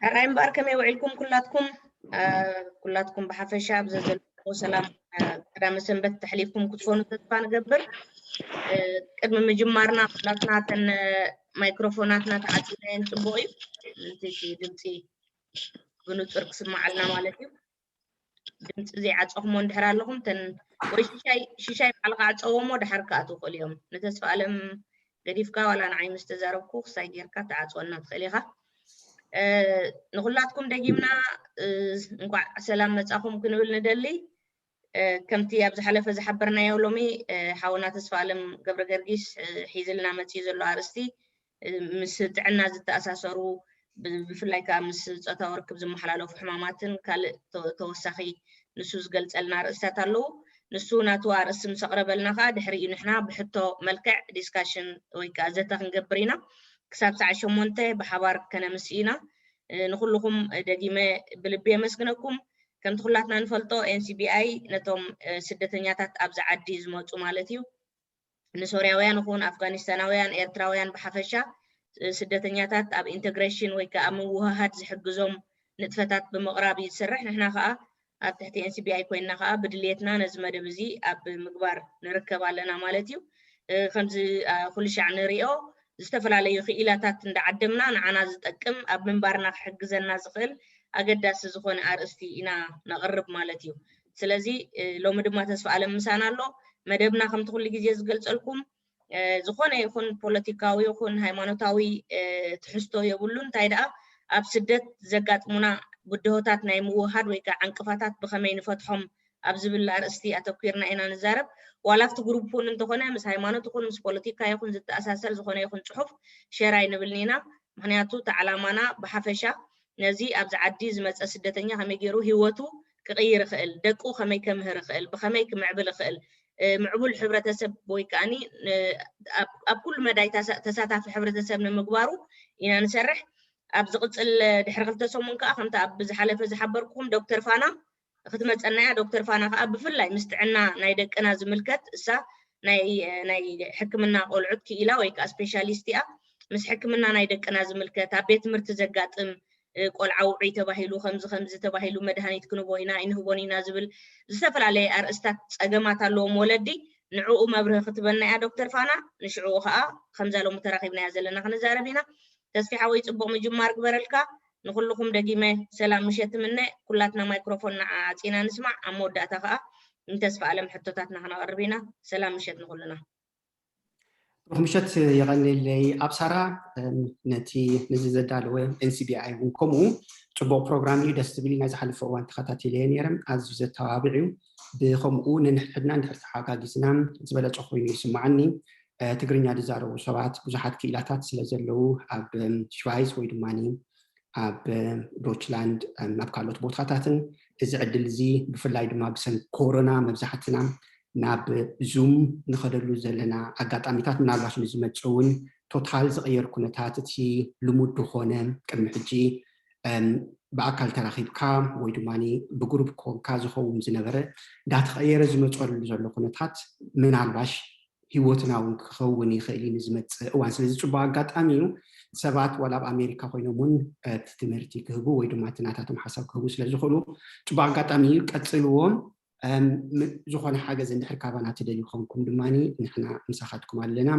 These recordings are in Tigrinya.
ሕራይ እምበኣር፣ ከመይ ውዒልኩም ኩላትኩም? እ፣ ኩላትኩም ብሓፈሻ ኣብ ዘዘለኹዎ ሰላም፣ እ፣ ቀዳመ ሰንበት ተሕሊፍኩም ክትኾኑ ተስፋ ንገብር። እ፣ ቅድሚ ምጅማርና ኩላትና እተን፣ እ፣ ማይክሮፎናትና ተዓፂነን ፅቡቕ እዩ። እቲ ድምፂ ብንፁር ክስማዓልና ማለት እዩ። ድምፂ ዘይዓፀኹሞ እንድሕር ኣለኹም፣ እተን ወይ ሽሻይ፣ ሽሻይ ባዕልኻ ዓፀዎ እሞ ድሓር ክኣትዉ ይኽእሉ እዮም። ንተስፋ ኣለም ገዲፍካ ዋላ ንዓይ ምስ ተዛረብኩ ክሳይ ጌርካ ትዓፅወና ትኽእል ኢኻ። እ፣ ንኹላትኩም ደጊምና፣ እ፣ እንኳዕ ሰላም መጻኹም ክንብል ንደሊ። እ፣ ከምቲ ኣብ ዝሓለፈ ዝሓበርናዮ፣ ሎሚ፣ እ፣ ሓውና ተስፋ ኣለም ገብረ ገርጊስ፣ እ፣ ሒዝልና መጺኡ ዘሎ ኣርእስቲ፣ እ፣ ምስ ጥዕና ዝተኣሳሰሩ፣ ብ-፣ ብፍላይ ከኣ ምስ ጾታዊ ርክብ ዝመሓላለፉ ሕማማትን ካልእ ተ-፣ ተወሳኺ ንሱ ዝገልጸልና ኣርእስታት ኣለዉ። ንሱ ናቱ ኣርእስቲ ምስ ኣቕረበልና ከኣ፣ ድሕሪኡ ንሕና ብሕቶ መልክዕ ዲስካሽን ወይ ከኣ ዘተ ክንገብር ኢና። ክሳብ ሰዓት ሸሞንተ ብሓባር ከነምሲ ኢና። እ፣ ንኹልኹም፣ እ፣ ደጊመ ብልቢ የመስግነኩም። ከምቲ ኩላትና ንፈልጦ፣ ኤን ሲ ቢ ኣይ ነቶም፣ እ፣ ስደተኛታት ኣብዚ ዓዲ ዝመጹ ማለት እዩ፣ ንሶርያውያን ይኹን ኣፍጋኒስታናውያን፣ ኤርትራውያን ብሓፈሻ፣ እ፣ ስደተኛታት ኣብ ኢንተግሬሽን ወይ ከኣ ምውህሃድ ዝሕግዞም ንጥፈታት ብምቕራብ እዩ ዝሰርሕ። ንሕና ከኣ ኣብ ትሕቲ ኤን ሲ ቢ ኣይ ኮይንና ከኣ ብድልየትና ነዚ መደብ እዚ ኣብ ምግባር ንርከብ ኣለና ማለት እዩ። እ፣ ከምዚ፣ እ፣ ኩሉ ሻዕ ንሪኦ፣ ዝተፈላለዩ ክኢላታት እንዳዓደምና ንዓና ዝጠቅም ኣብ ምንባርና ክሕግዘና ዝኽእል ኣገዳሲ ዝኾነ ኣርእስቲ ኢና ነቕርብ ማለት እዩ። ስለዚ፣ እ፣ ሎሚ ድማ ተስፋ ኣለም ምሳና ኣሎ። መደብና ከምቲ ኩሉ ግዜ ዝገልጸልኩም፣ እ፣ ዝኾነ ይኹን ፖለቲካዊ ይኹን ሃይማኖታዊ፣ እ፣ ትሕዝቶ የብሉን። እንታይ ደኣ ኣብ ስደት ዘጋጥሙና ብድሆታት ናይ ምውሃድ ወይ ከዓ ዕንቅፋታት ብኸመይ ንፈትሖም ኣብ ዝብል ኣርእስቲ ኣተኲርና ኢና ንዛረብ። ዋላ ኣብቲ ግሩፕ እውን እንተኾነ ምስ ሃይማኖት ይኹን ምስ ፖለቲካ ይኹን ዝተኣሳሰር ዝኾነ ይኹን ጽሑፍ ሸር ኣይንብልን ኢና። ምኽንያቱ እቲ ዓላማና ብሓፈሻ ነዚ ኣብዚ ዓዲ ዝመጸ ስደተኛ ከመይ ገይሩ ህይወቱ ክቕይር ይኽእል፣ ደቁ ከመይ ከምህር ይኽእል፣ ብኸመይ ክምዕብል ይኽእል፣ እ፣ ምዕቡል ሕብረተሰብ ወይ ከኣኒ፣ እ፣ ኣብ፣ ኣብ ኩሉ መዳይ ተሳ-፣ ተሳታፊ ሕብረተሰብ ንምግባሩ ኢና ንሰርሕ። ኣብ ዝቕጽል ድሕሪ ክልተ ሰሙን ከኣ ከምቲ ኣብ ዝሓለፈ ዝሓበርኩኹም ዶክተር ፋና ክትመጸና እያ። ዶክተር ፋና ከኣ ብፍላይ ምስ ጥዕና ናይ ደቅና ዝምልከት፣ እሳ ናይ፣ ናይ ሕክምና ቆልዑት ክኢላ ወይ ከኣ ስፔሻሊስት እያ። ምስ ሕክምና ናይ ደቅና ዝምልከት፣ ኣብ ቤት ትምህርቲ ዘጋጥም፣ እ፣ ቆልዓ ውዑይ ተባሂሉ፣ ከምዚ ከምዚ ተባሂሉ፣ መድሃኒት ክንቦ ኢና፣ ኣይንህቦን ኢና ዝብል ዝተፈላለየ ኣርእስታት ጸገማት ኣለዎም ወለዲ። ንዕኡ መብርሂ ክትበና እያ ዶክተር ፋና። ንሽዕኡ ከኣ ከምዛ ሎሚ ተራኺብናያ ዘለና ክንዛረብ ኢና። ተስፊ ሓወይ፣ ጽቡቕ ምጅማር ግበረልካ። ንኹልኹም ደጊመ ሰላም ምሸት እምነ። ኩላትና ማይክሮፎን ንዓጺና ንስማዕ። ኣብ መወዳእታ ከኣ ንተስፋ ኣለም ሕቶታትና ክነቕርብ ኢና። ሰላም ምሸት ንኹልና። ብሩኽ ምሸት የቐንየለይ ኣብሳራ። እም፣ ነቲ ነዚ ዘዳለወ ኤን ሲ ቢ ኣይ እውን ከምኡ ጽቡቕ ፕሮግራም እዩ፣ ደስ ዝብል እዩ። ናይ ዝሓለፈ እዋን ተኸታቲለየ ነይረ፣ ኣዝዩ ዘተባብዕ እዩ። ብኸምኡ ነንሕድሕድና እንድሕር ተሓጋጊዝና ዝበለጸ ኮይኑ ይስምዓኒ። እ፣ ትግርኛ ዝዛረቡ ሰባት ብዙሓት ክኢላታት ስለ ዘለዉ ኣብ፣ እም፣ ሽቫይዝ ወይ ድማ ኣብ፣ እ፣ ዶችላንድ፣ እም፣ ኣብ ካልኦት ቦታታትን እዚ ዕድል እዚ ብፍላይ ድማ ብሰንኪ ኮሮና መብዛሕትና ናብ ዙም ንኸደሉ ዘለና ኣጋጣሚታት ምናልባሽ ንዝመጽእ እውን ቶታል ዝቕየር ኩነታት እቲ ልሙድ ዝኾነ ቅድሚ ሕጂ፣ እም፣ ብኣካል ተራኺብካ ወይ ድማ ብግሩፕ ኮንካ ዝኸውን ዝነበረ እንዳተቐየረ ዝመፀሉ ዘሎ ኩነታት ምናልባሽ ህይወትና እውን ክኸውን ይኽእል እዩ ንዝመፅእ እዋን። ስለዚ ፅቡቅ ኣጋጣሚ እዩ። ሰባት ዋላ ኣብ ኣሜሪካ ኮይኖም እውን እቲ ትምህርቲ ክህቡ ወይ ድማ እቲ ናታቶም ሓሳብ ክህቡ ስለ ዝኽእሉ ፅቡቅ ኣጋጣሚ እዩ። ቀፅልዎ። እም፣ ም-፣ ዝኾነ ሓገዝ እንድሕር ካባና ትደልዩ ኮንኩም ድማ ንሕና ምሳኻትኩም ኣለና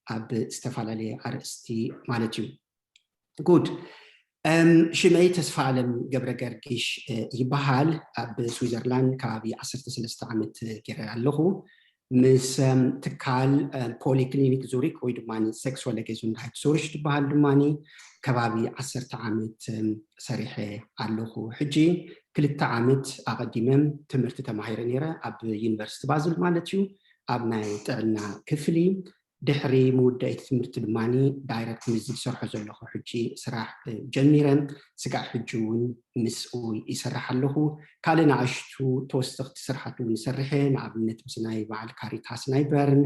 ኣብ ዝተፈላለየ ኣርእስቲ ማለት እዩ። ጉድ። እም፣ ሽመይ ተስፋ ኣለም ገብረ ገርጊሽ፣ እ፣ ይበሃል። ኣብ ስዊዘርላንድ ከባቢ ዓሰርተ ሰለስተ ዓመት ገይረ ኣለኹ። ምስ፣ እም፣ ትካል፣ እም፣ ፖሊክሊኒክ ዙሪክ ወይ ድማ ሴክሶሎጂ ዙንዳይት ዙሪሽ ትበሃል ድማ ከባቢ ዓሰርተ ዓመት፣ እም፣ ሰሪሐ ኣለኹ። ሕጂ ክልተ ዓመት ኣቐዲመ ትምህርቲ ተማሂረ ነይረ ኣብ ዩኒቨርሲቲ ባዝል ማለት እዩ፣ ኣብ ናይ ጥዕና ክፍሊ። ድሕሪ ምውዳእ እቲ ትምህርቲ ድማ ዳይሬክት ምስዚ ዝሰርሖ ዘለኹ ሕጂ ስራሕ፣ እ፣ ጀሚረ። ስጋዕ ሕጂ እውን ምስኡ ይሰርሕ ኣለኹ። ካልእ ንኣሽቱ ተወሰኽቲ ስራሓት እውን ይሰርሕ እየ። ንኣብነት ምስ ናይ በዓል ካሪታስ ናይ በርን፣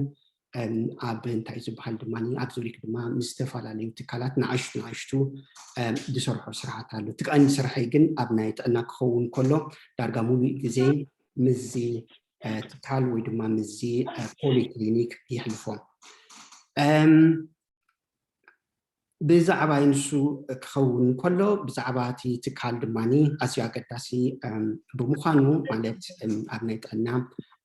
እም፣ ኣብ እንታይ ዝበሃል ድማ ኣብ ዙሪክ ድማ ምስ ዝተፈላለዩ ትካላት ንኣሽቱ ንኣሽቱ፣ እም፣ ዝሰርሖ ስራሓት ኣሎ። እቲ ቀንዲ ስርሐይ ግን ኣብ ናይ ጥዕና ክኸውን ከሎ ዳርጋ ሙሉእ ግዜ ምስዚ፣ እ፣ ትካል ወይ ድማ ምስዚ፣ እ፣ ፖሊክሊኒክ የሕልፎ። እም፣ ብዛዕባ ንሱ ክኸውን ከሎ ብዛዕባ እቲ ትካል ድማ ኣዝዩ ኣገዳሲ ብምዃኑ፣ ማለት ኣብ ናይ ጥዕና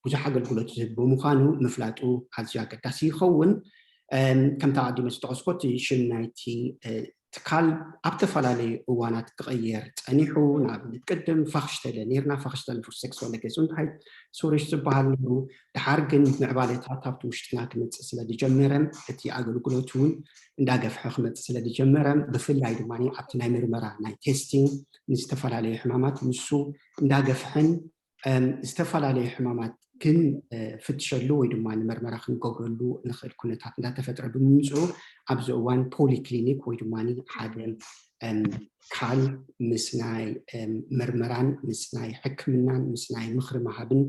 ብዙሕ ኣገልግሎት ዝህብ ብምዃኑ ምፍላጡ ኣዝዩ ኣገዳሲ ይኸውን። ከምታ ኣቐዲመ ዝጠቐስኮ እቲ ሽም ናይቲ ትካል ኣብ ዝተፈላለዩ እዋናት ክቕየር ጸኒሑ። ንኣብነት ቅድም ፋክሽተለ ነርና፣ ፋክሽተለ ፉር ሴክስዋለ ጌዙንድሃይት ሱሪሽ ዝበሃል ነሩ። ድሓር ግን ምዕባለታት ኣብቲ ውሽጥና ክመጽእ ስለ ዝጀመረ፣ እቲ ኣገልግሎት እውን እንዳገፍሐ ክመጽእ ስለ ዝጀመረ፣ ብፍላይ ድማ ኣብቲ ናይ ምርመራ ናይ ቴስቲንግ ንዝተፈላለዩ ሕማማት ንሱ እንዳገፍሐን ዝተፈላለዩ ሕማማት ክንፍትሸሉ ወይ ድማ ንመርመራ ክንገብረሉ ንኽእል ኩነታት እንዳተፈጥረ ብምምፅኡ፣ ኣብዚ እዋን ፖሊክሊኒክ ወይ ድማ ሓደ ካል ምስ ናይ ምርመራን ምስ ናይ ሕክምናን ምስ ናይ ምኽሪ ምሃብን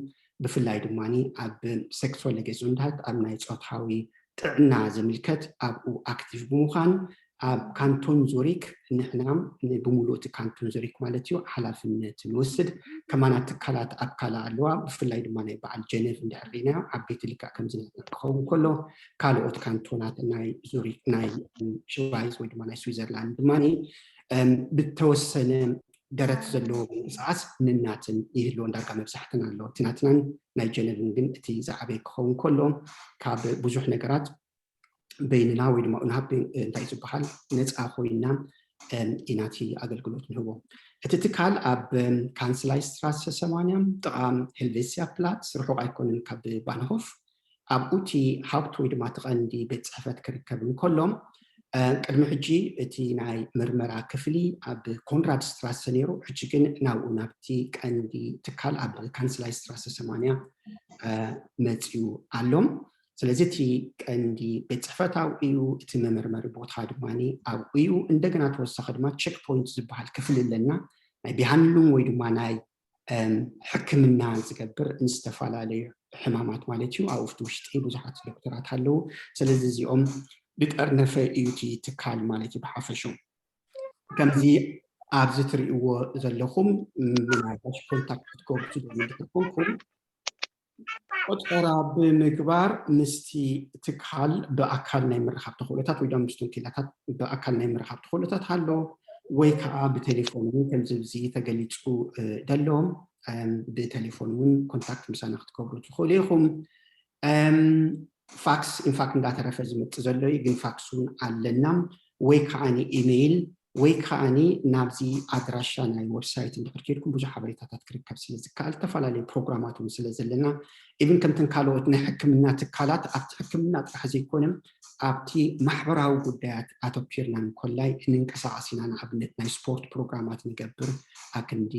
ብፍላይ ድማ ኣብ ሴክሶሎጂ ዙንዳት ኣብ ናይ ፆታዊ ጥዕና ዝምልከት ኣብኡ ኣክቲቭ ብምዃን ኣብ ካንቶን ዙሪክ ንሕና ብምሉእ እቲ ካንቶን ዙሪክ ማለት እዩ ሓላፍነት ንወስድ። ከማና ትካላት ኣብ ካልእ ኣለዋ፣ ብፍላይ ድማ ናይ በዓል ጀነቭ እንድሕር ርኢናዮ ዓበይቲ ልክዕ ከምዚ ክኸውን ከሎ ካልኦት ካንቶናት ናይ ዙሪክ ናይ ሽቫይዝ ወይ ድማ ናይ ስዊዘርላንድ ድማ ብተወሰነ ደረት ዘለዎ ምንቅስቃስ ንናትን ይህልዎ ዳርጋ መብዛሕትን ኣሎ። እቲ ናትናን ናይ ጀነቭን ግን እቲ ዝዓበየ ክኸውን ከሎ ካብ ብዙሕ ነገራት በይንና ወይ ድማ ኡንሃብ እንታይ ዝበሃል ነፃ ኮይና ኢና እቲ ኣገልግሎት ንህቦ። እቲ ትካል ኣብ ካንስላይ ስትራሰ ሰማንያ ጥቓ ሄልቬሲያ ፕላትስ ርሑቕ ኣይኮነን ካብ ባንሆፍ። ኣብኡ እቲ ሃብት ወይ ድማ እቲ ቀንዲ ቤት ፅሕፈት ክርከብ እንከሎ ቅድሚ ሕጂ እቲ ናይ ምርመራ ክፍሊ ኣብ ኮንራድ ስትራሰ ነይሩ። ሕጂ ግን ናብኡ ናብቲ ቀንዲ ትካል ኣብ ካንስላይ ስትራሰ ሰማንያ መፅዩ ኣሎ። ስለዚ እቲ ቀንዲ ቤት ፅሕፈት ኣብኡ እዩ፣ እቲ መመርመሪ ቦታ ድማ ኣብኡ እዩ። እንደገና ተወሳኺ ድማ ቸክ ፖይንት ዝበሃል ክፍሊ ኣለና፣ ናይ ቢሃንሉም ወይ ድማ ናይ ሕክምና ዝገብር ንዝተፈላለዩ ሕማማት ማለት እዩ። ኣብኡ ውሽጢ ብዙሓት ዶክተራት ኣለዉ። ስለዚ እዚኦም ብጠርነፈ እዩ እቲ ትካል ማለት እዩ ብሓፈሹ። ከምዚ ኣብዚ ትርእይዎ ዘለኹም ምናልባሽ ኮንታክት ክትገብሩ ትደልዩ እንድሕር ኮንኩም ቆፀራ ብምግባር ምስቲ ትካል ብኣካል ናይ ምርኻብ ተኽእሎታት ወይ ድማ ምስቶም ክኢላታት ብኣካል ናይ ምርኻብ ተኽእሎታት ኣሎ፣ ወይ ከዓ ብቴሌፎን እውን ከምዚ ኣብዚ ተገሊፁ ደሎ ብቴሌፎን እውን ኮንታክት ምሳና ክትገብሩ ትኽእሉ ኢኹም። ፋክስ ኢንፋክት እንዳተረፈ ዝመፅእ ዘሎ እዩ፣ ግን ፋክስ እውን ኣለና፣ ወይ ከዓ ኢሜይል ወይ ከዓ ናብዚ ኣድራሻ ናይ ዌብሳይት እንድሕር ከይድኩም ብዙሕ ሓበሬታታት ክርከብ ስለ ዝከኣል ዝተፈላለዩ ፕሮግራማት እውን ስለ ዘለና ኢቭን ከምተን ካልኦት ናይ ሕክምና ትካላት ኣብቲ ሕክምና ጥራሕ ዘይኮነ ኣብቲ ማሕበራዊ ጉዳያት ኣተኪርና እንኮላይ እንንቀሳቐስ ኢና። ንኣብነት ናይ ስፖርት ፕሮግራማት ንገብር ኣክንዲ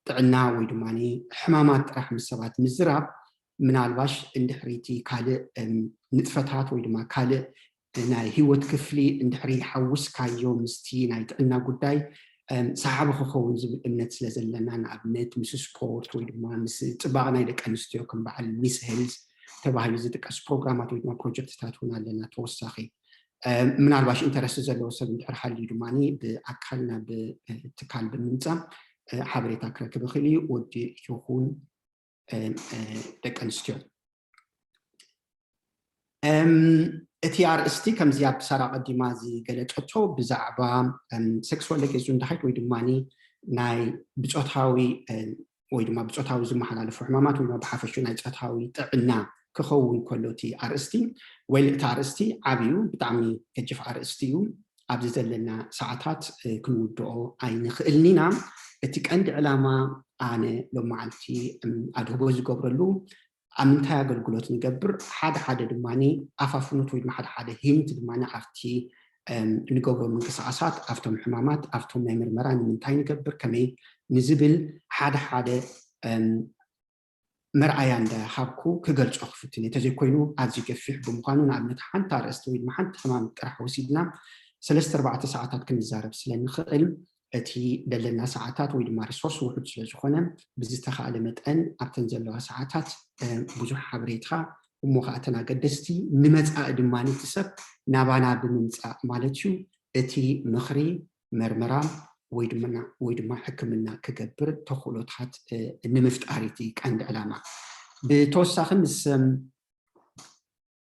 ጥዕና ወይ ድማ ሕማማት ጥራሕ ምስ ሰባት ምዝራብ ምናልባሽ እንድሕሪቲ ካልእ ንጥፈታት ወይ ድማ ካልእ ናይ ህይወት ክፍሊ እንድሕሪ ሓውስካዮ ምስቲ ናይ ጥዕና ጉዳይ ሰሓቢ ክኸውን ዝብል እምነት ስለ ዘለና ንኣብነት ምስ ስፖርት ወይ ድማ ምስ ፅባቐ ናይ ደቂ ኣንስትዮ ከም በዓል ሚስ ሄልዝ ተባሂሉ ዝጥቀስ ፕሮግራማት ወይ ድማ ፕሮጀክትታት እውን ኣለና ተወሳኺ ምናልባሽ ኢንተረስት ዘለዎ ሰብ እንድሕር ሃልዩ ድማ ብኣካል ናብ ትካል ብምምፃእ ሓበሬታ ክረክብ ይኽእል እዩ። ወዲ ይኹን ደቂ ኣንስትዮ እቲ ኣርእስቲ ከምዚ ኣብ ሳራ ቀዲማ ዝገለፀቶ ብዛዕባ ሴክስዋል ጌዙንዳሃይት ወይ ድማ ናይ ብፆታዊ ወይ ድማ ብፆታዊ ዝመሓላለፉ ሕማማት ወይ ብሓፈሹ ናይ ፆታዊ ጥዕና ክኸውን ከሎ እቲ ኣርእስቲ ወይ እቲ ኣርእስቲ ዓብዩ ብጣዕሚ ገጅፍ ኣርእስቲ እዩ። ኣብዚ ዘለና ሰዓታት ክንውድኦ ኣይንኽእልን ኢና። እቲ ቀንዲ ዕላማ ኣነ ሎመዓልቲ ኣድህቦ ዝገብረሉ ኣብ ምንታይ ኣገልግሎት ንገብር ሓደ ሓደ ድማ ኣፋፍኖት ወይ ድማ ሓደ ሓደ ሂንት ድማ ኣብቲ ንገብሮ ምንቅስቃሳት ኣብቶም ሕማማት ኣብቶም ናይ ምርመራ ንምንታይ ንገብር ከመይ ንዝብል ሓደ ሓደ መርኣያ እንዳሃብኩ ክገልጾ ክፍትን እየ። ተዘይኮይኑ ኣዝዩ ገፊሕ ብምዃኑ ንኣብነት ሓንቲ ኣርእስቲ ወይ ድማ ሓንቲ ሕማም ጥራሕ ወሲድና ሰለስተ ኣርባዕተ ሰዓታት ክንዛረብ ስለ ንኽእል እቲ ደለና ሰዓታት ወይ ድማ ሪሶርስ ውሑድ ስለ ዝኾነ ብዝተኻእለ መጠን ኣብተን ዘለዋ ሰዓታት ብዙሕ ሓበሬታ እሞ ከዓ እተን ኣገደስቲ ንመፃኢ ድማ እቲ ሰብ ናባና ብምምፃእ ማለት እዩ እቲ ምኽሪ መርመራ ወይ ድማ ሕክምና ክገብር ተኽእሎታት ንምፍጣር እቲ ቀንዲ ዕላማ። ብተወሳኺ ምስ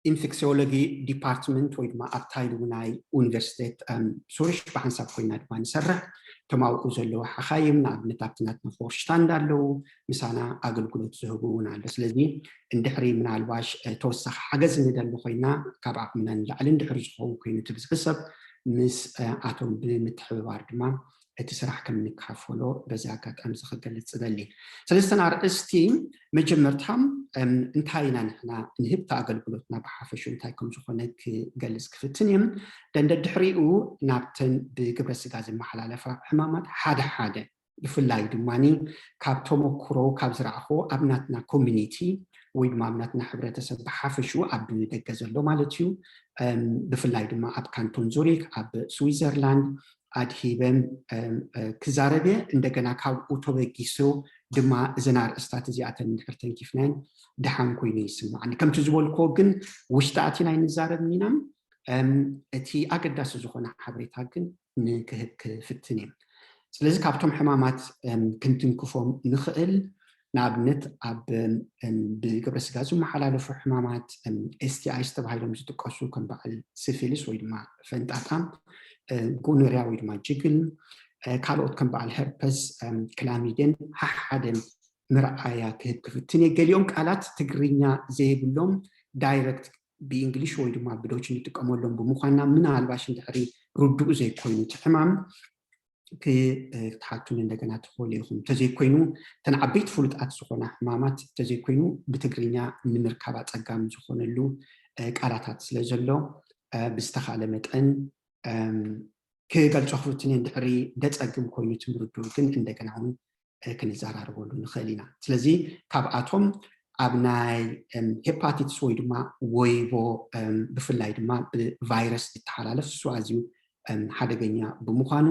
ኢንፌክሲዮሎጂ ዲፓርትመንት ወይ ድማ ኣብታ ኢሉ ናይ ዩኒቨርሲቴት ሱሪሽ ብሓንሳብ ኮይና ድማ ንሰርሕ። እቶም ኣብኡ ዘለዉ ሓኻይም ንኣብነት ኣብቲ ናትና ፎርሽታንድ ኣለዉ፣ ምሳና ኣገልግሎት ዝህቡ እውን ኣሎ። ስለዚ እንድሕሪ ምናልባሽ ተወሳኺ ሓገዝ ንደሊ ኮይና ካብ ዓቕምና ንላዕሊ እንድሕሪ ዝኸውን ኮይኑ እቲ ብዝሒ ሰብ ምስ ኣቶም ብምትሕብባር ድማ እቲ ስራሕ ከም እንከፋፈሎ በዚ ኣጋጣሚ እዚ ክገልፅ እደሊ። ስለዚ እተን ኣርእስቲ መጀመርታ እንታይ ኢና ንሕና ንህብቲ ኣገልግሎትና ብሓፈሹ እንታይ ከም ዝኾነ ክገልፅ ክፍትን እየ። ደንደድሕሪኡ ናብተን ብግብረ ስጋ ዝመሓላለፋ ሕማማት ሓደ ሓደ ብፍላይ ድማ ካብ ተመክሮ ካብ ዝረኣኹ ኣብ ናትና ኮሚኒቲ ወይ ድማ ኣብ ናትና ሕብረተሰብ ብሓፈሹ ኣብ ደገ ዘሎ ማለት እዩ። ብፍላይ ድማ ኣብ ካንቶን ዙሪክ ኣብ ስዊዘርላንድ ኣድሂበን ክዛረብ እየ። እንደገና ካብኡ ተበጊሱ ድማ እዘን ኣርእስታት እዚኣተን እንድሕር ተንኪፍናየን ደሓን ኮይኑ ይስማዓኒ። ከምቲ ዝበልክዎ ግን ውሽጢ ኣቲና ኣይንዛረብን ኢና። እቲ ኣገዳሲ ዝኾነ ሓበሬታ ግን ንክህብ ክፍትን እየ። ስለዚ ካብቶም ሕማማት ክንትንክፎም ንኽእል ንኣብነት ኣብ ብግብረ ስጋ ዝመሓላለፉ ሕማማት ኤስቲኣይስ ተባሂሎም ዝጥቀሱ ከም በዓል ሲፊሊስ ወይ ድማ ፈንጣጣ፣ ጎኖርያ ወይ ድማ ጅግል፣ ካልኦት ከም በዓል ሄርፐስ፣ ክላሚድየን ሓሓደ ምርኣያ ክህብ ክፍትን እየ። ገሊኦም ቃላት ትግርኛ ዘይብሎም ዳይረክት ብእንግሊሽ ወይ ድማ ብዶች ንጥቀመሎም ብምዃንና ምናልባሽ እንድሕሪ ርዱእ ዘይኮይኑ እቲ ሕማም ክትሓቱን እንደገና ትኽእሉ ኢኹም። እንተዘይኮይኑ እተን ዓበይቲ ፍሉጣት ዝኾና ሕማማት እንተዘይኮይኑ ብትግርኛ ንምርካብ ኣፀጋሚ ዝኾነሉ ቃላታት ስለ ዘሎ ብዝተኻለ መጠን ክገልፆ ክፍትን እየ። እንድሕሪ ደፀግም ኮይኑ ትምርዱ ግን እንደገና እውን ክንዘራርበሉ ንኽእል ኢና። ስለዚ ካብኣቶም ኣብ ናይ ሄፓቲትስ ወይ ድማ ወይቦ ብፍላይ ድማ ብቫይረስ ዝተሓላለፍ እሱ ኣዝዩ ሓደገኛ ብምዃኑ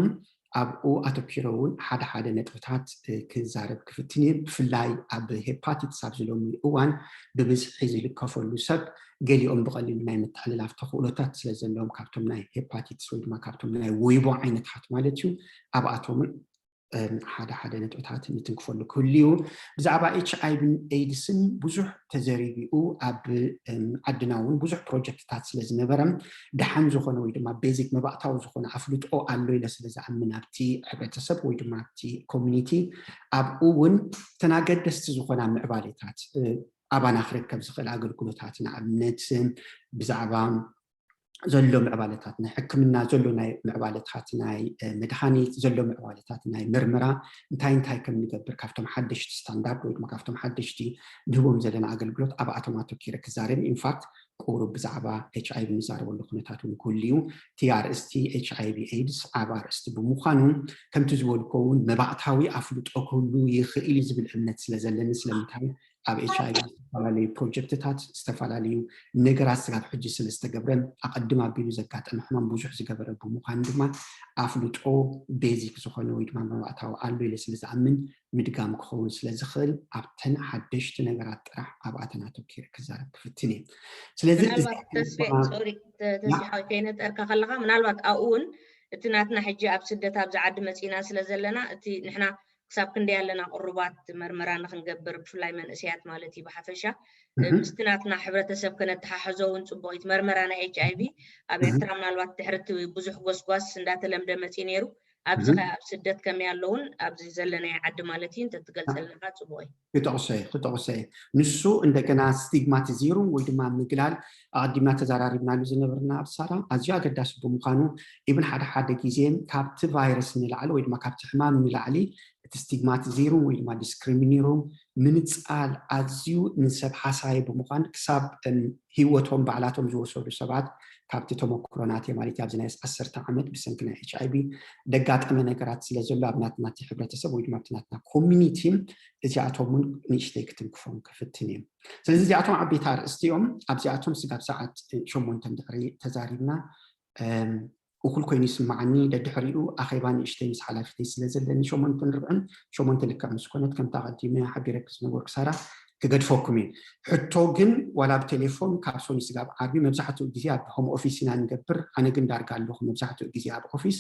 ኣብኡ ኣተኪረ እውን ሓደ ሓደ ነጥብታት ክዛረብ ክፍትን እየ። ብፍላይ ኣብ ሄፓቲትስ ኣብዚ ሎሚ እዋን ብብዝሒ ዝልከፈሉ ሰብ ገሊኦም ብቐሊሉ ናይ ምትሕልላፍ ተኽእሎታት ስለ ዘለዎም ካብቶም ናይ ሄፓቲትስ ወይ ድማ ካብቶም ናይ ወይቦ ዓይነታት ማለት እዩ ኣብኣቶምን ሓደ ሓደ ነጥብታት ንትንክፈሉ ክህልዩ። ብዛዕባ ኤች ኣይቪን ኤድስን ብዙሕ ተዘሪቢኡ ኣብ ዓድና እውን ብዙሕ ፕሮጀክትታት ስለ ዝነበረ ደሓን ዝኾነ ወይ ድማ ቤዚክ መባእታዊ ዝኾነ ኣፍልጦ ኣሎ ኢለ ስለ ዝኣምን ኣብቲ ሕብረተሰብ ወይ ድማ ኣብቲ ኮሚኒቲ ኣብኡ እውን ተናገደስቲ ዝኾና ምዕባሌታት ኣባና ክርከብ ዝኽእል ኣገልግሎታት ንኣብነት ብዛዕባ ዘሎ ምዕባለታት ናይ ሕክምና ዘሎ ናይ ምዕባለታት ናይ መድሃኒት ዘሎ ምዕባለታት ናይ ምርምራ እንታይ እንታይ ከም ንገብር ካብቶም ሓደሽቲ ስታንዳርድ ወይ ድማ ካብቶም ሓደሽቲ ንህቦም ዘለና ኣገልግሎት ኣብኣቶም ኣተኪረ ክዛረብ ኢንፋክት ቁሩብ ብዛዕባ ኤች ኣይቪ ንዛረበሉ ኩነታት እውን ክህሉ እዩ። እቲ ኣርእስቲ ኤች ኣይቪ ኤድስ ኣብ ኣርእስቲ ብምዃኑ ከምቲ ዝበልኮ እውን መባእታዊ ኣፍልጦ ክህሉ ይኽእል እዩ ዝብል እምነት ስለ ዘለኒ ስለምንታይ ኣብ ኤች ኣይቪ ዝተፈላለዩ ፕሮጀክትታት ዝተፈላለዩ ነገራት ስጋብ ሕጂ ስለ ዝተገብረ ኣቐድም ኣቢሉ ዘጋጠመ ሕማም ብዙሕ ዝገበረ ብምዃኑ ድማ ኣፍልጦ ቤዚክ ዝኾነ ወይ ድማ መባእታዊ ኣሎ ኢለ ስለ ዝኣምን ምድጋም ክኸውን ስለ ዝኽእል ኣብተን ሓደሽቲ ነገራት ጥራሕ ኣብኣተን ኣተኪረ ክዛረብ ክፍትን እየ። ስለዚ ምናልባት ተስፋ ሶሪ ተስፋ ከይነጠርካ ከለካ ምናልባት ኣብኡ እውን እቲ ናትና ሕጂ ኣብ ስደት ኣብዚ ዓዲ መፂና ስለ ዘለና እቲ ንሕና ክሳብ ክንደይ ኣለና ቅሩባት መርመራ ንክንገብር ብፍላይ መንእሰያት ማለት እዩ ብሓፈሻ ምስቲ ናትና ሕብረተሰብ ከነተሓሕዞ እውን ፅቡቅ እዩ። መርመራ ናይ ኤች ኣይቪ ኣብ ኤርትራ ምናልባት ድሕርቲ ብዙሕ ጎስጓስ እንዳተለምደ መፅኡ ነይሩ። ኣብዚ ከ ኣብ ስደት ከመይ ኣለውን ኣብዚ ዘለናይ ዓዲ ማለት እዩ እንተትገልፀልና ከዓ ፅቡቅ እዩ። ክጠቕሶ እየ ክጠቕሶ እየ። ንሱ እንደገና ስቲግማቲዜሩን ወይ ድማ ምግላል ኣቐዲምና ተዘራሪብናሉ ዝነበርና ኣብ ሳራ ኣዝዩ ኣገዳሲ ብምዃኑ ኢብን ሓደ ሓደ ግዜ ካብቲ ቫይረስ ንላዕሊ ወይ ድማ ካብቲ ሕማም ንላዕሊ እቲ ስቲግማቲዜሩን ወይ ድማ ዲስክሪሚኒሩን ምንፃል ኣዝዩ ንሰብ ሃሳይ ብምዃን ክሳብ ህይወቶም ባዕላቶም ዝወሰዱ ሰባት ካብቲ ተመክሮ ናተይ ማለት ኣብዚ ናይ ዓሰርተ ዓመት ብሰንኪ ናይ ኤች ኣይቪ ደጋጠመ ነገራት ስለ ዘሎ ኣብ ናትናቲ ሕብረተሰብ ወይ ድማ ኣብቲ ናትና ኮሚኒቲ እዚኣቶም እውን ንእሽተይ ክትንክፎም ክፍትን እዩ። ስለዚ እዚኣቶም ዓበይቲ ኣርእስቲ እዮም። ኣብዚኣቶም ስጋብ ሰዓት ሸሞንተ ድሕሪ ተዛሪብና እኹል ኮይኑ ይስማዓኒ። ደድሕሪኡ ኣኼባ ንእሽተይ ምስ ሓላፊተይ ስለ ዘለኒ ሸሞንተን ርብዕን ሸሞንተ ልክዕ ምስ ኮነት ከምታ ኣቐዲመ ሓቢረኪ ዝነበርኩ ሳራ ክገድፈኩም እየ። ሕቶ ግን ዋላ ብቴሌፎን ካብ ሶኒ ስጋብ ዓርቢ መብዛሕትኡ ግዜ ኣብ ሆም ኦፊስ ኢና ንገብር። ኣነ ግን ዳርጋ ኣለኹ መብዛሕትኡ ግዜ ኣብ ኦፊስ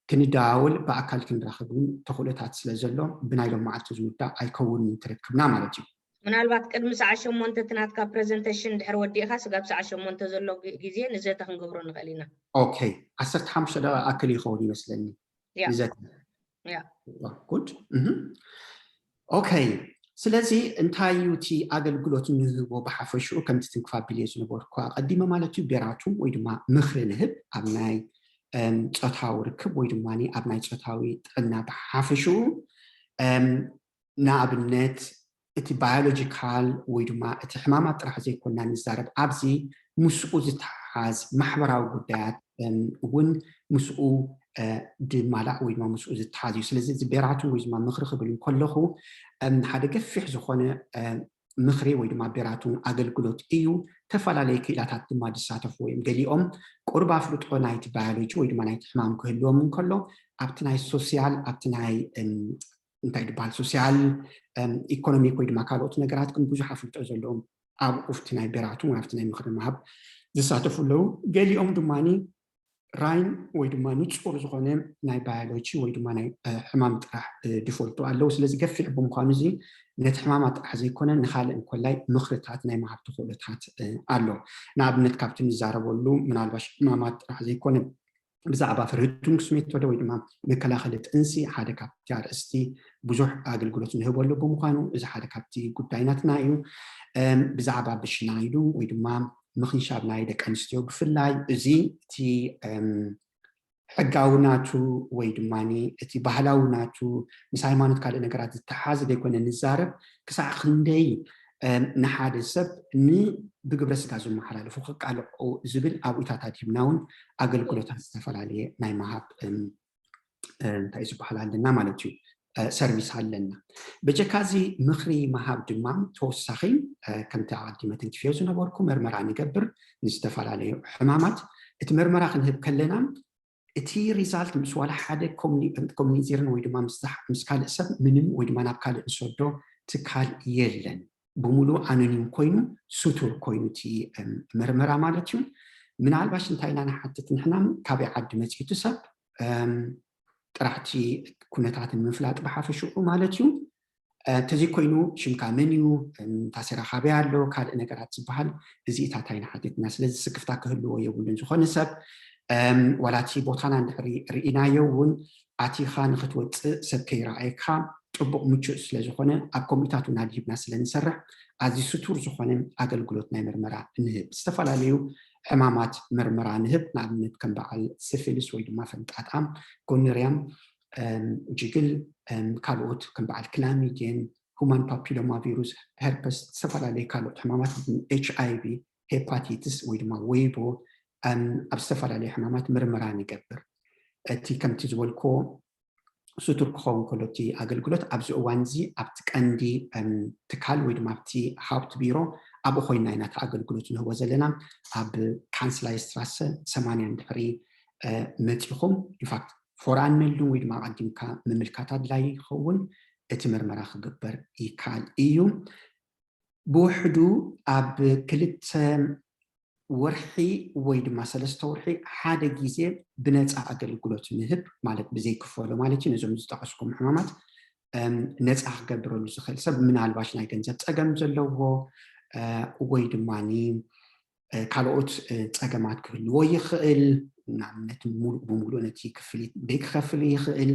ክንደዋወል ብኣካል ክንራኸብ እውን ተኽእሎታት ስለ ዘሎ ብናይ ሎም መዓልቲ ዝውዳእ ኣይከውንን ተረክብና ማለት እዩ። ምናልባት ቅድሚ ሰዓት ሸሞንተ እቲ ናትካ ፕረዘንቴሽን ድሕሪ ወዲእካ ስጋብ ሰዓት ሸሞንተ ዘሎ ግ- ግዜ ንዘተ ክንገብሮ ንኽእል ኢና። ኦኬ፣ ዓሰርተ ሓሙሽተ ደቂቃ ኣክል ይኸውን ይመስለኒ። ያ። ንዘተ። ያ። ጉድ። ኦኬ፣ ስለዚ እንታይ እዩ እቲ ኣገልግሎት ንህቦ ብሓፈሽኡ? ከምቲ ትንክፍ ኣቢለ ዝነበርኩ ኣቐዲመ ማለት እዩ፣ ቤራቱ ወይ ድማ ምኽሪ ንህብ ኣብ ናይ ጾታዊ ርክብ ወይ ድማ ኣብ ናይ ጾታዊ ጥዕና ብሓፈሽኡ። ንኣብነት እቲ ባዮሎጂካል ወይ ድማ እቲ ሕማማት ጥራሕ ዘይኮና ንዛረብ፣ ኣብዚ ምስኡ ዝተሓዝ ማሕበራዊ ጉዳያት እውን ምስኡ ድማላእ ወይ ድማ ምስኡ ዝተሓዝ እዩ። ስለዚ እዚ ቤራቱ ወይ ድማ ምኽሪ ክብል እንከለኹ ሓደ ገፊሕ ዝኾነ ምኽሪ ወይ ድማ ቤራቱ ኣገልግሎት እዩ። ተፈላለየ ክኢላታት ድማ ዝሳተፍዎ እዮም። ገሊኦም ቁሩብ ኣፍልጦ ናይቲ ባዮሎጂ ወይ ድማ ናይቲ ሕማም ክህልዎም እንከሎ፣ ኣብቲ ናይ ሶሲያል፣ ኣብቲ ናይ እንታይ ዝበሃል ሶሲያል፣ ኢኮኖሚክ ወይ ድማ ካልኦት ነገራት ግን ብዙሕ ኣፍልጦ ዘለዎም ኣብኡ ኣብቲ ናይ ቤራቱ ወይ ኣብቲ ናይ ምኽሪ ምሃብ ዝሳተፉ ኣለዉ። ገሊኦም ድማ ራይን ወይ ድማ ንጹር ዝኾነ ናይ ባዮሎጂ ወይ ድማ ናይ ሕማም ጥራሕ ዝፈልጡ ኣለዉ። ስለዚ ገፊሕ ብምዃኑ እዚ ነቲ ሕማማት ጥራሕ ዘይኮነ ንኻልእ እንኮላይ ምኽርታት ናይ ምሃብ ተኽእሎታት ኣሎ። ንኣብነት ካብቲ ንዛረበሉ ምናልባሽ ሕማማት ጥራሕ ዘይኮነ ብዛዕባ ፍርህቱንግስ ሜቶደ ወይ ድማ መከላኸሊ ጥንሲ ሓደ ካብቲ ኣርእስቲ ብዙሕ ኣገልግሎት ንህበሉ ብምዃኑ እዚ ሓደ ካብቲ ጉዳይ ናትና እዩ። ብዛዕባ ብሽናይዱ ወይ ድማ ምኽንሻብ ናይ ደቂ ኣንስትዮ ብፍላይ እዚ እቲ ሕጋዊ ናቱ ወይ ድማ እቲ ባህላዊ ናቱ ምስ ሃይማኖት ካልእ ነገራት ዝተሓዘ ዘይኮነ ንዛረብ ክሳዕ ክንደይ ንሓደ ሰብ ንብግብረ ስጋ ዝመሓላለፉ ክቃልዑ ዝብል ኣብኢታት ኣድሂብና እውን ኣገልግሎታት ዝተፈላለየ ናይ ምሃብ እንታይ ዝበሃል ኣለና ማለት እዩ፣ ሰርቪስ ኣለና። በጀካ እዚ ምኽሪ ምሃብ ድማ ተወሳኺ ከምቲ ኣቐዲመ ተንኪፍዮ ዝነበርኩ መርመራ ንገብር ንዝተፈላለዩ ሕማማት። እቲ መርመራ ክንህብ ከለና እቲ ሪዛልት ምስ ዋላ ሓደ ኮሚኒዜርን ወይ ድማ ምስ ካልእ ሰብ ምንም ወይ ድማ ናብ ካልእ ንሰዶ ትካል የለን። ብምሉእ ኣኖኒም ኮይኑ ስቱር ኮይኑ እቲ መርመራ ማለት እዩ። ምናልባሽ እንታይ ኢና ንሓትት ንሕና፣ ካበይ ዓዲ መፂኡ እቲ ሰብ፣ ጥራሕቲ ኩነታትን ምፍላጥ ብሓፈሽኡ ማለት እዩ። እንተዘይኮይኑ ሽምካ መን እዩ፣ ታሴራ ካበይ ኣሎ፣ ካልእ ነገራት ዝበሃል እዚኢታት ኣይንሓትትና። ስለዚ ስክፍታ ክህልዎ የብሉን። ዝኾነ ሰብ ዋላ እቲ ቦታና እንድሕሪ ርኢናዮ እውን ኣቲኻ ንክትወፅእ ሰብ ከይረኣየካ ጥቡቕ ምቹእ ስለዝኾነ ኣብ ከምኡታት እውን ኣድሂብና ስለንሰርሕ ኣዝዩ ስቱር ዝኾነ ኣገልግሎት ናይ ምርመራ ንህብ። ዝተፈላለዩ ሕማማት ምርመራ ንህብ፣ ንኣብነት ከም በዓል ሲፊሊስ ወይ ድማ ፈንጣጣ፣ ጎኖርያ፣ ጅግል፣ ካልኦት ከም በዓል ክላሚድየን፣ ሁማን ፓፒሎማ ቪሩስ፣ ሄርፐስ፣ ዝተፈላለዩ ካልኦት ሕማማት፣ ኤች ኣይ ቪ፣ ሄፓቲትስ ወይ ድማ ወይቦ፣ ኣብ ዝተፈላለዩ ሕማማት ምርመራ ንገብር። እቲ ከምቲ ዝበልኮ ስቱር ክኸውን ከሎ እቲ ኣገልግሎት ኣብዚ እዋን እዚ ኣብቲ ቀንዲ ትካል ወይ ድማ ኣብቲ ሃውፕት ቢሮ ኣብኡ ኮይና ኢና እቲ ኣገልግሎት ንህቦ ዘለና። ኣብ ካንስላይ ስትራሰ ሰማንያ እንድሕሪ መፂኹም ኢንፋክት ፎርኣን ሜልዱን ወይ ድማ ኣቐዲምካ ምምልካት ኣድላይ ይኸውን። እቲ መርመራ ክግበር ይከኣል እዩ። ብውሕዱ ኣብ ክልተ ወርሒ ወይ ድማ ሰለስተ ወርሒ ሓደ ግዜ ብነፃ ኣገልግሎት ንህብ ማለት ብዘይክፈሎ ማለት እዩ። ነዞም ዝጠቐስኩም ሕማማት ነፃ ክገብረሉ ዝኽእል ሰብ ምናልባሽ ናይ ገንዘብ ፀገም ዘለዎ ወይ ድማ ካልኦት ፀገማት ክህልዎ ይኽእል። ንኣብነት ሙሉእ ብሙሉእ ነቲ ክፍሊት ደይክኸፍል ይኽእል።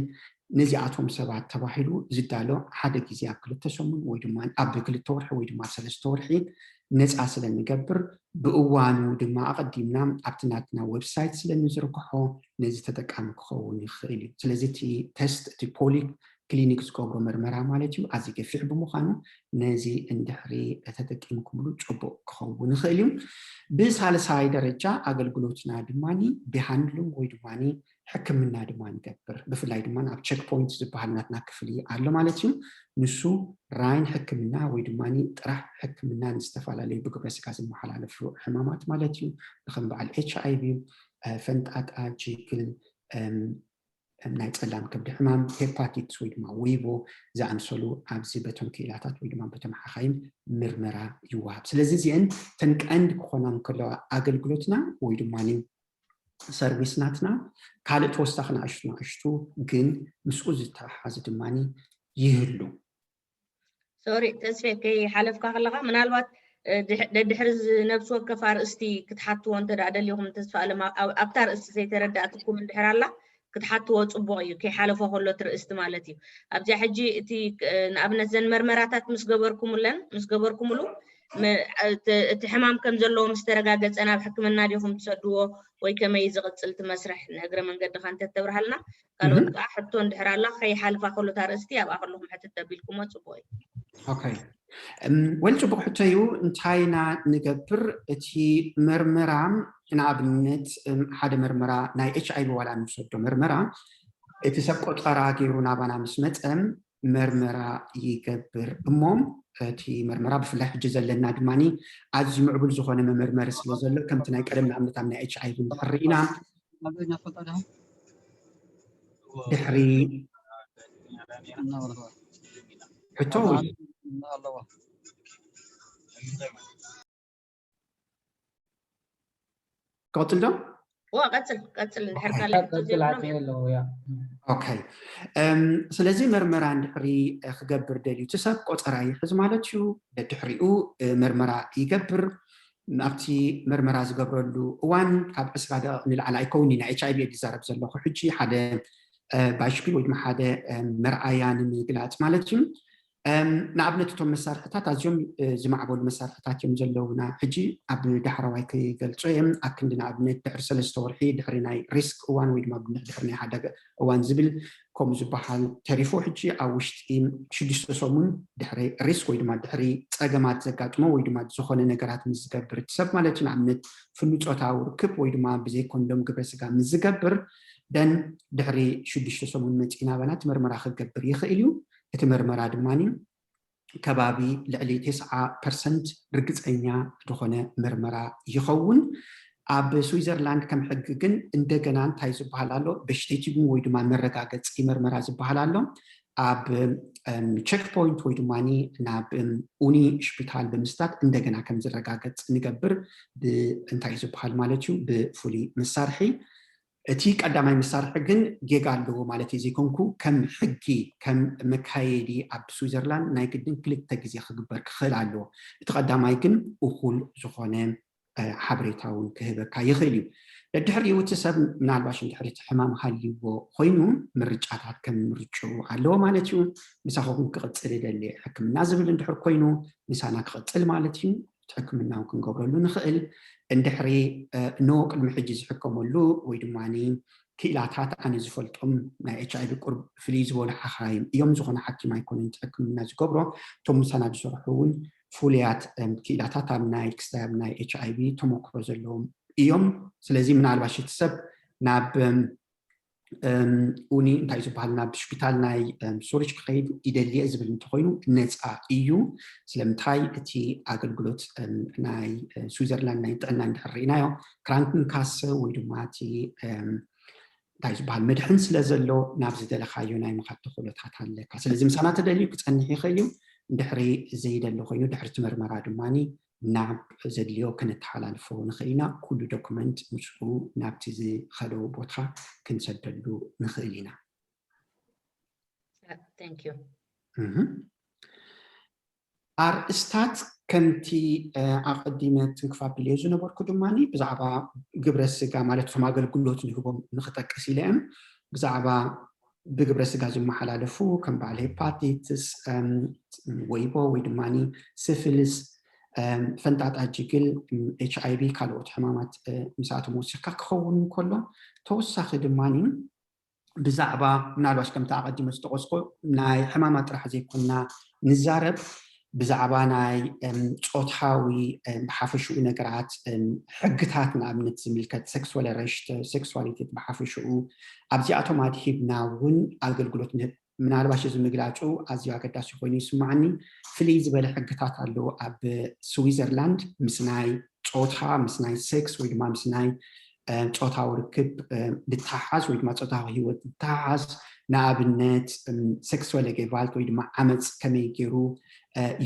ነዚኣቶም ሰባት ተባሂሉ ዝዳሎ ሓደ ግዜ ኣብ ክልተ ሰሙን ወይ ድማ ኣብ ክልተ ወርሒ ወይ ድማ ኣብ ሰለስተ ወርሒ ነፃ ስለ ንገብር ብእዋኑ ድማ ኣቐዲምና ኣብቲ ናትና ዌብሳይት ስለ ንዝርግሖ ነዚ ተጠቃሚ ክኸውን ይኽእል እዩ። ስለዚ እቲ ተስት እቲ ፖሊ ክሊኒክ ዝገብሮ መርመራ ማለት እዩ ኣዝዩ ገፊሕ ብምዃኑ ነዚ እንድሕሪ ተጠቂምኩምሉ ፅቡቕ ክኸውን ይኽእል እዩ። ብሳልሳይ ደረጃ ኣገልግሎትና ድማ ብሃንድሉም ወይ ድማ ሕክምና ድማ ንገብር። ብፍላይ ድማ ኣብ ቸክ ፖይንት ዝበሃል ናትና ክፍሊ ኣሎ ማለት እዩ። ንሱ ራይን ሕክምና ወይ ድማ ጥራሕ ሕክምና ንዝተፈላለዩ ብግብረ ስጋ ዝመሓላለፉ ሕማማት ማለት እዩ። ንከም በዓል ኤች ኣይ ቪ፣ ፈንጣጣ፣ ጅግል፣ ናይ ፀላም ከብዲ ሕማም፣ ሄፓቲትስ ወይ ድማ ዊቦ ዝኣምሰሉ ኣብዚ በቶም ክኢላታት ወይ ድማ በቶም ሓኻይም ምርመራ ይወሃብ። ስለዚ እዚአን ተን ቀንዲ ክኾና እንከለዋ ኣገልግሎትና ወይ ድማ ሰርቪስ ናትና ካልእ ተወሳኺ ንኣሽቱ ንኣሽቱ ግን ምስኡ ዝተሓሓዘ ድማ ይህሉ። ሶሪ ተስፌ፣ ከይሓለፍካ ከለኻ ምናልባት ደድሕሪ ነብሲ ወከፍ ኣርእስቲ ክትሓትዎ እንተ ደኣ ደሊኹም፣ ተስፋ ኣለም ኣብታ ርእስቲ ዘይተረዳእትኩም እንድሕር ኣላ ክትሓትዎ ጽቡቕ እዩ፣ ከይሓለፎ ከሎ እቲ ርእስቲ ማለት እዩ። ኣብዚኣ ሕጂ እቲ ንኣብነት ዘን መርመራታት ምስ ገበርኩምለን ምስ ገበርኩምሉ እቲ ሕማም ከም ዘለዎ ምስ ተረጋገጸ ናብ ሕክምና ዲኹም ትሰድዎ ወይ ከመይ ዝቕጽል እቲ መስርሕ ንእግረ መንገድኻ እንተተብርሃልና፣ ካልኦት ከዓ ሕቶ እንድሕር ኣላ ከይሓልፋ ከሎ እታ ርእስቲ ኣብኣ ከለኹም ሕትት ተቢልኩሞ ጽቡቕ እዩ። ኦኬ፣ ወል ጽቡቕ ሕቶ እዩ። እንታይ ኢና ንገብር? እቲ መርመራ ንኣብነት ሓደ መርመራ ናይ ኤች ኣይ ቪ ዋላ ንውሰዶ መርመራ እቲ ሰብ ቆጠራ ገይሩ ናባና ምስ መጸ መርመራ ይገብር እሞ እቲ መርመራ ብፍላይ ሕጂ ዘለና ድማ ኣዝዩ ምዕቡል ዝኾነ መመርመሪ ስለ ዘሎ ከምቲ ናይ ቀደም ንኣብነት ኣብ ናይ ኤች ኣይ ቪ እንድሕር ርኢና ድሕሪ ሕቶ ክቕጽል ዶ? ቀጽል ቀጽል እንድሕር ካልእ ሕቶ ዘይብሎም እዮም። ኦኬ። ስለዚ መርመራ እንድሕሪ ክገብር ደልዩ እቲ ሰብ ቆፀራ ይሕዝ ማለት እዩ። ደድሕሪኡ መርመራ ይገብር። ኣብቲ መርመራ ዝገብረሉ እዋን ካብ ዕስራ ደቂቕ ንላዕሊ ኣይከውን። ናይ ኤች ኣይ ቪ ዝዛረብ ዘለኹ ሕጂ ሓደ ባይሽክል ወይ ድማ ሓደ መርኣያ ንምግላፅ ማለት እዩ። ንኣብነት እቶም መሳርሕታት ኣዝዮም ዝማዕበሉ መሳርሕታት እዮም ዘለውና። ሕጂ ኣብ ዳሕረዋይ ክገልጾ እየ። ኣክንዲ ንኣብነት ድሕሪ ሰለስተ ወርሒ ድሕሪ ናይ ሪስክ እዋን ወይ ድማ ድሕሪ ናይ ሓደጋ እዋን ዝብል ከምኡ ዝበሃል ተሪፎ ሕጂ ኣብ ውሽጢ ሽዱሽተ ሰሙን ድሕሪ ሪስክ ወይ ድማ ድሕሪ ጸገማት ዘጋጥሞ ወይ ድማ ዝኾነ ነገራት ምስ ዝገብር እቲ ሰብ ማለት እዩ። ንኣብነት ፍኑጾታዊ ርክብ ወይ ድማ ብዘይ ኮንዶም ግብረ ስጋ ምስ ዝገብር ደን ድሕሪ ሽዱሽተ ሰሙን መጺእ ናባና እቲ መርመራ ክገብር ይኽእል እዩ። እቲ መርመራ ድማ ከባቢ ልዕሊ ተስዓ ፐርሰንት ርግፀኛ ዝኾነ መርመራ ይኸውን። ኣብ ስዊዘርላንድ ከም ሕጊ ግን እንደገና እንታይ ዝበሃል ኣሎ? በሽቴቲጉን ወይ ድማ መረጋገፂ መርመራ ዝበሃል ኣሎ። ኣብ ቸክ ፖይንት ወይ ድማ ናብ ኡኒ ሽፒታል ብምስታት እንደገና ከም ዝረጋገፅ ንገብር እንታይ ዝበሃል ማለት እዩ ብፍሉይ መሳርሒ። እቲ ቀዳማይ መሳርሒ ግን ጌጋ ኣለዎ ማለት እዩ ዘይኮንኩ፣ ከም ሕጊ ከም መካየዲ ኣብ ስዊዘርላንድ ናይ ግድን ክልተ ግዜ ክግበር ክኽእል ኣለዎ። እቲ ቀዳማይ ግን እኹል ዝኾነ ሓበሬታ እውን ክህበካ ይኽእል እዩ። ደድሕሪኡ እቲ ሰብ ምናልባሽ እንድሕሪ እቲ ሕማም ሃልይዎ ኮይኑ ምርጫታት ከም ምርጭኡ ኣለዎ ማለት እዩ። ምሳኹም ክቕፅል ይደሊ ሕክምና ዝብል እንድሕር ኮይኑ ምሳና ክቕፅል ማለት እዩ። እቲ ሕክምና እውን ክንገብረሉ ንኽእል። እንድሕሪ ኖ ቅድሚ ሕጂ ዝሕከመሉ ወይ ድማ ክኢላታት ኣነ ዝፈልጦም ናይ ኤች ኣይ ቪ ቁርብ ፍልይ ዝበሉ ሓኻይም እዮም። ዝኾነ ሓኪም ኣይኮነን እቲ ሕክምና ዝገብሮ። እቶም ምሳና ዝሰርሑ እውን ፍሉያት ክኢላታት ኣብ ናይ ክስታይ ኣብ ናይ ኤች ኣይ ቪ ተመክሮ ዘለዎም እዮም። ስለዚ ምናልባሽ እቲ ሰብ ናብ ኡኒ እንታይ ዝበሃል ናብ ሽፒታል ናይ ሱሪች ክኸይድ ይደልየ ዝብል እንተኮይኑ ነፃ እዩ። ስለምንታይ እቲ ኣገልግሎት ናይ ስዊዘርላንድ ናይ ጥዕና እንድሕር ርኢናዮ ክራንክንካሰ ወይ ድማ እቲ እንታይ ዝበሃል መድሕን ስለ ዘሎ ናብ ዝደለካዮ ናይ ምኻድ ተኽእሎታት ኣለካ። ስለዚ ምሳና ተደልዩ ክፀንሕ ይኽእል እዩ። እንድሕሪ ዘይደሊ ኮይኑ ድሕርቲ መርመራ ድማ ናብ ዘድልዮ ከነተሓላልፎ ንኽእል ኢና። ኩሉ ዶክመንት ምስኡ ናብቲ ዝኸዶ ቦታ ክንሰደሉ ንኽእል ኢና። ኣርእስታት ከምቲ ኣቐዲመ ትንክፍ ኣቢለዮ ዝነበርኩ ድማ ብዛዕባ ግብረ ስጋ ማለት እቶም ኣገልግሎት ንህቦም ንክጠቅስ ኢለ እም ብዛዕባ ብግብረ ስጋ ዝመሓላለፉ ከም በዓል ሄፓቲትስ፣ ወይቦ ወይ ድማ ስፍልስ፣ ፈንጣጣ ጅግል፣ ኤች ኣይ ቪ ካልኦት ሕማማት ምስኣቶም ወሲኽካ ክኸውን እንከሎ ተወሳኺ ድማ ብዛዕባ ምናልባሽ ከምቲ ኣቐዲመ ዝጠቐስኮ ናይ ሕማማት ጥራሕ ዘይኮንና ንዛረብ ብዛዕባ ናይ ጾታዊ ብሓፈሽኡ ነገራት ሕግታት ንኣብነት ዝምልከት ሴክስዋል ረሽት ሴክስዋሊቲ ብሓፈሽኡ ኣብዚኣቶም ኣድሂብና እውን ኣገልግሎት ንህብ ምናልባሽ እዚ ምግላጹ ኣዝዩ ኣገዳሲ ኮይኑ ይስማዓኒ። ፍልይ ዝበለ ሕግታት ኣለዉ ኣብ ስዊዘርላንድ ምስ ናይ ጾታ ምስ ናይ ሴክስ ወይ ድማ ምስ ናይ ጾታዊ ርክብ ዝተሓሓዝ ወይ ድማ ጾታዊ ህይወት ዝተሓሓዝ ንኣብነት ሴክስዋለ ጌቫልት ወይ ድማ ዓመፅ ከመይ ገይሩ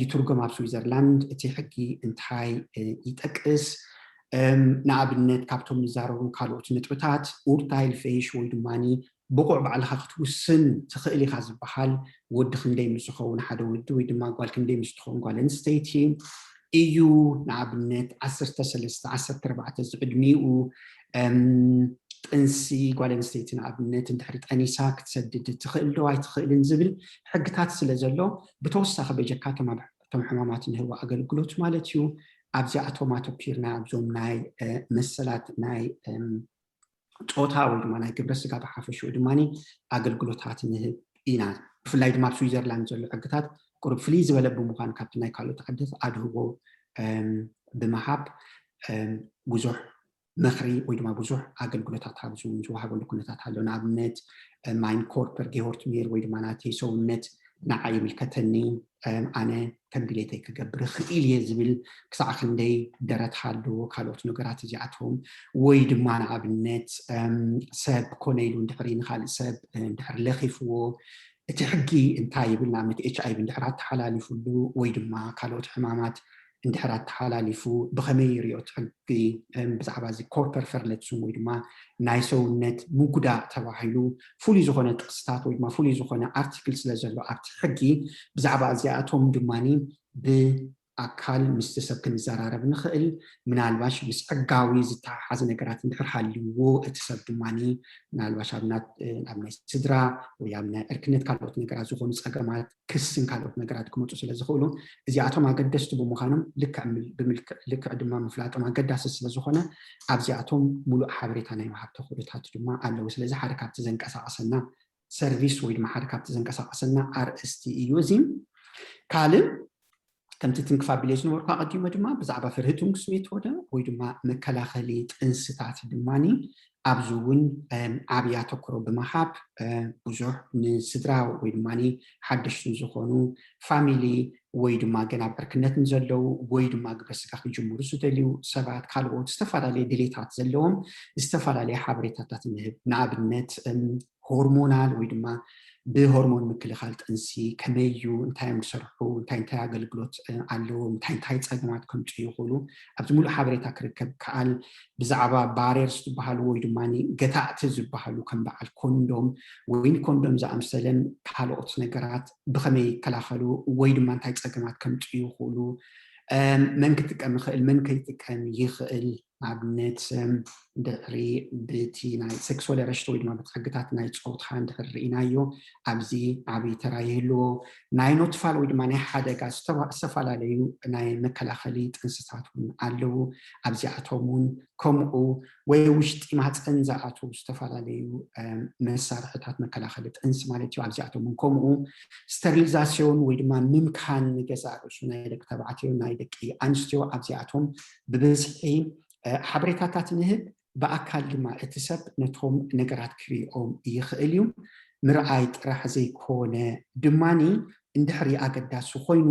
ይትርጎም ኣብ ስዊዘርላንድ እቲ ሕጊ እንታይ ይጠቅስ ንኣብነት ካብቶም ንዛረቡ ካልኦት ነጥብታት ኡርታይል ፌሽ ወይ ድማ ብቑዕ ባዕልኻ ክትውስን ትኽእል ኢኻ ዝበሃል ወዲ ክንደይ ምስ ዝኸውን ሓደ ወዲ ወይ ድማ ጓል ክንደይ ምስ ትኸውን ጓል ኣንስተይቲ እዩ። ንኣብነት ዓሰርተ ሰለስተ ዓሰርተ ኣርባዕተ ዝዕድሚኡ ጥንሲ ጓል ኣንስተይቲ ንኣብነት እንድሕሪ ጠኒሳ ክትሰድድ ትኽእል ዶ ኣይትኽእልን ዝብል ሕግታት ስለ ዘሎ ብተወሳኺ በጀካ እቶም ሕማማት ንህቦ ኣገልግሎት ማለት እዩ ኣብዚኣቶም ኣተኲርና ኣብዞም ናይ መሰላት ናይ ፆታ ወይ ድማ ናይ ግብረ ስጋ ብሓፈሽኡ ድማ ኣገልግሎታት ንህብ ኢና። ብፍላይ ድማ ኣብ ስዊዘርላንድ ዘሎ ሕግታት ቁሩብ ፍልይ ዝበለ ብምዃን ካብቲ ናይ ካልኦት ዓድታት ኣድህቦ ብምሃብ ብዙሕ ምኽሪ ወይ ድማ ብዙሕ ኣገልግሎታት ኣብዚ እውን ዝወሃበሉ ኩነታት ኣሎ። ንኣብነት ማይን ኮርፐር ጌሆርት ሜር ወይ ድማ ናተይ ሰውነት ንዓይ ይምልከተኒ፣ ኣነ ከም ድሌተይ ክገብር እኽእል እየ ዝብል ክሳዕ ክንደይ ደረት ሃለዎ ካልኦት ነገራት እዚኣቶም ወይ ድማ ንኣብነት ሰብ ኮነ ኢሉ እንድሕሪ ንካልእ ሰብ እንድሕር ለኺፍዎ እቲ ሕጊ እንታይ ይብል? ንኣብነት ኤች ኣይቪ እንድሕር ኣተሓላሊፉሉ ወይ ድማ ካልኦት ሕማማት እንድሕር ኣተሓላሊፉ ብኸመይ ይሪኦ እቲ ሕጊ? ብዛዕባ እዚ ኮርፐር ፈርለትሱን ወይ ድማ ናይ ሰውነት ምጉዳእ ተባሂሉ ፍሉይ ዝኾነ ጥቕስታት ወይ ድማ ፍሉይ ዝኾነ ኣርቲክል ስለ ዘሎ ኣብቲ ሕጊ ብዛዕባ እዚኣቶም ድማ ብኣካል ምስቲ ሰብ ክንዘራረብ ንኽእል። ምናልባሽ ምስ ሕጋዊ ዝተሓሓዘ ነገራት እንድሕር ሃልዎ እቲ ሰብ ድማ ምናልባሽ ኣብ ናይ ስድራ ወይ ኣብ ናይ ዕርክነት ካልኦት ነገራት ዝኾኑ ፀገማት ክስን ካልኦት ነገራት ክመፁ ስለ ዝኽእሉ እዚኣቶም ኣገደስቲ ብምዃኖም ልክዕ ድማ ምፍላጦም ኣገዳሲ ስለ ዝኾነ ኣብዚኣቶም ሙሉእ ሓበሬታ ናይ ምሃብ ተኽእሎታት ድማ ኣለዉ። ስለዚ ሓደ ካብቲ ዘንቀሳቐሰና ሰርቪስ ወይ ድማ ሓደ ካብቲ ዘንቀሳቐሰና ኣርእስቲ እዩ እዚ። ካልእ ከምቲ ትንክፍ ኣቢለ ዝነበርኩ ኣቐዲመ ድማ ብዛዕባ ፍርሂ ትንክስ ሜቶደ ወይ ድማ መከላኸሊ ጥንስታት ድማ ኣብዚ እውን ዓብይ ኣተኩሮ ብምሃብ ብዙሕ ንስድራ ወይ ድማ ሓደሽቲ ዝኾኑ ፋሚሊ ወይ ድማ ገና ኣብ ዕርክነት ንዘለዉ ወይ ድማ ግብረ ስጋ ክጅምሩ ዝደልዩ ሰባት ካልኦት ዝተፈላለየ ድሌታት ዘለዎም ዝተፈላለየ ሓበሬታታት ንህብ። ንኣብነት ሆርሞናል ወይ ድማ ብሆርሞን ምክልኻል ጥንሲ ከመይ እዩ፣ እንታይ እዮም ዝሰርሑ፣ እንታይ እንታይ ኣገልግሎት ኣለዎም፣ እንታይ እንታይ ፀገማት ከምፅኡ ይኽእሉ ኣብዚ ሙሉእ ሓበሬታ ክርከብ ከኣል ብዛዕባ ባሬርስ ዝበሃሉ ወይ ድማ ገታእቲ ዝበሃሉ ከም በዓል ኮንዶም ወይ ኮንዶም ዝኣምሰለን ካልኦት ነገራት ብኸመይ ይከላኸሉ ወይ ድማ እንታይ ፀገማት ከምፅኡ ይኽእሉ፣ መን ክጥቀም ይኽእል መን ከይጥቀም ይኽእል፣ ንኣብነት ድሕሪ ብቲ ናይ ሴክስ ወለረሽት ወይ ድማ በቲ ሕግታት ናይ ፆታ እንድሕር ርኢናዮ ኣብዚ ዓብዪ ተራ ይህልዎ። ናይ ኖትፋል ወይ ድማ ናይ ሓደጋ ዝተፈላለዩ ናይ መከላኸሊ ጥንስታት እውን ኣለዉ። ኣብዚኣቶም እውን ከምኡ ወይ ውሽጢ ማፀን ዝኣትዉ ዝተፈላለዩ መሳርሕታት መከላኸሊ ጥንሲ ማለት እዩ ኣብዚኣቶም እውን ከምኡ ስተሪሊዛሲዮን ወይ ድማ ምምካን ንገዛ ርእሱ ናይ ደቂ ተባዕትዮ ናይ ደቂ ኣንስትዮ ኣብዚኣቶም ብብዝሒ ሓበሬታታት ንህብ። ብኣካል ድማ እቲ ሰብ ነቶም ነገራት ክሪኦም ይኽእል እዩ። ምርኣይ ጥራሕ ዘይኮነ ድማኒ እንድሕሪ ኣገዳሲ ኮይኑ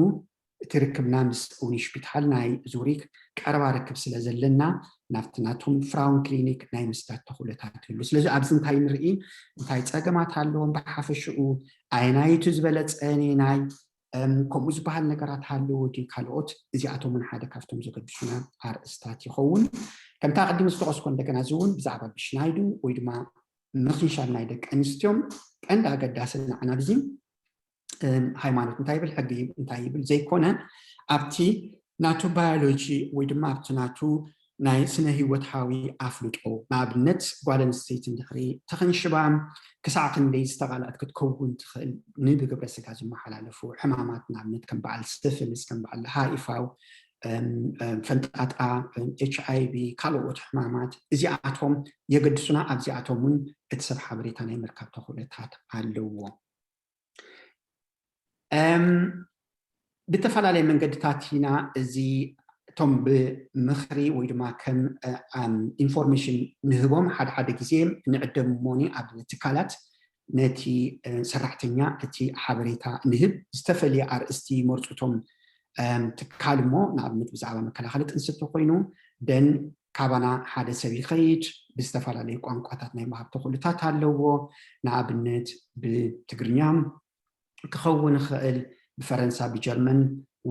እቲ ርክብና ምስ ኡኒሽፒታል ናይ ዙሪክ ቀረባ ርክብ ስለ ዘለና ናብቲ ናቶም ፍራውን ክሊኒክ ናይ ምስዳድ ተኽእሎታት ይህሉ። ስለዚ ኣብዚ እንታይ ንርኢ እንታይ ፀገማት ኣለዎም ብሓፈሽኡ ኣየናይቱ ዝበለፀ ናይ ከምኡ ዝበሃል ነገራት ሃለዎ ድዩ ካልኦት እዚኣቶም እውን ሓደ ካብቶም ዘገድሱና ኣርእስታት ይኸውን። ከምታ ቅድሚ ዝተቐስኮ እንደገና እዚ እውን ብዛዕባ ብሽናይዱ ወይ ድማ ምኽንሻብ ናይ ደቂ ኣንስትዮን ቀንዲ ኣገዳሲ ንዓና ብዚ ሃይማኖት እንታይ ይብል ሕጊ እንታይ ይብል ዘይኮነ ኣብቲ ናቱ ባዮሎጂ ወይ ድማ ኣብቲ ናቱ ናይ ስነ ህይወታዊ ኣፍልጦ ንኣብነት ጓል ኣንስተይቲ እንድሕሪ ተኸንሽባ ክሳዕ ክንደይ ዝተቓልዐት ክትከውን ትኽእል ንብግብረ ስጋ ዝመሓላለፉ ሕማማት ንኣብነት ከም በዓል ስፍልስ ከም በዓል ሃይፋው ፈንጣጣ ኤች ኣይ ቪ ካልኦት ሕማማት እዚኣቶም የገድሱና ኣብዚኣቶም እውን እቲ ሰብ ሓበሬታ ናይ ምርካብ ተኽእሎታት ኣለዎ። ብተፈላለየ መንገድታት ኢና እዚ እቶም ብምኽሪ ወይ ድማ ከም ኢንፎርሜሽን ንህቦም ሓደ ሓደ ግዜ ንዕደም ሞኒ ኣብ ትካላት ነቲ ሰራሕተኛ እቲ ሓበሬታ ንህብ ዝተፈለየ ኣርእስቲ ይመርፁ እቶም ትካል እሞ ንኣብነት ብዛዕባ መከላኸሊ ጥንስቲ ኮይኑ ደን ካባና ሓደ ሰብ ይኸይድ ብዝተፈላለዩ ቋንቋታት ናይ ምሃብ ተኽእሉታት ኣለዎ ንኣብነት ብትግርኛ ክኸውን ይኽእል ብፈረንሳ ብጀርመን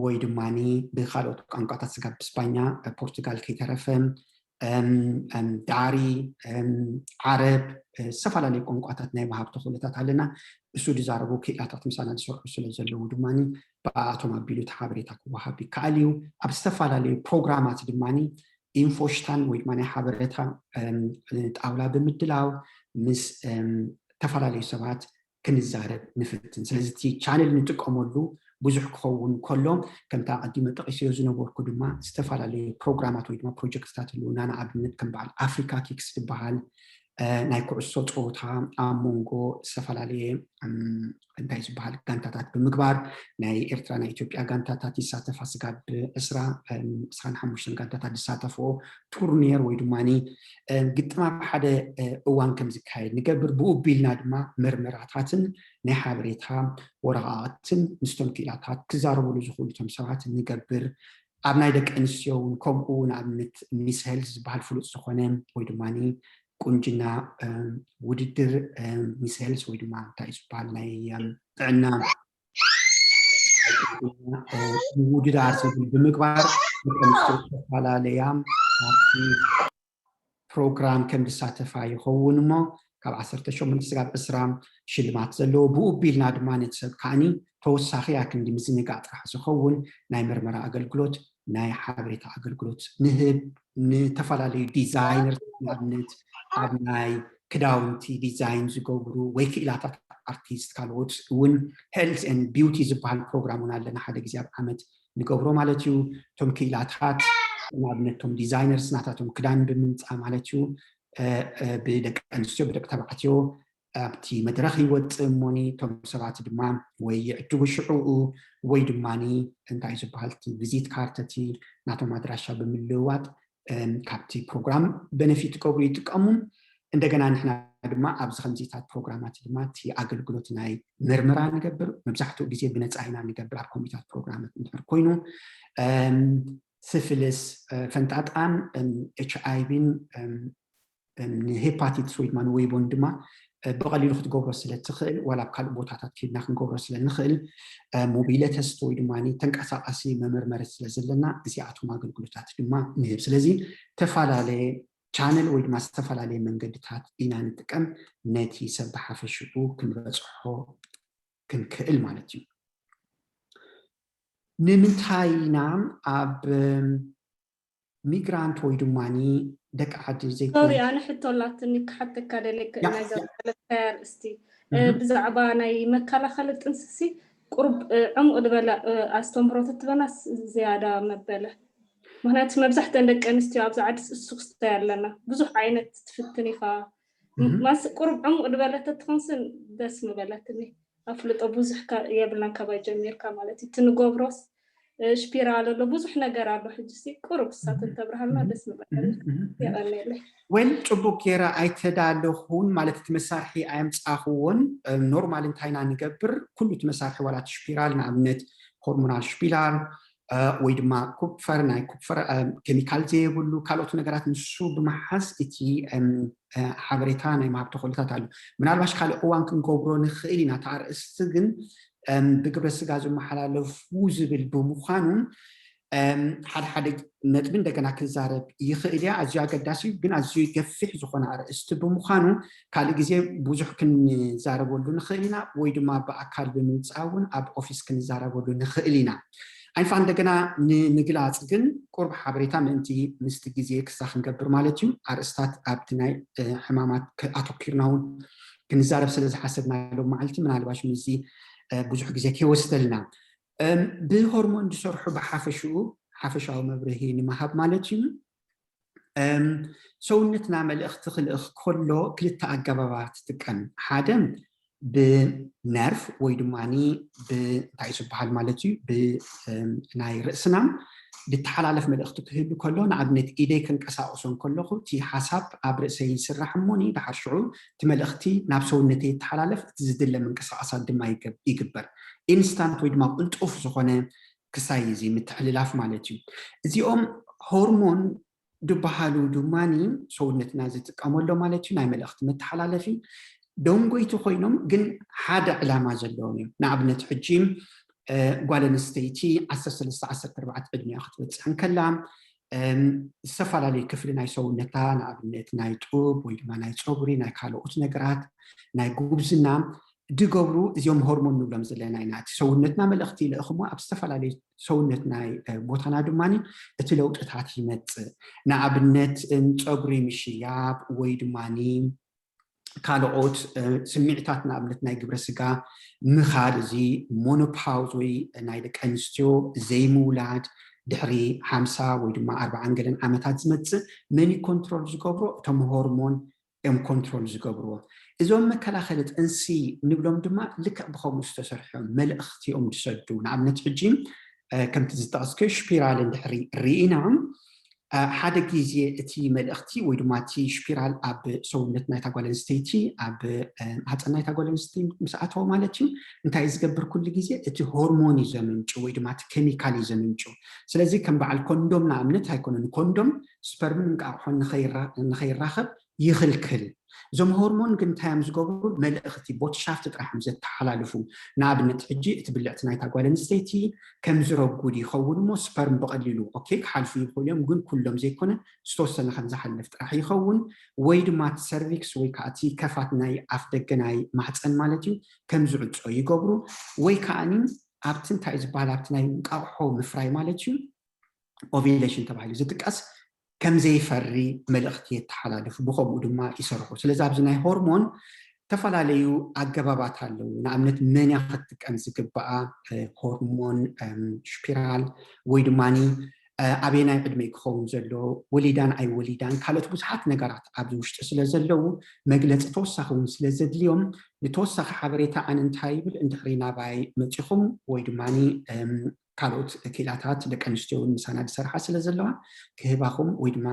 ወይ ድማ ብካልኦት ቋንቋታት ስጋብ ብስፓኛ ፖርቱጋል ከይተረፈ ዳሪ፣ ዓረብ፣ ዝተፈላለዩ ቋንቋታት ናይ ምሃብ ተኽእሎታት ኣለና። እሱ ዝዛረቡ ክኢላታት ምሳና ዝሰርሑ ስለ ዘለዉ ድማ ብኣቶም ኣቢሉ እቲ ሓበሬታ ክወሃብ ይከኣል እዩ። ኣብ ዝተፈላለዩ ፕሮግራማት ድማ ኢንፎሽታን ወይ ድማ ናይ ሓበሬታ ጣውላ ብምድላው ምስ ዝተፈላለዩ ሰባት ክንዛረብ ንፍትን። ስለዚ እቲ ቻነል ንጥቀመሉ ብዙሕ ክኸውን ከሎ፣ ከምታ ኣቐዲመ ጠቒሰዮ ዝነበርኩ ድማ ዝተፈላለዩ ፕሮግራማት ወይ ድማ ፕሮጀክትታት ኣለዉና። ንኣብነት ከም በዓል ኣፍሪካ ኪክስ ዝበሃል ናይ ኩዕሶ ፀወታ ኣብ መንጎ ዝተፈላለየ እንታይ ዝበሃል ጋንታታት ብምግባር ናይ ኤርትራ ናይ ኢትዮጵያ ጋንታታት ይሳተፋ። ስጋብ ዕስራ ዕስራን ሓሙሽተን ጋንታታት ዝሳተፍኦ ቱርኒር ወይ ድማ ግጥም ኣብ ሓደ እዋን ከም ዝካየድ ንገብር። ብኡ ቢልና ድማ መርመራታትን ናይ ሓበሬታ ወረቓቕትን ምስቶም ክኢላታት ክዛረብሉ ዝኽእሉ ቶም ሰባት ንገብር። ኣብ ናይ ደቂ ኣንስትዮ እውን ከምኡ ንኣብነት ሚስ ሄልዝ ዝበሃል ፍሉጥ ዝኾነ ወይ ድማ ቁንጅና ውድድር ሚስ ሄልዝ ወይ ድማ እንታይ ዝበሃል ናይ ጥዕና ውድዳር ዝብል ብምግባር ደቂ ኣንስትዮ ዝተፈላለያ ኣብቲ ፕሮግራም ከም ዝሳተፋ ይኸውን እሞ ካብ ዓሰርተ ሸሞንተ ስጋብ ዕስራ ሽልማት ዘለዎ ብኡ ቢልና ድማ ነቲ ሰብ ከዓኒ ተወሳኺ ኣክንዲ ምዝንጋዕ ጥራሕ ዝኸውን ናይ መርመራ ኣገልግሎት ናይ ሓበሬታ ኣገልግሎት ንህብ ንተፈላለዩ ዲዛይነር ንኣብነት ኣብ ናይ ክዳውንቲ ዲዛይን ዝገብሩ ወይ ክኢላታት ኣርቲስት ካልኦት እውን ሄልት ን ቢውቲ ዝበሃል ፕሮግራም እውን ኣለና። ሓደ ግዜ ኣብ ዓመት ንገብሮ ማለት እዩ። እቶም ክኢላታት ንኣብነት እቶም ዲዛይነርስ ናታቶም ክዳን ብምምፃእ ማለት እዩ ብደቂ ኣንስትዮ ብደቂ ተባዕትዮ ኣብቲ መድረኽ ይወፅእ እሞኒ እቶም ሰባት ድማ ወይ ይዕድጉ ሽዕኡ ወይ ድማ እንታይ ዝበሃል ቪዚት ካርተቲ ናቶም ኣድራሻ ብምልዋጥ ካብቲ ፕሮግራም በነፊት ክገብሩ ይጥቀሙ። እንደገና ንሕና ድማ ኣብዚ ከምዚታት ፕሮግራማት ድማ እቲ ኣገልግሎት ናይ ምርምራ ንገብር። መብዛሕትኡ ግዜ ብነፃ ኢና ንገብር ኣብ ኮሚታት ፕሮግራማት እንድሕር ኮይኑ ስፍልስ ፈንጣጣን ኤች ኣይቪን ንሄፓቲትስ ወይ ድማ ንወይቦን ድማ ብቐሊሉ ክትገብሮ ስለ ትኽእል ዋላ ኣብ ካልእ ቦታታት ኬድና ክንገብሮ ስለ ንኽእል ሞቢለ ተስት ወይ ድማ ተንቀሳቃሲ መመርመሪ ስለ ዘለና እዚኣቶም ኣገልግሎታት ድማ ንህብ። ስለዚ ዝተፈላለየ ቻነል ወይ ድማ ዝተፈላለየ መንገድታት ኢና ንጥቀም ነቲ ሰብ ብሓፈሽኡ ክንበፅሖ ክንክእል ማለት እዩ። ንምንታይ ኢና ኣብ ሚግራንት ወይ ድማ ደቂ ዓዲ ዘይኮኑ ኣነ ሕቶ ኣላትኒ ክሓተካ ደለክ ናይዛ ዘለካ ኣርእስቲ ብዛዕባ ናይ መከላኸሊ ጥንስሲ ቁርብ ዕሙቕ ዝበለ ኣስተምህሮ ተትበና ዝያዳ መበለ። ምክንያቱ መብዛሕተን ደቂ ኣንስትዮ ኣብዚ ዓዲ ስሱክስታይ ኣለና። ብዙሕ ዓይነት ትፍትን ኢኻ። ማስ ቁርብ ዕሙቕ ዝበለ ተትኾንስን ደስ ምበለትኒ። ኣፍልጦ ብዙሕ የብልናን ካባይ ጀሚርካ ማለት እዩ። እቲ ንገብሮስ ሽፒራል ኣሎ ብዙሕ ነገር ኣሎ። ሕጂ ሲ ቁሩብ እሳ ተተብርሃልና ደስ ምበለኒ። የቐንየለይ። ወይል ጽቡቅ ገይረ ኣይተዳለኹን ማለት እቲ መሳርሒ ኣየምጻኹዎን። ኖርማል እንታይና ንገብር ኩሉ እቲ መሳርሒ ዋላ እቲ ሽፒራል ንኣብነት ሆርሞናል ሽፒራል ወይ ድማ ኩፕፈር ናይ ኩፕፈር ኬሚካል ዘየብሉ ካልኦት ነገራት ንሱ ብምሓዝ እቲ ሓበሬታ ናይ ምሃብ ተኽእሎታት ኣሎ። ምናልባሽ ካልእ እዋን ክንገብሮ ንኽእል ኢና። እቲ ኣርእስቲ ግን ብግብረ ስጋ ዝመሓላለፉ ዝብል ብምዃኑ ሓደ ሓደ ነጥቢ እንደገና ክዛረብ ይኽእል እያ። ኣዝዩ ኣገዳሲ እዩ፣ ግን ኣዝዩ ገፊሕ ዝኾነ ኣርእስቲ ብምዃኑ ካልእ ግዜ ብዙሕ ክንዛረበሉ ንኽእል ኢና፣ ወይ ድማ ብኣካል ብምምፃእ እውን ኣብ ኦፊስ ክንዛረበሉ ንኽእል ኢና። ኣይንፋ እንደገና ንምግላፅ ግን ቁርብ ሓበሬታ ምእንቲ ምስቲ ግዜ ክሳ ክንገብር ማለት እዩ። ኣርእስታት ኣብቲ ናይ ሕማማት ኣተኪርና እውን ክንዛረብ ስለ ዝሓሰብና ሎም መዓልቲ ምናልባሽ ምስዚ ብዙሕ ግዜ ከይወስደልና ብሆርሞን ዝሰርሑ ብሓፈሽኡ ሓፈሻዊ መብርሂ ንምሃብ ማለት እዩ። ሰውነትና መልእኽቲ ክልእኽ ከሎ ክልተ ኣገባባት ትጥቀም። ሓደ ብነርፍ ወይ ድማ ብእንታይ ዝበሃል ማለት እዩ ብናይ ርእስና ዝተሓላለፍ መልእኽቲ ክህሉ ከሎ ንኣብነት ኢደይ ክንቀሳቀሶ ከለኹ እቲ ሓሳብ ኣብ ርእሰይ ይስራሕ እሞኒ ድሓር ሽዑ እቲ መልእኽቲ ናብ ሰውነተይ ይተሓላለፍ፣ እቲ ዝድለ ምንቅስቃሳት ድማ ይግበር። ኢንስታንት ወይ ድማ ቅልጡፍ ዝኾነ ክሳይ እዚ ምትሕልላፍ ማለት እዩ። እዚኦም ሆርሞን ዝበሃሉ ድማ ሰውነትና ዝጥቀመሎ ማለት እዩ ናይ መልእኽቲ መተሓላለፊ ደንጎይቲ ኮይኖም ግን ሓደ ዕላማ ዘለዎም እዮም። ንኣብነት ሕጂ ጓል ኣንስተይቲ ዓሰርተ ሰለስተ ዓሰርተ ኣርባዕተ ዕድሚያ ክትበፅሕ እንከላ እም፣ ዝተፈላለዩ ክፍሊ ናይ ሰውነትና፣ ንኣብነት ናይ ጡብ ወይ ድማ ናይ ፀጉሪ፣ ናይ ካልኦት ነገራት፣ ናይ ጉብዝና ዝገብሩ እዚኦም ሆርሞን ንብሎም ዘለና ኢና። እቲ ሰውነትና መልእኽቲ ይልእኽ እሞ ኣብ ዝተፈላለዩ ሰውነት ናይ እ፣ ቦታና ድማ እቲ ለውጥታት ይመፅእ። ንኣብነት እም፣ ፀጉሪ ምሽያብ ወይ ድማ ካልኦት እ፣ ስምዒታት፣ ንኣብነት ናይ ግብረ ስጋ ምኻድ፣ እዚ ሞኖፓውዝ ወይ ናይ ደቂ ኣንስትዮ ዘይምውላድ ድሕሪ ሓምሳ ወይ ድማ ኣርባዓን ገለን ዓመታት ዝመፅእ መን እዩ ኮንትሮል ዝገብሮ? እቶም ሆርሞን እዮም ኮንትሮል ዝገብርዎ። እዞም መከላኸሊ ጥንሲ ንብሎም ድማ ልክዕ ብኸምኡ ዝተሰርሑ መልእኽቲ እዮም ዝሰዱ። ንኣብነት ሕጂ እ፣ ከምቲ ዝጠቐስከ ሽፒራል እንድሕሪ ርኢና እ፣ ሓደ ግዜ እቲ መልእኽቲ ወይ ድማ እቲ ሽፒራል ኣብ ሰውነት ናይታ ጓል ኣንስተይቲ ኣብ እ፣ ማህፀን ናይታ ጓል ኣንስተይቲ ምስ ኣተወ ማለት እዩ እንታይ እዩ ዝገብር? ኩሉ ግዜ እቲ ሆርሞን እዩ ዘምንጩ ወይ ድማ እቲ ኬሚካል እዩ ዘምንጩ። ስለዚ ከም በዓል ኮንዶም ንኣብነት ኣይኮነን፣ ኮንዶም ስፐርምን እንቃቑሖን ንኸይራ- ንኸይራኸብ ይኽልክል። እዞም ሆርሞን ግን እንታይ እዮም ዝገብሩ? መልእኽቲ ቦትሻፍት ጥራሕ እዮም ዘተሓላልፉ። ንኣብነት ሕጂ እቲ ብልዕቲ ናይታ ጓል ኣንስተይቲ ከም ዝረጉድ ይኸውን እሞ ስፐርም ብቐሊሉ ኦኬ ክሓልፉ ይኽእሉ እዮም፣ ግን ኩሎም ዘይኮነ ዝተወሰነ ከም ዝሓልፍ ጥራሕ ይኸውን። ወይ ድማ እቲ ሰርቪክስ ወይ ከዓ እቲ ከፋት ናይ ኣፍ ደገ ናይ ማህፀን ማለት እዩ ከም ዝዕፆ ይገብሩ። ወይ ከዓኒ ኣብቲ እንታይ ዝበሃል ኣብቲ ናይ እንቃቑሖ ምፍራይ ማለት እዩ ኦቪሌሽን ተባሂሉ ዝጥቀስ ከም ዘይፈሪ መልእኽቲ የተሓላልፉ፣ ብኸምኡ ድማ ይሰርሑ። ስለዚ ኣብዚ ናይ ሆርሞን ዝተፈላለዩ ኣገባባት ኣለዉ። ንኣብነት መን እያ ክትጥቀም ዝግብኣ እ፣ ሆርሞን እም፣ ሽፒራል ወይ ድማ ኣበየናይ ዕድመ ክኸውን ዘሎ፣ ወሊዳን ኣይወሊዳን፣ ካልኦት ብዙሓት ነገራት ኣብዚ ውሽጢ ስለ ዘለዉ መግለፂ ተወሳኺ እውን ስለ ዘድልዮም ንተወሳኺ ሓበሬታ ኣነ እንታይ ይብል እንድሕሪ ናባይ መፂኹም ወይ ድማ ካልኦት ክኢላታት ደቂ ኣንስትዮ እውን ምሳና ዝሰርሓ ስለ ዘለዋ ክህባኹም ወይ ድማ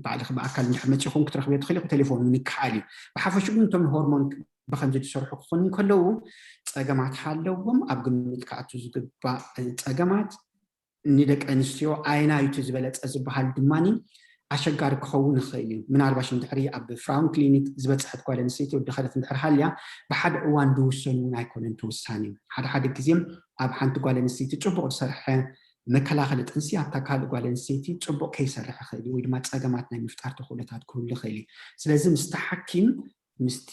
ባዕልኺ ብኣካል እንድሕር መፂኹም ክትረኽብዮ ትኽእል ኢኹ። ቴሌፎን እውን ይከኣል እዩ። ብሓፈሽኡ ግን እቶም ሆርሞን ብከምዚ ዝሰርሑ ክኾኑ እንከለዉ ፀገማት ኣለዎም። ኣብ ግምት ክኣቱ ዝግባእ ፀገማት ንደቂ ኣንስትዮ ኣየናይ እቲ ዝበለፀ ዝበሃል ድማ ኣሸጋሪ ክኸውን ይኽእል እዩ። ምናልባሽ እንድሕሪ ኣብ ፍራውን ክሊኒክ ዝበፅሐት ጓል ኣንስተይቲ ወዲ ከለት እንድሕር ሃልያ ብሓደ እዋን ዝውሰን እውን ኣይኮነን ተወሳኒ። ሓደ ሓደ ግዜ ኣብ ሓንቲ ጓል ኣንስተይቲ ፅቡቕ ዝሰርሐ መከላኸሊ ጥንሲ ኣብታ ካልእ ጓል ኣንስተይቲ ፅቡቕ ከይሰርሕ ይኽእል እዩ ወይ ድማ ፀገማት ናይ ምፍጣር ተኽእሎታት ክህሉ ይኽእል እዩ። ስለዚ ምስቲ ሓኪም ምስቲ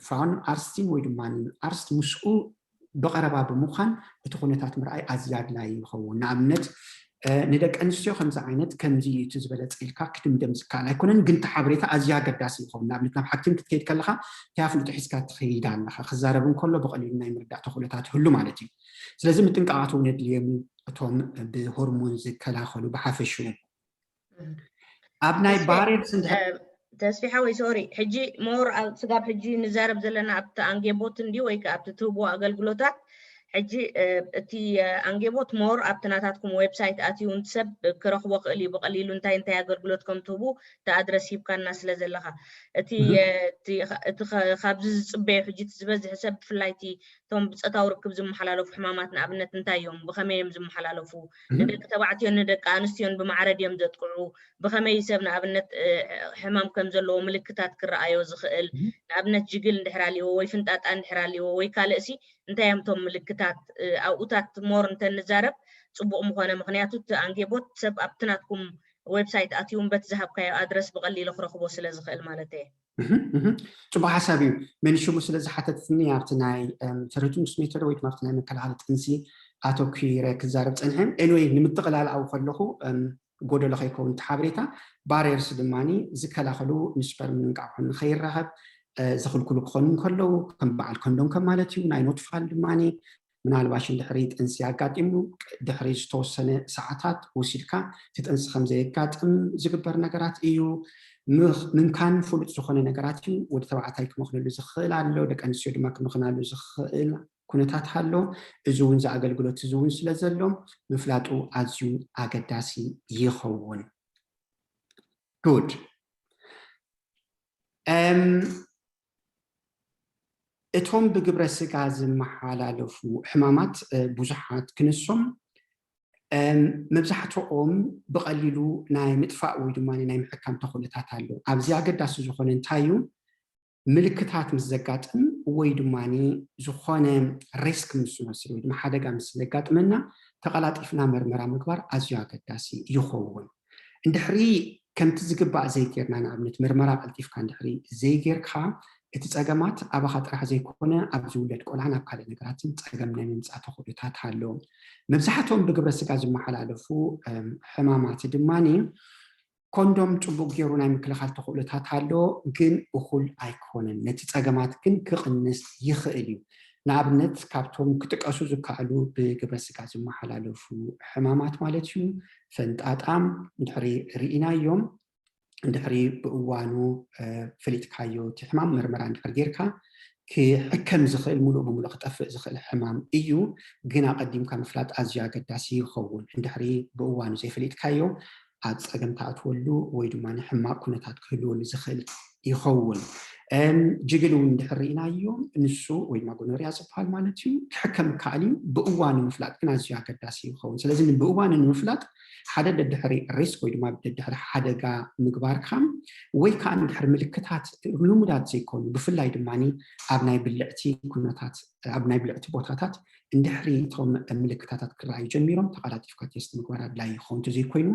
ፍራውን ኣርስቲን ወይ ድማ ኣርስት ምስኡ ብቐረባ ብምዃን እቲ ኩነታት ምርኣይ ኣዝዩ ኣድላዪ ይኸውን። ንኣብነት ንደቂ ኣንስትዮ ከምዚ ዓይነት ከምዚ እዩ እቲ ዝበለፀ ኢልካ ክድምደም ዝከኣል ኣይኮነን፣ ግን እቲ ሓበሬታ ኣዝዩ ኣገዳሲ ይኸውን። ንኣብነት ናብ ሓኪም ክትከይድ ከለኻ እንታይ ኣፍልጦ ሒዝካ ትኸይድ ኣለኻ? ክዛረብ እንከሎ ብቐሊሉ ናይ ምርዳእ ተኽእሎታት ይህሉ ማለት እዩ። ስለዚ ምጥንቃቓት እውን የድልዮም እቶም ብሆርሞን ዝከላኸሉ ብሓፈሽኡ። ኣብ ናይ ባሬድ ስንድሕር ተስፊ ሓወይ ሶሪ ሕጂ ሞር ስጋብ ሕጂ ንዛረብ ዘለና ኣብቲ ኣንጌቦት እንዲ ወይ ከዓ ኣብቲ ትህብዎ ኣገልግሎታት ሕጂ እቲ ኣንጌቦት ሞር ኣብቲ ናታትኩም ዌብሳይት ኣትዩ ሰብ ክረኽቦ ክእል እዩ ብቀሊሉ እንታይ እንታይ ኣገልግሎት ከም ትህቡ እቲ ኣድረስ ሂብካና ስለ ዘለካ እቲ ካብዚ ዝፅበዮ ሕጂ ዝበዝሕ ሰብ ብፍላይ እቲ እቶም ብፆታዊ ርክብ ዝመሓላለፉ ሕማማት ንኣብነት እንታይ እዮም? ብኸመይ እዮም ዝመሓላለፉ? ንደቂ ተባዕትዮን ንደቂ ኣንስትዮን ብማዕረ ድዮም ዘጥቅዑ? ብኸመይ ሰብ ንኣብነት ሕማም ከም ዘለዎ ምልክታት ክረኣዮ ዝኽእል? ንኣብነት ጅግል እንድሕር ኣልዎ ወይ ፍንጣጣ እንድሕር ኣልዎ ወይ ካልእሲ እንታይ እዮም እቶም ምልክታት? ኣብኡታት ሞር እንተንዛረብ ፅቡቕ ምኾነ። ምኽንያቱ እቲ ኣንጌቦት ሰብ ኣብቲ ናትኩም ዌብሳይት ኣትዩ በቲ ዝሃብካዮ ኣድረስ ብቐሊሉ ክረኽቦ ስለ ዝኽእል ማለት እየ። ፅቡቅ ሓሳብ እዩ። መኒሽሙ ስለ ዝሓተትኒ ኣብቲ ናይ ተረጅምስ ሜተድ ወይ ድማ ኣብቲ ናይ መከላኸሊ ጥንሲ ኣተኪረ ክዛረብ ፀንሐ። ኤንወይ ንምጥቕላል ኣብኡ ከለኹ ጎደሎ ከይከውን እቲ ሓበሬታ ባሬርስ ድማ ዝከላኸሉ ንስፐርም እንቃቑሖ ንከይራኸብ ዝኽልክሉ ክኾኑ እንከለዉ ከም በዓል ኮንዶም ከም ማለት እዩ። ናይ ኖትፋል ድማ ምናልባሽ እንድሕሪ ጥንሲ ኣጋጢሙ ድሕሪ ዝተወሰነ ሰዓታት ወሲድካ እቲ ጥንሲ ከም ዘየጋጥም ዝግበር ነገራት እዩ። ምምካን ፍሉጥ ዝኾነ ነገራት እዩ። ወዲ ተባዕታይ ክመኽነሉ ዝኽእል ኣሎ፣ ደቂ ኣንስትዮ ድማ ክምኽናሉ ዝኽእል ኩነታት ኣሎ። እዚ እውን እዚ ኣገልግሎት እዚ እውን ስለ ዘሎ ምፍላጡ ኣዝዩ ኣገዳሲ ይኸውን። ጉድ እቶም ብግብረ ስጋ ዝመሓላለፉ ሕማማት ብዙሓት ክንሶም መብዛሕትኦም ብቐሊሉ ናይ ምጥፋእ ወይ ድማ ናይ ምሕካም ተኽእሎታት ኣሎ። ኣብዚ ኣገዳሲ ዝኾነ እንታይ እዩ? ምልክታት ምስ ዘጋጥም ወይ ድማ ዝኾነ ሪስክ ምስ ንወስድ ወይ ድማ ሓደጋ ምስ ዘጋጥመና ተቐላጢፍና መርመራ ምግባር ኣዝዩ ኣገዳሲ ይኸውን። እንድሕሪ ከምቲ ዝግባእ ዘይጌርና፣ ንኣብነት መርመራ ቀልጢፍካ እንድሕሪ ዘይጌርካ፣ እቲ ጸገማት ኣባኻ ጥራሕ ዘይኮነ ኣብ ዝውለድ ቆልዓን ኣብ ካልእ ነገራትን ጸገም ናይ ምምጻእ ተኽእሎታት ኣሎ። መብዛሕትኦም ብግብረ ስጋ ዝመሓላለፉ ሕማማት ድማ ኮንዶም ጽቡቕ ገይሩ ናይ ምክልኻል ተኽእሎታት ኣሎ፣ ግን እኹል ኣይኮነን። ነቲ ጸገማት ግን ክቕንስ ይኽእል እዩ። ንኣብነት ካብቶም ክጥቀሱ ዝከኣሉ ብግብረ ስጋ ዝመሓላለፉ ሕማማት ማለት እዩ፣ ፈንጣጣም እንድሕሪ ርኢናዮም፣ እንድሕሪ ብእዋኑ ፈሊጥካዮ እቲ ሕማም መርመራ እንድሕር ጌርካ ክሕከም ዝኽእል፣ ሙሉእ ብሙሉእ ክጠፍእ ዝኽእል ሕማም እዩ። ግን ኣቐዲምካ ምፍላጥ ኣዝዩ ኣገዳሲ ይኸውን። እንድሕሪ ብእዋኑ ዘይፈሊጥካዮ ኣብ ጸገም ትኣትወሉ ወይ ድማ ሕማቕ ኩነታት ክህልወሉ ዝኽእል ይኸውን። ጅግል እውን እንድሕር ርኢናዮ፣ ንሱ ወይ ድማ ጎኖርያ ዝበሃል ማለት እዩ፣ ክሕከም ይከኣል እዩ። ብእዋኑ ምፍላጥ ግን ኣዝዩ ኣገዳሲ ይኸውን። ስለዚ ብእዋኑ ንምፍላጥ ሓደ ደድሕሪ ሪስክ ወይ ድማ ደድሕሪ ሓደጋ ምግባርካ ወይ ከዓ እንድሕር ምልክታት ልሙዳት ዘይኮኑ፣ ብፍላይ ድማ ኣብ ናይ ብልዕቲ ኩነታት፣ ኣብ ናይ ብልዕቲ ቦታታት እንድሕሪ እቶም ምልክታታት ክረኣዩ ጀሚሮም ተቐላጢፍካ ቴስት ምግባር ኣድላይ ይኸውን። እንተዘይኮይኑ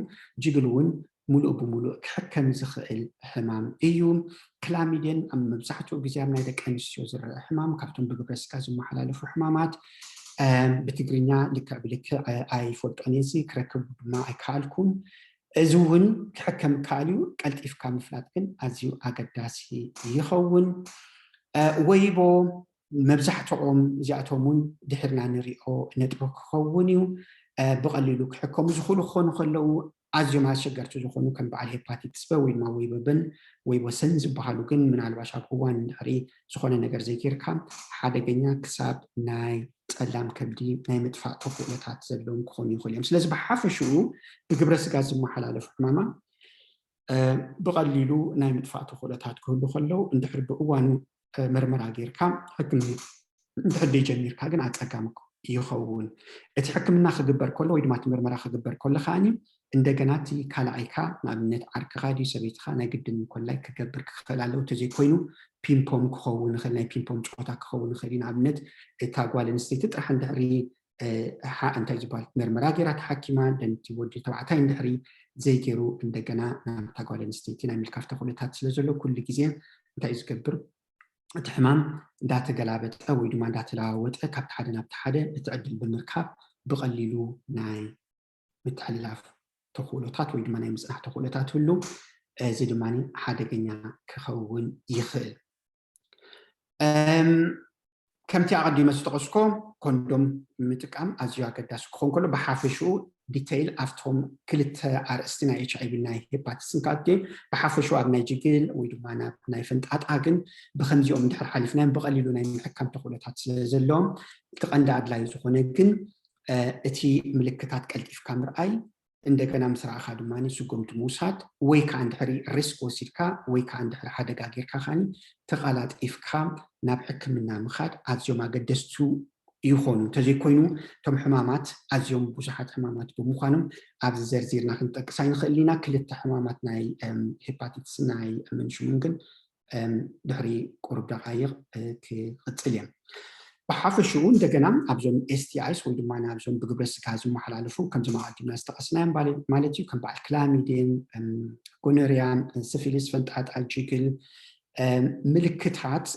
ጅግል እውን ሙሉእ ብሙሉእ ክሕከም ዝኽእል ሕማም እዩ። ክላሚድየን ኣብ መብዛሕትኡ ግዜ ኣብ ናይ ደቂ ኣንስትዮ ዝረአ ሕማም ካብቶም ብግብረ ስጋ ዝመሓላለፉ ሕማማት ብትግርኛ ልክዕ ብልክዕ ኣይፈልጦን እየ፣ ክረክብ ድማ ኣይከኣልኩን። እዚ እውን ክሕከም ይከኣል እዩ። ቀልጢፍካ ምፍላጥ ግን ኣዝዩ ኣገዳሲ ይኸውን። ወይቦ መብዛሕትኦም እዚኣቶም እውን ድሕርና ንሪኦ ነጥቢ ክኸውን እዩ። ብቐሊሉ ክሕከሙ ዝኽእሉ ክኾኑ ከለዉ ኣዝዮም ኣሸገርቲ ዝኾኑ ከም በዓል ሄፓቲትስ በ ወይ ድማ ወይቦ በን ወይቦ ሰን ዝበሃሉ ግን ምናልባሽ ኣብ እዋን እንድሕሪ ዝኾነ ነገር ዘይጌርካ ሓደገኛ ክሳብ ናይ ጸላም ከብዲ ናይ ምጥፋእ ተኽእሎታት ዘለዎም ክኾኑ ይኽእሉ እዮም። ስለዚ ብሓፈሽኡ ብግብረ ስጋ ዝመሓላለፉ ሕማማ ብቐሊሉ ናይ ምጥፋእ ተኽእሎታት ክህሉ ከለዉ እንድሕር ብእዋኑ መርመራ ጌርካ ሕክምና እንድሕር ዘይጀሚርካ ግን ኣጸጋሚ ይኸውን። እቲ ሕክምና ክግበር ከሎ ወይ ድማ እቲ መርመራ ክግበር ከሎ ከዓኒ እንደገና እቲ ካልኣይካ ንኣብነት ዓርክኻ ድዩ ሰበይትኻ ናይ ግድን ኮላይ ክገብር ክኽእል ኣለዎ። እንተዘይኮይኑ ፒንፖም ክኸውን ይኽእል፣ ናይ ፒንፖም ጨወታ ክኸውን ይኽእል እዩ። ንኣብነት እታ ጓል ኣንስተይቲ ጥራሕ እንድሕሪ እንታይ ዝበሃል መርመራ ጌራ ተሓኪማ ደንቲ ወዲ ተባዕታይ እንድሕሪ ዘይገይሩ እንደገና ናብታ ጓል ኣንስተይቲ ናይ ምልካፍ ተኽእሎታት ስለ ዘሎ ኩሉ ግዜ እንታይ እዩ ዝገብር? እቲ ሕማም እንዳተገላበጠ ወይ ድማ እንዳተለዋወጠ ካብቲ ሓደ ናብቲ ሓደ እቲ ዕድል ብምርካብ ብቐሊሉ ናይ ምትሕልላፍ ተኽእሎታት ወይ ድማ ናይ ምፅናሕ ተኽእሎታት ህሉ። እዚ ድማ ሓደገኛ ክኸውን ይኽእል። ከምቲ ኣቐዲመ ዝጠቐስኮ ኮንዶም ምጥቃም ኣዝዩ ኣገዳሲ ክኸውን ከሎ ብሓፈሽኡ ዲተይል ኣብቶም ክልተ ኣርእስቲ ናይ ኤች ኣይቪ ናይ ሄፓቲስን ክኣቱ ብሓፈሽኡ ኣብ ናይ ጅግል ወይ ድማ ናይ ፈንጣጣ ግን ብከምዚኦም እንድሕር ሓሊፍናዮም ብቐሊሉ ናይ ምሕካም ተኽእሎታት ስለ ዘለዎም እቲ ቀንዲ ኣድላይ ዝኾነ ግን እቲ ምልክታት ቀልጢፍካ ምርኣይ እንደገና ምስ ረኣኻ ድማ ስጎምቲ ምውሳድ ወይ ከዓ እንድሕሪ ሪስክ ወሲድካ ወይ ከዓ እንድሕሪ ሓደጋ ጌርካ ከዓኒ ተቐላጢፍካ ናብ ሕክምና ምኻድ ኣዝዮም ኣገደስቱ ይኾኑ። እንተዘይኮይኑ እቶም ሕማማት ኣዝዮም ብዙሓት ሕማማት ብምዃኖም ኣብዚ ዘርዚርና ክንጠቅስ ኣይንኽእል ኢና። ክልተ ሕማማት ናይ ሄፓቲትስ ናይ መንሽሙን ግን ድሕሪ ቁሩብ ደቃይቕ ክቕፅል እየ። ብሓፈሽኡ እንደገና ኣብዞም ኤስቲኣይስ ወይ ድማ ናብዞም ብግብረ ስጋ ዝመሓላለፉ ከምዞም ኣቐዲምና ዝጠቐስናዮም ማለት እዩ ከም በዓል ክላሚድየን፣ ጎኖርያ፣ ስፊሊስ፣ ፈንጣጣ፣ ጅግል ምልክታት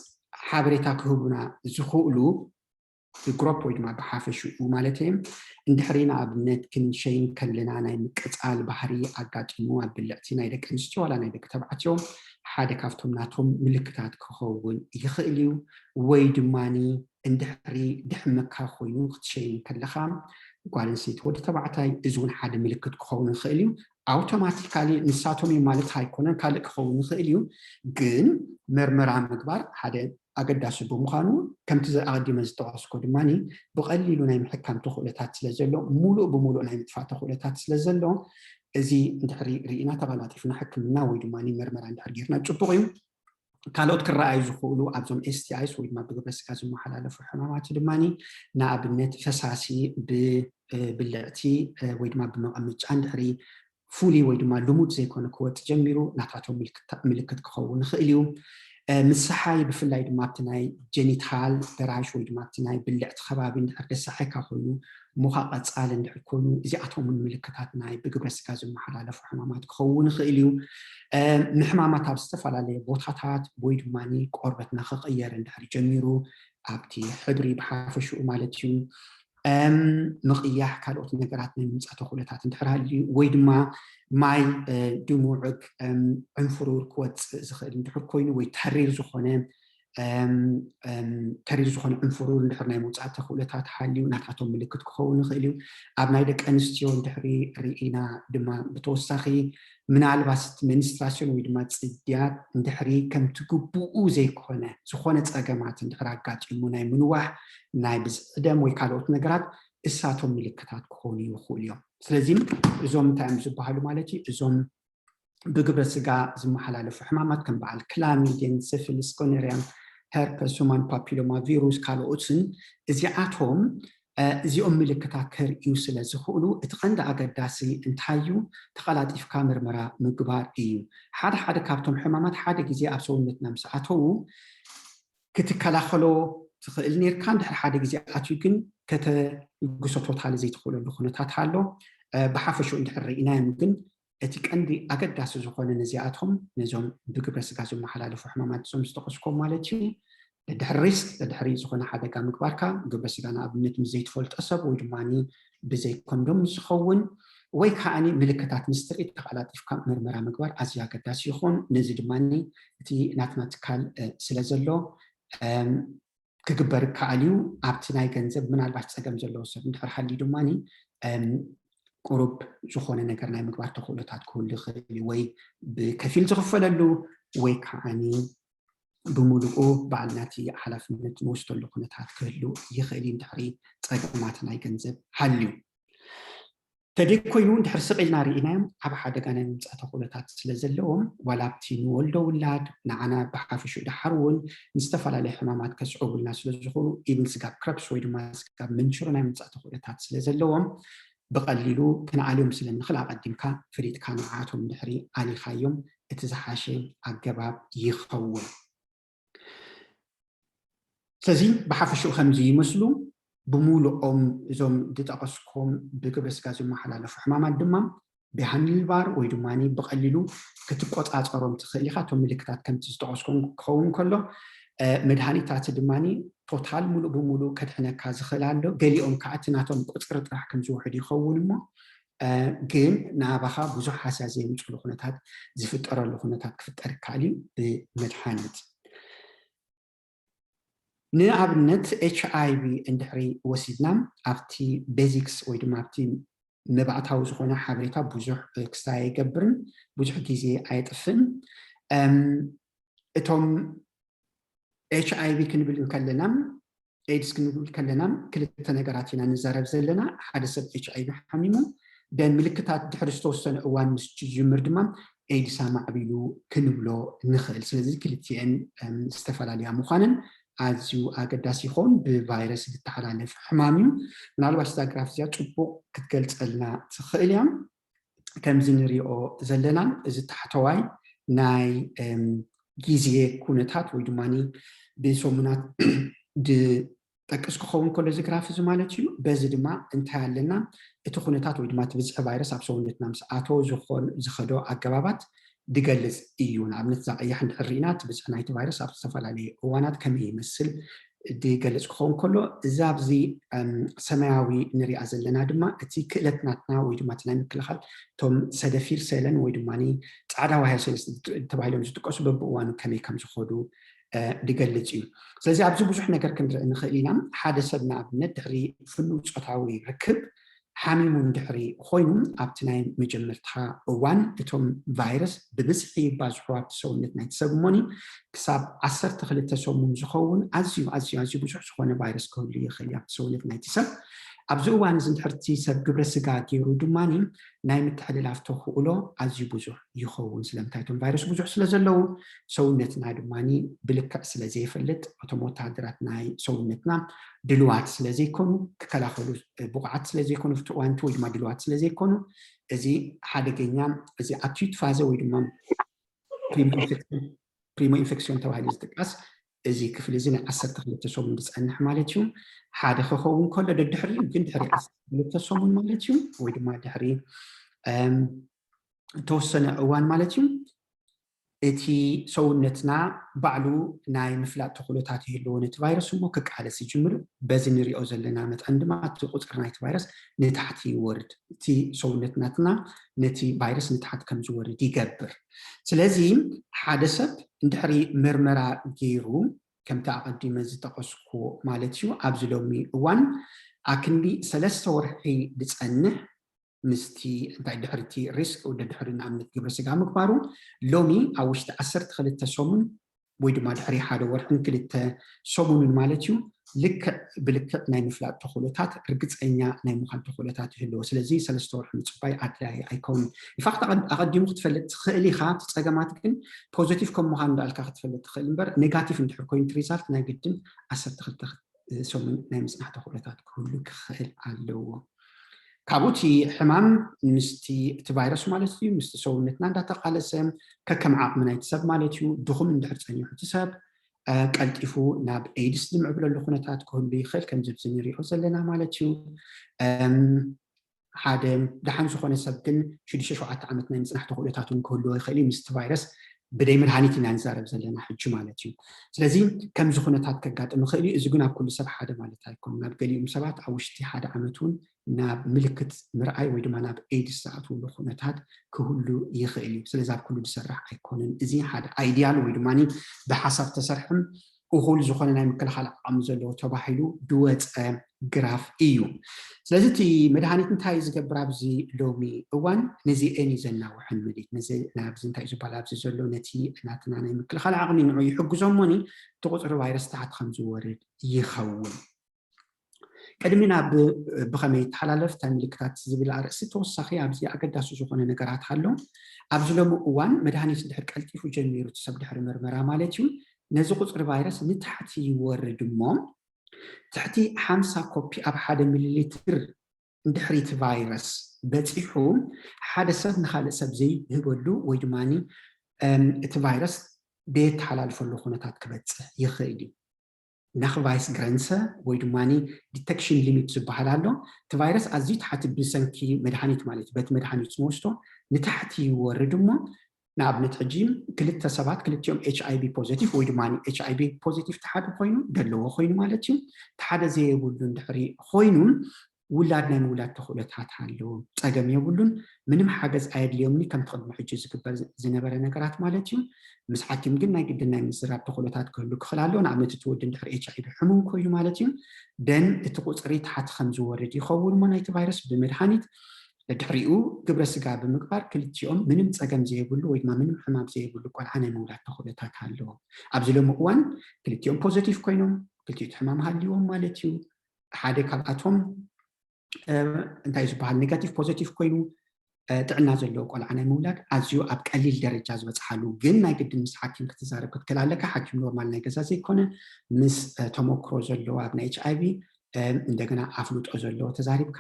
ሓበሬታ ክህቡና ዝኽእሉ ግሮፕ ወይ ድማ ብሓፈሽኡ ማለት እየ እንድሕሪ ንኣብነት ክንሸይን ከለና ናይ ምቅፃል ባህሪ ኣጋጢሙ ኣብ ብልዕቲ ናይ ደቂ ኣንስትዮ ዋላ ናይ ደቂ ተባዕትዮ ሓደ ካብቶም ናቶም ምልክታት ክኸውን ይኽእል እዩ። ወይ ድማ እንድሕሪ ድሕመካ ኮይኑ ክትሸይን ከለኻ ጓል ኣንስተይቲ ወዲ ተባዕታይ እዚ እውን ሓደ ምልክት ክኸውን ይኽእል እዩ። ኣውቶማቲካሊ ንሳቶም እዩ ማለት ኣይኮነን ካልእ ክኸውን ይኽእል እዩ። ግን መርመራ ምግባር ሓደ ኣገዳሲ ብምዃኑ ከምቲ ኣቐዲመ ዝጠቐስኮ ድማ ብቐሊሉ ናይ ምሕካም ተኽእሎታት ስለ ዘሎ ሙሉእ ብምሉእ ናይ ምጥፋእ ተኽእሎታት ስለ ዘሎ እዚ እንድሕሪ ርኢና ተቐላጢፍና ሕክምና ወይ ድማ መርመራ እንድሕር ጌርና ፅቡቕ እዩ። ካልኦት ክረኣዩ ዝኽእሉ ኣብዞም ኤስቲኣይስ ወይ ድማ ብግብረ ስጋ ዝመሓላለፉ ሕማማት ድማ ንኣብነት ፈሳሲ ብብልዕቲ ወይ ድማ ብመቐመጫ እንድሕሪ ፍሉይ ወይ ድማ ልሙድ ዘይኮነ ክወፅ ጀሚሩ ናታቶም ምልክት ክኸውን ይኽእል እዩ። ምስሓይ፣ ብፍላይ ድማ ኣብቲ ናይ ጀኒታል ደራሽ ወይ ድማ ኣብቲ ናይ ብልዕቲ ከባቢ እንድሕር ደሳሓይካ ኮይኑ፣ እሞ ከዓ ቀፃሊ እንድሕር ኮይኑ፣ እዚኣቶም እውን ምልክታት ናይ ብግብረ ስጋ ዝመሓላለፉ ሕማማት ክኸውን ይኽእል እዩ። ምሕማማት ኣብ ዝተፈላለየ ቦታታት ወይ ድማ ቆርበትና ክቕየር እንድሕር ጀሚሩ፣ ኣብቲ ሕብሪ ብሓፈሽኡ ማለት እዩ፣ ምቕያሕ ካልኦት ነገራት ናይ ምምፃእ ተኽእሎታት እንድሕር ሃልዩ ወይ ድማ ማይ ድሙዕግ ዕንፍሩር ክወፅእ ዝኽእል እንድሕር ኮይኑ ወይ ተሪር ዝኾነ ተሪር ዝኾነ ዕንፍሩር እንድሕር ናይ ምውፃእ ተኽእሎታት ሃልዩ ናታቶም ምልክት ክኸውን ይኽእል እዩ። ኣብ ናይ ደቂ ኣንስትዮ እንድሕሪ ርኢና ድማ ብተወሳኺ ምናልባት ሜንስትራሲዮን ወይ ድማ ፅድያት እንድሕሪ ከምቲ ግቡኡ ዘይኮነ ዝኾነ ፀገማት እንድሕር ኣጋጢሙ ናይ ምንዋሕ ናይ ብዝሒ ደም ወይ ካልኦት ነገራት እሳቶም ምልክታት ክኾኑ ይኽእሉ እዮም። ስለዚ እዞም እንታይ እዮም ዝበሃሉ ማለት እዩ? እዞም ብግብረ ስጋ ዝመሓላለፉ ሕማማት ከም በዓል ክላሚድየን፣ ስፍልስ፣ ጎነርያን፣ ሄርፐስ፣ ሁማን ፓፒሎማ ቪሩስ ካልኦትን እዚኣቶም እዚኦም ምልክታት ከርእዩ ስለ ዝኽእሉ እቲ ቀንዲ ኣገዳሲ እንታይ እዩ? ተቐላጢፍካ ምርመራ ምግባር እዩ። ሓደ ሓደ ካብቶም ሕማማት ሓደ ግዜ ኣብ ሰውነትና ምስ ኣተዉ ክትከላኸሎ ትኽእል ነርካ፣ እንድሕር ሓደ ግዜ ኣትዩ ግን ከተልግሶ ቶታሊ ዘይትኽእለሉ ኩነታት ኣሎ። ብሓፈሽኡ እንድሕር ርኢናዮም ግን እቲ ቀንዲ ኣገዳሲ ዝኾነ ነዚኣቶም ነዞም ብግብረ ስጋ ዝመሓላለፉ ሕማማት እዞም ዝጠቐስኮም ማለት እዩ። ደድሕሪ ሪስክ ደድሕሪ ዝኾነ ሓደጋ ምግባርካ ግብረ ስጋ ንኣብነት ምስ ዘይትፈልጦ ሰብ ወይ ድማ ብዘይ ኮንዶም ዝኸውን ወይ ከዓኒ ምልክታት ምስ ትርኢ ተቐላጢፍካ ምርመራ ምግባር ኣዝዩ ኣገዳሲ ይኾን። ነዚ ድማ እቲ ናትና ትካል ስለ ዘሎ ክግበር ይከኣል እዩ። ኣብቲ ናይ ገንዘብ ምናልባት ፀገም ዘለዎ ሰብ እንድሕር ሃልዩ ድማ ቁሩብ ዝኾነ ነገር ናይ ምግባር ተኽእሎታት ክህሉ ይኽእል እዩ። ወይ ብከፊል ዝኽፈለሉ ወይ ከዓኒ ብምሉኡ ባዕልና እቲ ሓላፍነት ንወስደሉ ኩነታት ክህሉ ይኽእል እዩ። እንድሕሪ ፀገማት ናይ ገንዘብ ሃልዩ ተደይ ኮይኑ እንድሕር ስቕ ኢልና ርኢናዮም ዓብ ሓደጋ ናይ ምምፃእ ተኽእሎታት ስለ ዘለዎም ዋላ ኣብቲ ንወልዶ ውላድ ንዓና ብሓፈሽኡ ደሓር እውን ንዝተፈላለዩ ሕማማት ከስዕቡልና ስለ ዝኾኑ ኢብን ስጋብ ክረፕስ ወይ ድማ ስጋብ መንሽሮ ናይ ምምፃእ ተኽእሎታት ስለ ዘለዎም ብቐሊሉ ክንኣልዮም ስለ ንኽእል ኣቐዲምካ ፈሊጥካ ንዓቶም እንድሕሪ ኣሊኻዮም እቲ ዝሓሸ ኣገባብ ይኸውን። ስለዚ ብሓፈሽኡ ከምዚ ይመስሉ። ብምሉኦም እዞም ዝጠቐስኮም ብግብረ ስጋ ዝመሓላለፉ ሕማማት ድማ ብሃንድልባር ወይ ድማ ብቐሊሉ ክትቆፃፀሮም ትኽእል ኢኻ። እቶም ምልክታት ከምቲ ዝጠቐስኮም ክኸውን ከሎ መድሃኒታት ድማ ቶታል ሙሉእ ብሙሉእ ከድሕነካ ዝኽእል ኣሎ። ገሊኦም ከዓ እቲ ናቶም ቁፅሪ ጥራሕ ከም ዝውሕድ ይኸውን እሞ ግን ንኣባኻ ብዙሕ ሃስያ ዘየምፅሉ ኩነታት ዝፍጠረሉ ኩነታት ክፍጠር ይከኣል እዩ ብመድሃኒት። ንኣብነት ኤች ኣይ ቪ እንድሕሪ ወሲድና ኣብቲ ቤዚክስ ወይ ድማ ኣብቲ መባእታዊ ዝኾነ ሓበሬታ ብዙሕ ክስታይ ኣይገብርን፣ ብዙሕ ግዜ ኣየጥፍእን። እቶም ኤች ኣይ ቪ ክንብል እንከለና ኤድስ ክንብል ከለና ክልተ ነገራት ኢና ንዛረብ ዘለና። ሓደ ሰብ ኤች ኣይ ቪ ሓሚሙ ደን ምልክታት ድሕሪ ዝተወሰነ እዋን ምስ ዝጅምር ድማ ኤድስ ኣማዕቢሉ ክንብሎ ንኽእል። ስለዚ ክልቲኤን ዝተፈላለያ ምዃነን ኣዝዩ ኣገዳሲ ይኸውን። ብቫይረስ ዝተሓላለፍ ሕማም እዩ። ምናልባት እዛ ግራፍ እዚኣ ፅቡቕ ክትገልፀልና ትኽእል እያ። ከምዚ ንሪኦ ዘለና እዚ ታሕተዋይ ናይ ግዜ ኩነታት ወይ ድማ ብሰሙናት ዝጠቅስ ክኸውን ከሎ እዚ ግራፍ እዚ ማለት እዩ። በዚ ድማ እንታይ ኣለና እቲ ኩነታት ወይ ድማ እቲ ብዝሒ ቫይረስ ኣብ ሰውነትና ምስ ኣተወ ዝኸዶ ኣገባባት ዝገልፅ እዩ። ንኣብነት እዛ ቀያሕ እንድሕር ርኢና እቲ ብዝሒ ናይቲ ቫይረስ ኣብ ዝተፈላለየ እዋናት ከመይ ይመስል ዝገልፅ ክኸውን ከሎ እዛ ኣብዚ ሰማያዊ ንሪኣ ዘለና ድማ እቲ ክእለት ናትና ወይ ድማ እቲ ናይ ምክልኻል እቶም ሰደፊር ሰለን ወይ ድማ ፃዕዳ ዋህያ ሰለስ ተባሂሎም ዝጥቀሱ በብእዋኑ ከመይ ከም ዝኸዱ ዝገልፅ እዩ። ስለዚ ኣብዚ ብዙሕ ነገር ክንርኢ ንኽእል ኢና። ሓደ ሰብ ንኣብነት ድሕሪ ፍኑው ፆታዊ ርክብ ሓሚሙ እንድሕሪ ኮይኑ ኣብቲ ናይ መጀመርታ እዋን እቶም ቫይረስ ብብዝሒ ይባዝሑ ኣብቲ ሰውነት ናይቲ ሰብ እሞኒ ክሳብ ዓሰርተ ክልተ ሰሙን ዝኸውን ኣዝዩ ኣዝዩ ኣዝዩ ብዙሕ ዝኾነ ቫይረስ ክህሉ ይኽእል እዩ ኣብቲ ሰውነት ናይቲ ሰብ። ኣብዚ እዋን እዚ እንድሕርቲ ሰብ ግብረ ስጋ ገይሩ ድማ ናይ ምትሕልላፍ ተኽእሎ ኣዝዩ ብዙሕ ይኸውን። ስለምንታይ እቶም ቫይረስ ብዙሕ ስለ ዘለዉ ሰውነትና ድማ ብልክዕ ስለ ዘይፈልጥ እቶም ወታሃደራት ናይ ሰውነትና ድልዋት ስለ ዘይኮኑ ክከላኸሉ ብቑዓት ስለ ዘይኮኑ ፍትዋንቲ ወይ ድማ ድልዋት ስለ ዘይኮኑ እዚ ሓደገኛ እዚ ኣኪዩት ፋዘ ወይ ድማ ፕሪሞ ኢንፌክሲዮን ተባሂሉ ዝጥቀስ እዚ ክፍሊ እዚ ናይ ዓሰርተ ክልተ ሰሙን ዝፀንሕ ማለት እዩ። ሓደ ክኸውን ከሎ ደድሕሪኡ ግን ድሕሪ ዓሰርተ ክልተ ሰሙን ማለት እዩ፣ ወይ ድማ ድሕሪ እም፣ ተወሰነ እዋን ማለት እዩ፣ እቲ ሰውነትና ባዕሉ ናይ ምፍላጥ ተኽእሎታት ይህልዎ ነቲ ቫይረስ እሞ ክቃለስ ይጅምር። በዚ ንሪኦ ዘለና መጠን ድማ እቲ ቁፅሪ ናይቲ ቫይረስ ንታሕቲ ይወርድ። እቲ ሰውነትናትና ነቲ ቫይረስ ንታሕቲ ከም ዝወርድ ይገብር። ስለዚ ሓደ ሰብ እንድሕሪ ምርመራ ገይሩ፣ ከምቲ ኣቐዲመ ዝጠቐስኩዎ ማለት እዩ፣ ኣብዚ ሎሚ እዋን ኣክንዲ ሰለስተ ወርሒ ዝፀንሕ ምስቲ እንታይ ድሕርቲ ሪስክ ወደ ድሕሪ ንኣብነት ግብረ ስጋ ምግባሩ ሎሚ ኣብ ውሽጢ ዓሰርተ ክልተ ሰሙን ወይ ድማ ድሕሪ ሓደ ወርሕን ክልተ ሰሙንን ማለት እዩ ልክዕ ብልክዕ ናይ ምፍላጥ ተኽእሎታት ርግፀኛ ናይ ምዃን ተኽእሎታት ይህልዎ። ስለዚ ሰለስተ ወርሒ ምፅባይ ኣድላይ ኣይከውንን። ኢንፋክት ኣቐዲሙ ክትፈልጥ ትኽእል ኢኻ። እቲ ፀገማት ግን ፖዘቲቭ ከም ምዃኑ እንዳልካ ክትፈልጥ ትኽእል እምበር ኔጋቲቭ እንድሕር ኮይኑ ሪዛልት ናይ ግድን ዓሰርተ ክልተ ሰሙን ናይ ምፅናሕ ተኽእሎታት ክህሉ ክኽእል ኣለዎ። ካብኡ እቲ ሕማም ምስቲ እቲ ቫይረስ ማለት እዩ ምስቲ ሰውነትና እንዳተቃለሰ ከከም ዓቕሚ ናይቲ ሰብ ማለት እዩ። ድኹም እንድሕር ፀኒሑ እቲ ሰብ ቀልጢፉ ናብ ኤድስ ዝምዕብለሉ ኩነታት ክህሉ ይኽእል፣ ከምዚ ብዚ ንሪኦ ዘለና ማለት እዩ። ሓደ ደሓን ዝኾነ ሰብ ግን ሽዱሽተ ሸውዓተ ዓመት ናይ ምፅናሕ ተኽእሎታት እውን ክህልዎ ይኽእል እዩ። ምስቲ ቫይረስ ብደይ መድሃኒት ኢና ንዛረብ ዘለና ሕጂ ማለት እዩ። ስለዚ ከምዚ ኩነታት ከጋጥም ይኽእል እዩ። እዚ ግን ኣብ ኩሉ ሰብ ሓደ ማለት ኣይኮኑን። ናብ ገሊኦም ሰባት ኣብ ውሽጢ ሓደ ዓመት እውን ናብ ምልክት ምርኣይ ወይ ድማ ናብ ኤድስ ዝኣትውሉ ኩነታት ክህሉ ይኽእል እዩ። ስለዚ ኣብ ኩሉ ዝሰርሕ ኣይኮነን። እዚ ሓደ ኣይድያል ወይ ድማ ብሓሳብ ተሰርሕም እኹል ዝኾነ ናይ ምክልኻል ዓቕሚ ዘለዎ ተባሂሉ ድወፀ ግራፍ እዩ። ስለዚ እቲ መድሃኒት እንታይ ዝገብር ኣብዚ ሎሚ እዋን ነዚ ኤን እዩ ዘናውሕን መድት ነዚ ናብዚ እንታይ ዝበሃል ኣብዚ ዘሎ ነቲ ናትና ናይ ምክልኻል ዓቕሚ ንዑ ይሕግዞ እሞኒ እቲ ቁፅሪ ቫይረስ ታሕቲ ከም ዝወርድ ይኸውን። ቅድሚ ናብ ብኸመይ ይተሓላለፍ እንታይ ምልክታት ዝብል ኣርእስቲ ተወሳኺ ኣብዚ ኣገዳሲ ዝኾነ ነገራት ኣሎ። ኣብዚ ሎሚ እዋን መድሃኒት ድሕር ቀልጢፉ ጀሚሩ እቲ ሰብ ድሕሪ ምርመራ ማለት እዩ ነዚ ቁፅሪ ቫይረስ ንታሕቲ ይወርድ እሞ ትሕቲ ሓምሳ ኮፒ ኣብ ሓደ ሚሊ ሊትር እንድሕሪ እቲ ቫይረስ በፂሑ ሓደ ሰብ ንካልእ ሰብ ዘይህበሉ ወይ ድማ እቲ ቫይረስ ደየተሓላልፈሉ ኩነታት ክበፅሕ ይኽእል እዩ። ናኽቫይስ ግረንሰ ወይ ድማ ዲተክሽን ሊሚት ዝበሃል ኣሎ። እቲ ቫይረስ ኣዝዩ ትሓቲ ብሰንኪ መድሃኒት ማለት በቲ መድሃኒት ዝወስዶ ንታሕቲ ይወርድ እሞ ንኣብነት ሕጂ ክልተ ሰባት ክልቲኦም ኤች ኣይቪ ፖዘቲቭ ወይ ድማ ኤች ኣይቪ ፖዘቲቭ ተሓደ ኮይኑ ደለዎ ኮይኑ ማለት እዩ ተሓደ ዘየብሉ እንድሕሪ ኮይኑ ውላድ ናይ ምውላድ ተኽእሎታት ኣለዎ። ፀገም የብሉን። ምንም ሓገዝ ኣየድልዮምኒ ከምቲ ቅድሚ ሕጂ ዝግበር ዝነበረ ነገራት ማለት እዩ። ምስ ሓኪም ግን ናይ ግድን ናይ ምዝራብ ተኽእሎታት ክህሉ ክኽእል ኣለዎ። ንኣብነት እቲ ወዲ እንድሕር ኤች ኣይቪ ሕሙም ኮይኑ ማለት እዩ ደን እቲ ቁፅሪ ታሕቲ ከም ዝወርድ ይኸውን እሞ ናይቲ ቫይረስ ብመድሃኒት ድሕሪኡ ግብረ ስጋ ብምግባር ክልቲኦም ምንም ፀገም ዘይብሉ ወይ ድማ ምንም ሕማም ዘይብሉ ቆልዓ ናይ ምውላድ ተኽእሎታት ኣለዎም። ኣብዚ ሎሚ እዋን ክልቲኦም ፖዘቲቭ ኮይኖም ክልቲኡ ሕማም ሃልይዎም ማለት እዩ ሓደ ካብኣቶም እንታይ ዝበሃል ኔጋቲቭ ፖዘቲቭ ኮይኑ ጥዕና ዘለዎ ቆልዓ ናይ ምውላድ ኣዝዩ ኣብ ቀሊል ደረጃ ዝበፅሓሉ ግን ናይ ግድን ምስ ሓኪም ክትዛረብ ክትክእል ኣለካ። ሓኪም ኖርማል ናይ ገዛ ዘይኮነ ምስ ተመክሮ ዘለዎ ኣብ ናይ ኤች ኣይቪ እንደገና ኣፍልጦ ዘለዎ ተዛሪብካ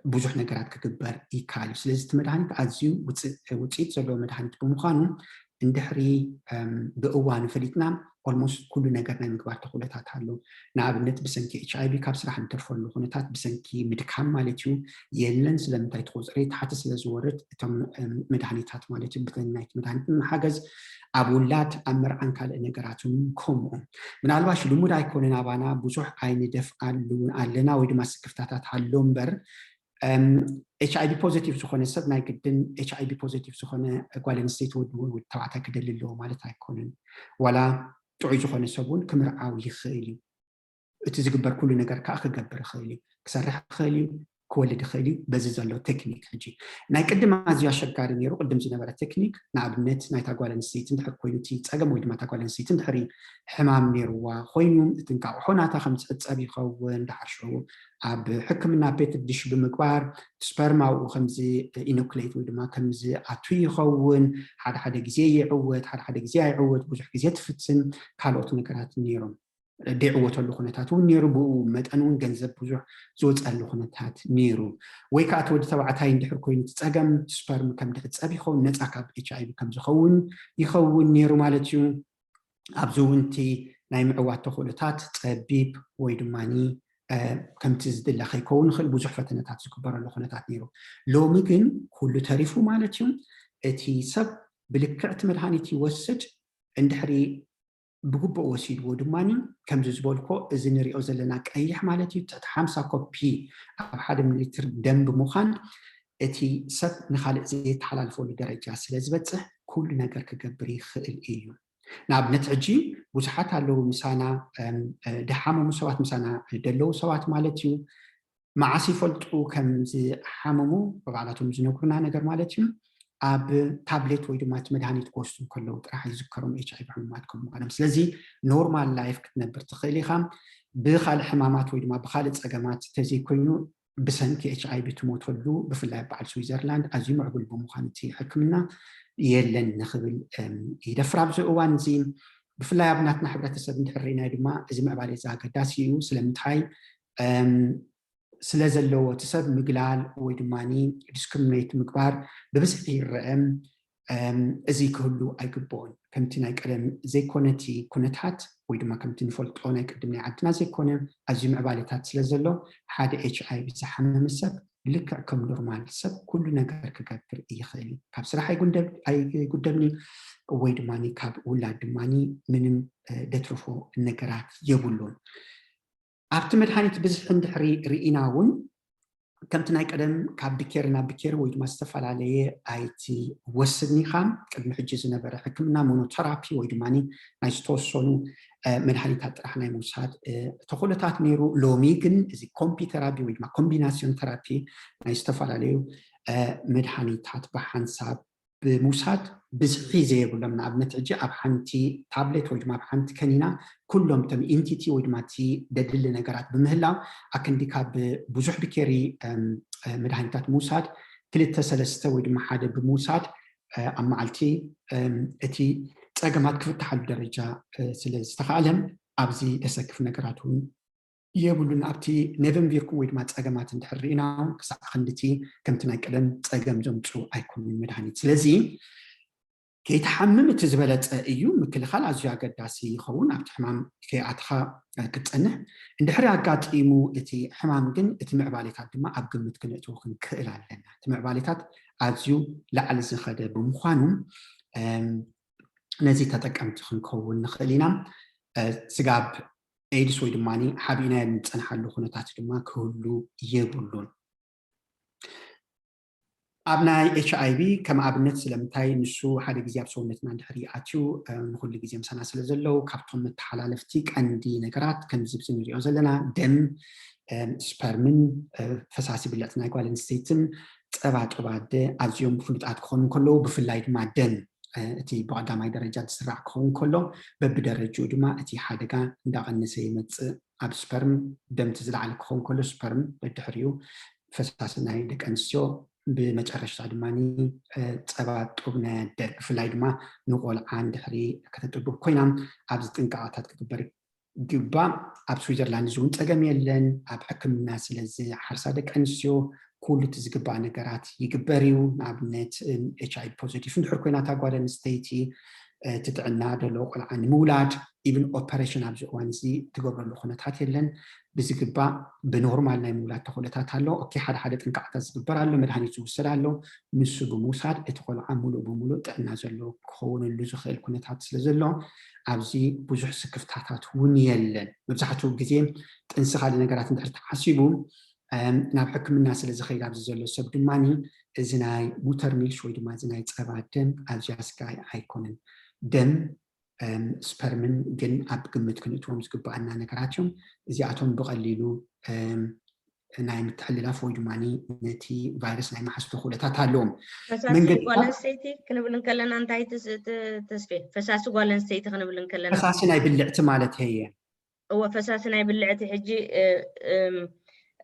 ብዙሕ ነገራት ክግበር ይከኣል እዩ። ስለዚ እቲ መድሃኒት ኣዝዩ ውፅኢት ዘለዎ መድሃኒት ብምዃኑ እንድሕሪ ብእዋኑ ፈሊጥና ኦልሞስት ኩሉ ነገር ናይ ምግባር ተኽእሎታት ኣሎ። ንኣብነት ብሰንኪ ኤች ኣይቪ ካብ ስራሕ ንተርፈሉ ኩነታት ብሰንኪ ምድካም ማለት እዩ የለን። ስለምንታይ እቲ ቁፅሪ ታሕቲ ስለ ዝወርድ እቶም መድሃኒታት ማለት እዩ ብተናይቲ መድሃኒት ንሓገዝ ኣብ ውላድ ኣብ መርዓን ካልእ ነገራትን ከምኡ ምናልባሽ ልሙድ ኣይኮነን ኣባና ብዙሕ ኣይንደፍኣሉን ኣለና ወይ ድማ ስክፍታታት ኣሎ እምበር ኤች ኣይቪ ፖዘቲቭ ዝኾነ ሰብ ናይ ግድን ኤች ኣይቪ ፖዘቲቭ ዝኾነ ጓል ኣንስተይቲ ወዲ ተባዕታይ ክደሊ ኣለዎ ማለት ኣይኮነን። ዋላ ጥዑይ ዝኾነ ሰብ እውን ክምርዓው ይኽእል እዩ። እቲ ዝግበር ኩሉ ነገር ከዓ ክገብር ይኽእል እዩ፣ ክሰርሕ ይኽእል እዩ፣ ክወልድ ይኽእል እዩ። በዚ ዘሎ ቴክኒክ ሕጂ ናይ ቅድም ኣዝዩ ኣሸጋሪ ነይሩ። ቅድም ዝነበረ ቴክኒክ ንኣብነት ናይታ ጓል ኣንስተይቲ እንድሕር ኮይኑ እቲ ፀገም ወይ ድማ እታ ጓል ኣንስተይቲ እንድሕሪ ሕማም ነይርዋ ኮይኑ እቲ እንቃቑሖ ናታ ከም ዝሕፀብ ይኸውን። ዳሓር ሽዑ ኣብ ሕክምና ፔትሪ ዲሽ ብምግባር ስፐርማ ኣብኡ ከምዚ ኢኖኩሌት ወይ ድማ ከምዚ ኣቱ ይኸውን። ሓደ ሓደ ግዜ ይዕወት፣ ሓደ ሓደ ግዜ ኣይዕወት፣ ብዙሕ ግዜ ትፍትን ካልኦት ነገራት ነይሮም። ደይዕወተሉ ኩነታት እውን ነይሩ። ብኡ መጠን እውን ገንዘብ ብዙሕ ዝወፀሉ ኩነታት ነይሩ። ወይ ከዓ እቲ ወዲ ተባዕታይ እንድሕር ኮይኑ እቲ ፀገም ስፐርም ከም ድሕር ፀቢኾ ነፃ ካብ ኤች ኣይ ቪ ከም ዝኸውን ይኸውን ነይሩ ማለት እዩ። ኣብዚ እውን እቲ ናይ ምዕዋት ተኽእሎታት ፀቢብ ወይ ድማ ከምቲ ዝድለ ከይከውን ይኽእል። ብዙሕ ፈተነታት ዝግበረሉ ኩነታት ነይሩ። ሎሚ ግን ኩሉ ተሪፉ ማለት እዩ። እቲ ሰብ ብልክዕ እቲ መድሃኒት ይወስድ፣ እንድሕሪ ብግቡእ ወሲድዎ ድማ ከምዚ ዝበልኮ እዚ ንሪኦ ዘለና ቀይሕ ማለት እዩ ትሕቲ ሓምሳ ኮፒ ኣብ ሓደ ሚሊሊትር ደም ብምዃን እቲ ሰብ ንኻልእ ዘየተሓላልፈሉ ደረጃ ስለ ዝበፅሕ ኩሉ ነገር ክገብር ይኽእል እዩ። ንኣብነት ሕጂ ብዙሓት ኣለዉ ምሳና ደሓመሙ ሰባት ምሳና ደለዉ ሰባት ማለት እዩ። መዓስ ይፈልጡ ከም ዝሓመሙ ብባዕላቶም ዝነግሩና ነገር ማለት እዩ ኣብ ታብሌት ወይ ድማ እቲ መድሃኒት ክወስዱ ከለዉ ጥራሕ ይዝከሮም ኤች ኣይ ቪ ሕሙማት ከም ምዃኖም። ስለዚ ኖርማል ላይፍ ክትነብር ትኽእል ኢኻ። ብካልእ ሕማማት ወይ ድማ ብካልእ ፀገማት ተዘይኮይኑ ብሰንኪ ኤች ኣይ ቪ ትሞተሉ ብፍላይ ኣብ በዓል ስዊዘርላንድ ኣዝዩ ምዕቡል ብምዃኑ እቲ ሕክምና የለን ንኽብል ይደፍር ኣብዚ እዋን እዚ። ብፍላይ ኣብ ናትና ሕብረተሰብ እንድሕር ርኢናዮ ድማ እዚ ምዕባለ እዚ ኣገዳሲ እዩ። ስለምንታይ ስለ ዘለዎ እቲ ሰብ ምግላል ወይ ድማ ዲስክሪሚኔት ምግባር ብብዝሒ ይረአ። እዚ ክህሉ ኣይግብኦን። ከምቲ ናይ ቀደም ዘይኮነ እቲ ኩነታት ወይ ድማ ከምቲ ንፈልጦ ናይ ቅድም ናይ ዓድና ዘይኮነ ኣዝዩ ምዕባለታት ስለ ዘሎ ሓደ ኤች ኣይ ቪ ዝሓመመ ሰብ ልክዕ ከም ኖርማል ሰብ ኩሉ ነገር ክገብር ይኽእል እዩ። ካብ ስራሕ ኣይጉደብን እዩ ወይ ድማ ካብ ውላድ ድማ ምንም ደትርፎ ነገራት የብሉን። ኣብቲ መድሃኒት ብዝሒ እንድሕሪ ርኢና እውን ከምቲ ናይ ቀደም ካብ ብኬሪ ናብ ብኬሪ ወይ ድማ ዝተፈላለየ ኣይትወስድን ኢኻ። ቅድሚ ሕጂ ዝነበረ ሕክምና ሞኖተራፒ ወይ ድማ ናይ ዝተወሰኑ መድሃኒታት ጥራሕ ናይ ምውሳድ ተኽእሎታት ነይሩ። ሎሚ ግን እዚ ኮምቢ ተራፒ ወይ ድማ ኮምቢናሲዮን ተራፒ ናይ ዝተፈላለዩ መድሃኒታት ብሓንሳብ ብምውሳድ ብዝሒ ዘየብሎም ንኣብነት ሕጂ ኣብ ሓንቲ ታብሌት ወይ ድማ ኣብ ሓንቲ ከኒና ኩሎም ቶም ኢንቲቲ ወይ ድማ እቲ ደድሊ ነገራት ብምህላው ኣክንዲ ካብ ብዙሕ ብኬሪ መድሃኒታት ምውሳድ ክልተ ሰለስተ ወይ ድማ ሓደ ብምውሳድ ኣብ መዓልቲ እቲ ፀገማት ክፍትሓሉ ደረጃ ስለ ዝተኻእለ ኣብዚ ደሰክፍ ነገራት እውን የብሉን። ኣብቲ ኔቨንቪርኩም ወይ ድማ ፀገማት እንድሕር ርኢና ክሳዕ ክንድቲ ከምቲ ናይ ቀደም ፀገም ዘምፁ ኣይኮኑን መድሃኒት። ስለዚ ከይትሓምም እቲ ዝበለፀ እዩ። ምክልኻል ኣዝዩ ኣገዳሲ ይኸውን። ኣብቲ ሕማም ከይኣትኻ ክትፀንሕ እንድሕሪ ኣጋጢሙ እቲ ሕማም ግን እቲ ምዕባሌታት ድማ ኣብ ግምት ክንእትዎ ክንክእል ኣለና። እቲ ምዕባሌታት ኣዝዩ ላዕሊ ዝኸደ ብምዃኑ ነዚ ተጠቀምቲ ክንከውን ንኽእል ኢና። ስጋብ ኤድስ ወይ ድማ ሓቢእናዮ ንፀንሓሉ ኩነታት ድማ ክህሉ የብሉን። ኣብ ናይ ኤች ኣይ ቪ ከም ኣብነት ስለምንታይ ንሱ ሓደ ግዜ ኣብ ሰውነትና እንድሕር ይኣትዩ ንኩሉ ግዜ ምሳና ስለ ዘለዉ ካብቶም መተሓላለፍቲ ቀንዲ ነገራት ከምዚ ብዚ ንሪኦ ዘለና ደም ስፐርምን ፈሳሲ ብልዕቲ ናይ ጓል ኣንስተይትን ፀባ ጡብ ኣደ ኣዝዮም ፍሉጣት ክኾኑ ከለዉ ብፍላይ ድማ ደም እቲ ብቐዳማይ ደረጃ ዝስራዕ ክኸውን ከሎ በብደረጅኡ ድማ እቲ ሓደጋ እንዳቐነሰ ይመፅእ። ኣብ ስፐርም ደምቲ ዝለዓለ ክኸውን ከሎ ስፐርም ደድሕሪኡ ፈሳሲ ናይ ደቂ ኣንስትዮ ብመጨረሽታ ድማ ፀባ ጡብ ናይ ኣደ ብፍላይ ድማ ንቆልዓ እንድሕሪ ከተጥብብ ኮይና ኣብዚ ጥንቃቐታት ክግበር ግባእ። ኣብ ስዊዘርላንድ እዚ እውን ፀገም የለን። ኣብ ሕክምና ስለዚ ሓርሳ ደቂ ኣንስትዮ ኩሉ እቲ ዝግባእ ነገራት ይግበር እዩ። ንኣብነት ኤች ኣይ ቪ ፖዘቲቭ እንድሕር ኮይና እታ ጓል ኣንስተይቲ እቲ ጥዕና ደለዎ ቆልዓ ንምውላድ ኢቭን ኦፐሬሽን ኣብዚ እዋን እዚ ትገብረሉ ኩነታት የለን። ብዝግባእ ብኖርማል ናይ ምውላድ ተኽእሎታት ኣሎ። ኦኬ ሓደ ሓደ ጥንቃቕታት ዝግበር ኣሎ፣ መድሃኒት ዝውሰድ ኣሎ። ንሱ ብምውሳድ እቲ ቆልዓ ሙሉእ ብሙሉእ ጥዕና ዘለዎ ክኸውነሉ ዝኽእል ኩነታት ስለ ዘሎ ኣብዚ ብዙሕ ስክፍታታት እውን የለን። መብዛሕትኡ ግዜ ጥንሲ ካልእ ነገራት እንድሕር ተሓሲቡ ናብ ሕክምና ስለ ዝኸይድ ኣብዚ ዘሎ ሰብ ድማ እዚ ናይ ሙተር ሚልሽ ወይ ድማ እዚ ናይ ፀባ ደም ኣዝያ ስጋይ ኣይኮነን። ደም ስፐርምን ግን ኣብ ግምት ክንእትዎም ዝግባኣና ነገራት እዮም። እዚኣቶም ብቐሊሉ ናይ ምትሕልላፍ ወይ ድማ ነቲ ቫይረስ ናይ መሓዝ ተኽእሎታት ኣለዎም። ፈሳሲ መንገዲ ጓል ኣንስተይቲ ክንብል እንከለና እንታይ ትስ- ት- ተስፌ? ፈሳሲ ጓል ኣንስተይቲ ክንብል እንከለና ፈሳሲ ናይ ብልዕቲ ማለት እየ። እወ፣ ፈሳሲ ናይ ብልዕቲ ሕጂ እ፣ እም፣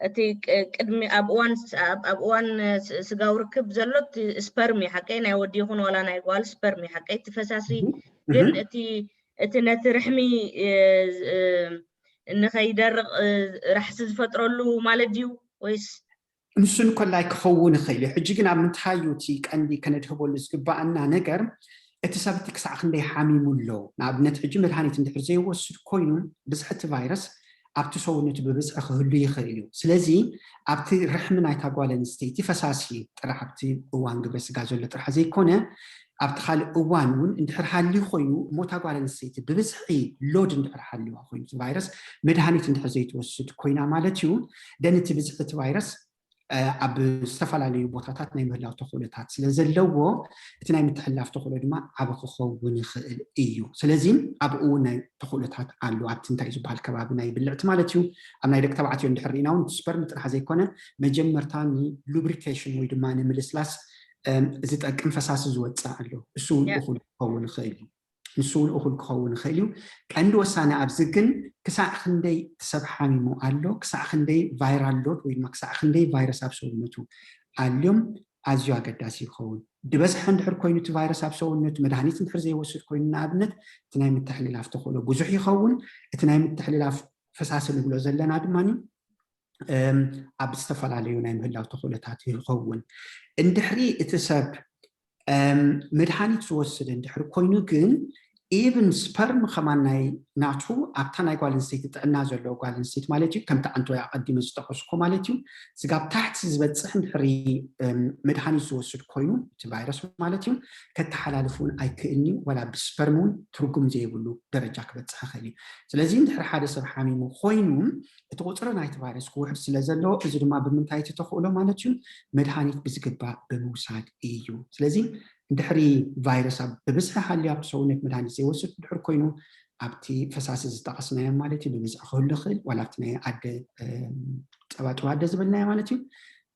እቲ ቅ- ቅድሚ ኣብ እዋን ስ- ኣብ ኣብ እዋን ስ- ስጋዊ ርክብ ዘሎ እቲ ስፐርም እዩ ሓቀይ፣ ናይ ወዲ ይኹን ዋላ ናይ ጓል ስፐርም እዩ ሓቀይ። እቲ ፈሳሲ ግን እቲ እቲ ነቲ ርሕሚ ንኸይደርቕ ራሕሲ ዝፈጥረሉ ማለት ድዩ ወይስ? ንሱ እንኮላይ ክኸውን ይኽእል እዩ። ሕጂ ግን ኣብ ምንታይ እዩ እቲ ቀንዲ ከነድህበሉ ዝግባኣና ነገር፣ እቲ ሰብ እቲ ክሳዕ ክንደይ ሓሚሙ ኣሎ። ንኣብነት ሕጂ መድሃኒት እንድሕር ዘይወስድ ኮይኑ ብዝሒ እቲ ቫይረስ ኣብቲ ሰውነቱ ብብዝሒ ክህሉ ይኽእል እዩ። ስለዚ ኣብቲ ርሕሚ ናይታ ጓል ኣንስተይቲ ፈሳሲ ጥራሕ ኣብቲ እዋን ግብረ ስጋ ዘሎ ጥራሕ ዘይኮነ ኣብቲ ካልእ እዋን እውን እንድሕር ሃልዩ ኮይኑ እሞ እታ ጓል ኣንስተይቲ ብብዝሒ ሎድ እንድሕር ሃልዋ ኮይኑ እቲ ቫይረስ መድሃኒት እንድሕር ዘይትወስድ ኮይና ማለት እዩ ደን እቲ ብዝሒ እቲ ቫይረስ ኣብ ዝተፈላለዩ ቦታታት ናይ ምህላው ተኽእሎታት ስለ ዘለዎ እቲ ናይ ምትሕልላፍ ተኽእሎ ድማ ዓቢ ክኸውን ይኽእል እዩ። ስለዚ ኣብኡ እውን ናይ ተኽእሎታት ኣሎ። ኣብቲ እንታይ ዝበሃል ከባቢ ናይ ብልዕቲ ማለት እዩ። ኣብ ናይ ደቂ ተባዕትዮ እንድሕር ርኢና እውን እቲ ስፐርም ጥራሕ ዘይኮነ መጀመርታ ንሉብሪኬሽን ወይ ድማ ንምልስላስ ዝጠቅም ፈሳሲ ዝወፅእ ኣሎ። እሱ እውን እኹል ክኸውን ይኽእል እዩ። ንሱ እውን እኹል ክኸውን ይኽእል እዩ። ቀንዲ ወሳኒ ኣብዚ ግን ክሳዕ ክንደይ እቲ ሰብ ሓሚሙ ኣሎ፣ ክሳዕ ክንደይ ቫይራል ሎድ ወይ ድማ ክሳዕ ክንደይ ቫይረስ ኣብ ሰውነቱ ኣልዮም ኣዝዩ ኣገዳሲ ይኸውን። ድበዝሐ እንድሕር ኮይኑ እቲ ቫይረስ ኣብ ሰውነቱ መድሃኒት እንድሕር ዘይወስድ ኮይኑ ንኣብነት እቲ ናይ ምትሕልላፍ ተኽእሎ ብዙሕ ይኸውን። እቲ ናይ ምትሕልላፍ ፈሳሲ ንብሎ ዘለና ድማ ኣብ ዝተፈላለዩ ናይ ምህላው ተኽእሎታት ይኸውን። እንድሕሪ እቲ ሰብ መድሃኒት ዝወስድ እንድሕር ኮይኑ ግን ኢቭን ስፐርም ከማን ናይ ናቱ ኣብታ ናይ ጓል ኣንስተይቲ ጥዕና ዘለዎ ጓል ኣንስተይቲ ማለት እዩ ከምቲ ኣንቶይ ኣቐዲመ ዝጠቀስኩ ማለት እዩ ስጋብ ታሕቲ ዝበፅሕ እንድሕሪ መድሃኒት ዝወስድ ኮይኑ እቲ ቫይረስ ማለት እዩ ከተሓላልፍ እውን ኣይክእልኒ ዋላ ብስፐርም እውን ትርጉም ዘይብሉ ደረጃ ክበፅሕ ይኽእል እዩ። ስለዚ እንድሕሪ ሓደ ሰብ ሓሚሙ ኮይኑ እቲ ቁፅሪ ናይቲ ቫይረስ ክውሕድ ስለ ዘሎ እዚ ድማ ብምንታይ እቲ ተኽእሎ ማለት እዩ መድሃኒት ብዝግባእ ብምውሳድ እዩ። ስለዚ እንድሕሪ ቫይረስ ኣብ ብብዝሒ ሃልዩ ኣብቲ ሰውነት መድሃኒት ዘይወስድ ድሕር ኮይኑ ኣብቲ ፈሳሲ ዝጠቐስናዮ ማለት እዩ ብብዝሒ ክህሉ ይኽእል ዋላ ኣብቲ ናይ ኣደ ፀባጥባ ኣደ ዝበልናዮ ማለት እዩ።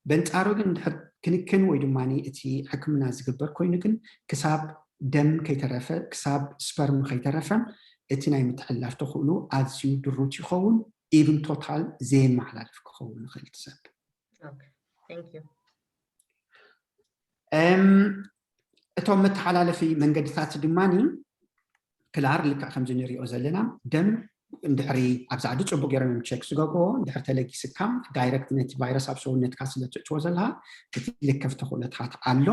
በንፃሩ ግን እንድሕር ክንክን ወይ ድማ እቲ ሕክምና ዝግበር ኮይኑ ግን ክሳብ ደም ከይተረፈ ክሳብ ስፐርም ከይተረፈ እቲ ናይ ምትሕልላፍ ተኽእሎ ኣዝዩ ድሩት ይኸውን። ኢቭን ቶታል ዘየመሓላልፍ ክኸውን ይኽእል እቲ ሰብ። እቶም መተሓላለፊ መንገድታት ድማ ክላር ልክዕ ከምዚ ንሪኦ ዘለና ደም እንድሕሪ ኣብዛ ዓዲ ፅቡቅ ገይሮም እዮም ቸክ ዝገብርዎ እንድሕር ተለጊስካ ዳይረክት ነቲ ቫይረስ ኣብ ሰውነትካ ስለ ትእትዎ ዘለካ እቲ ልከፍ ተኽእሎታት ኣሎ።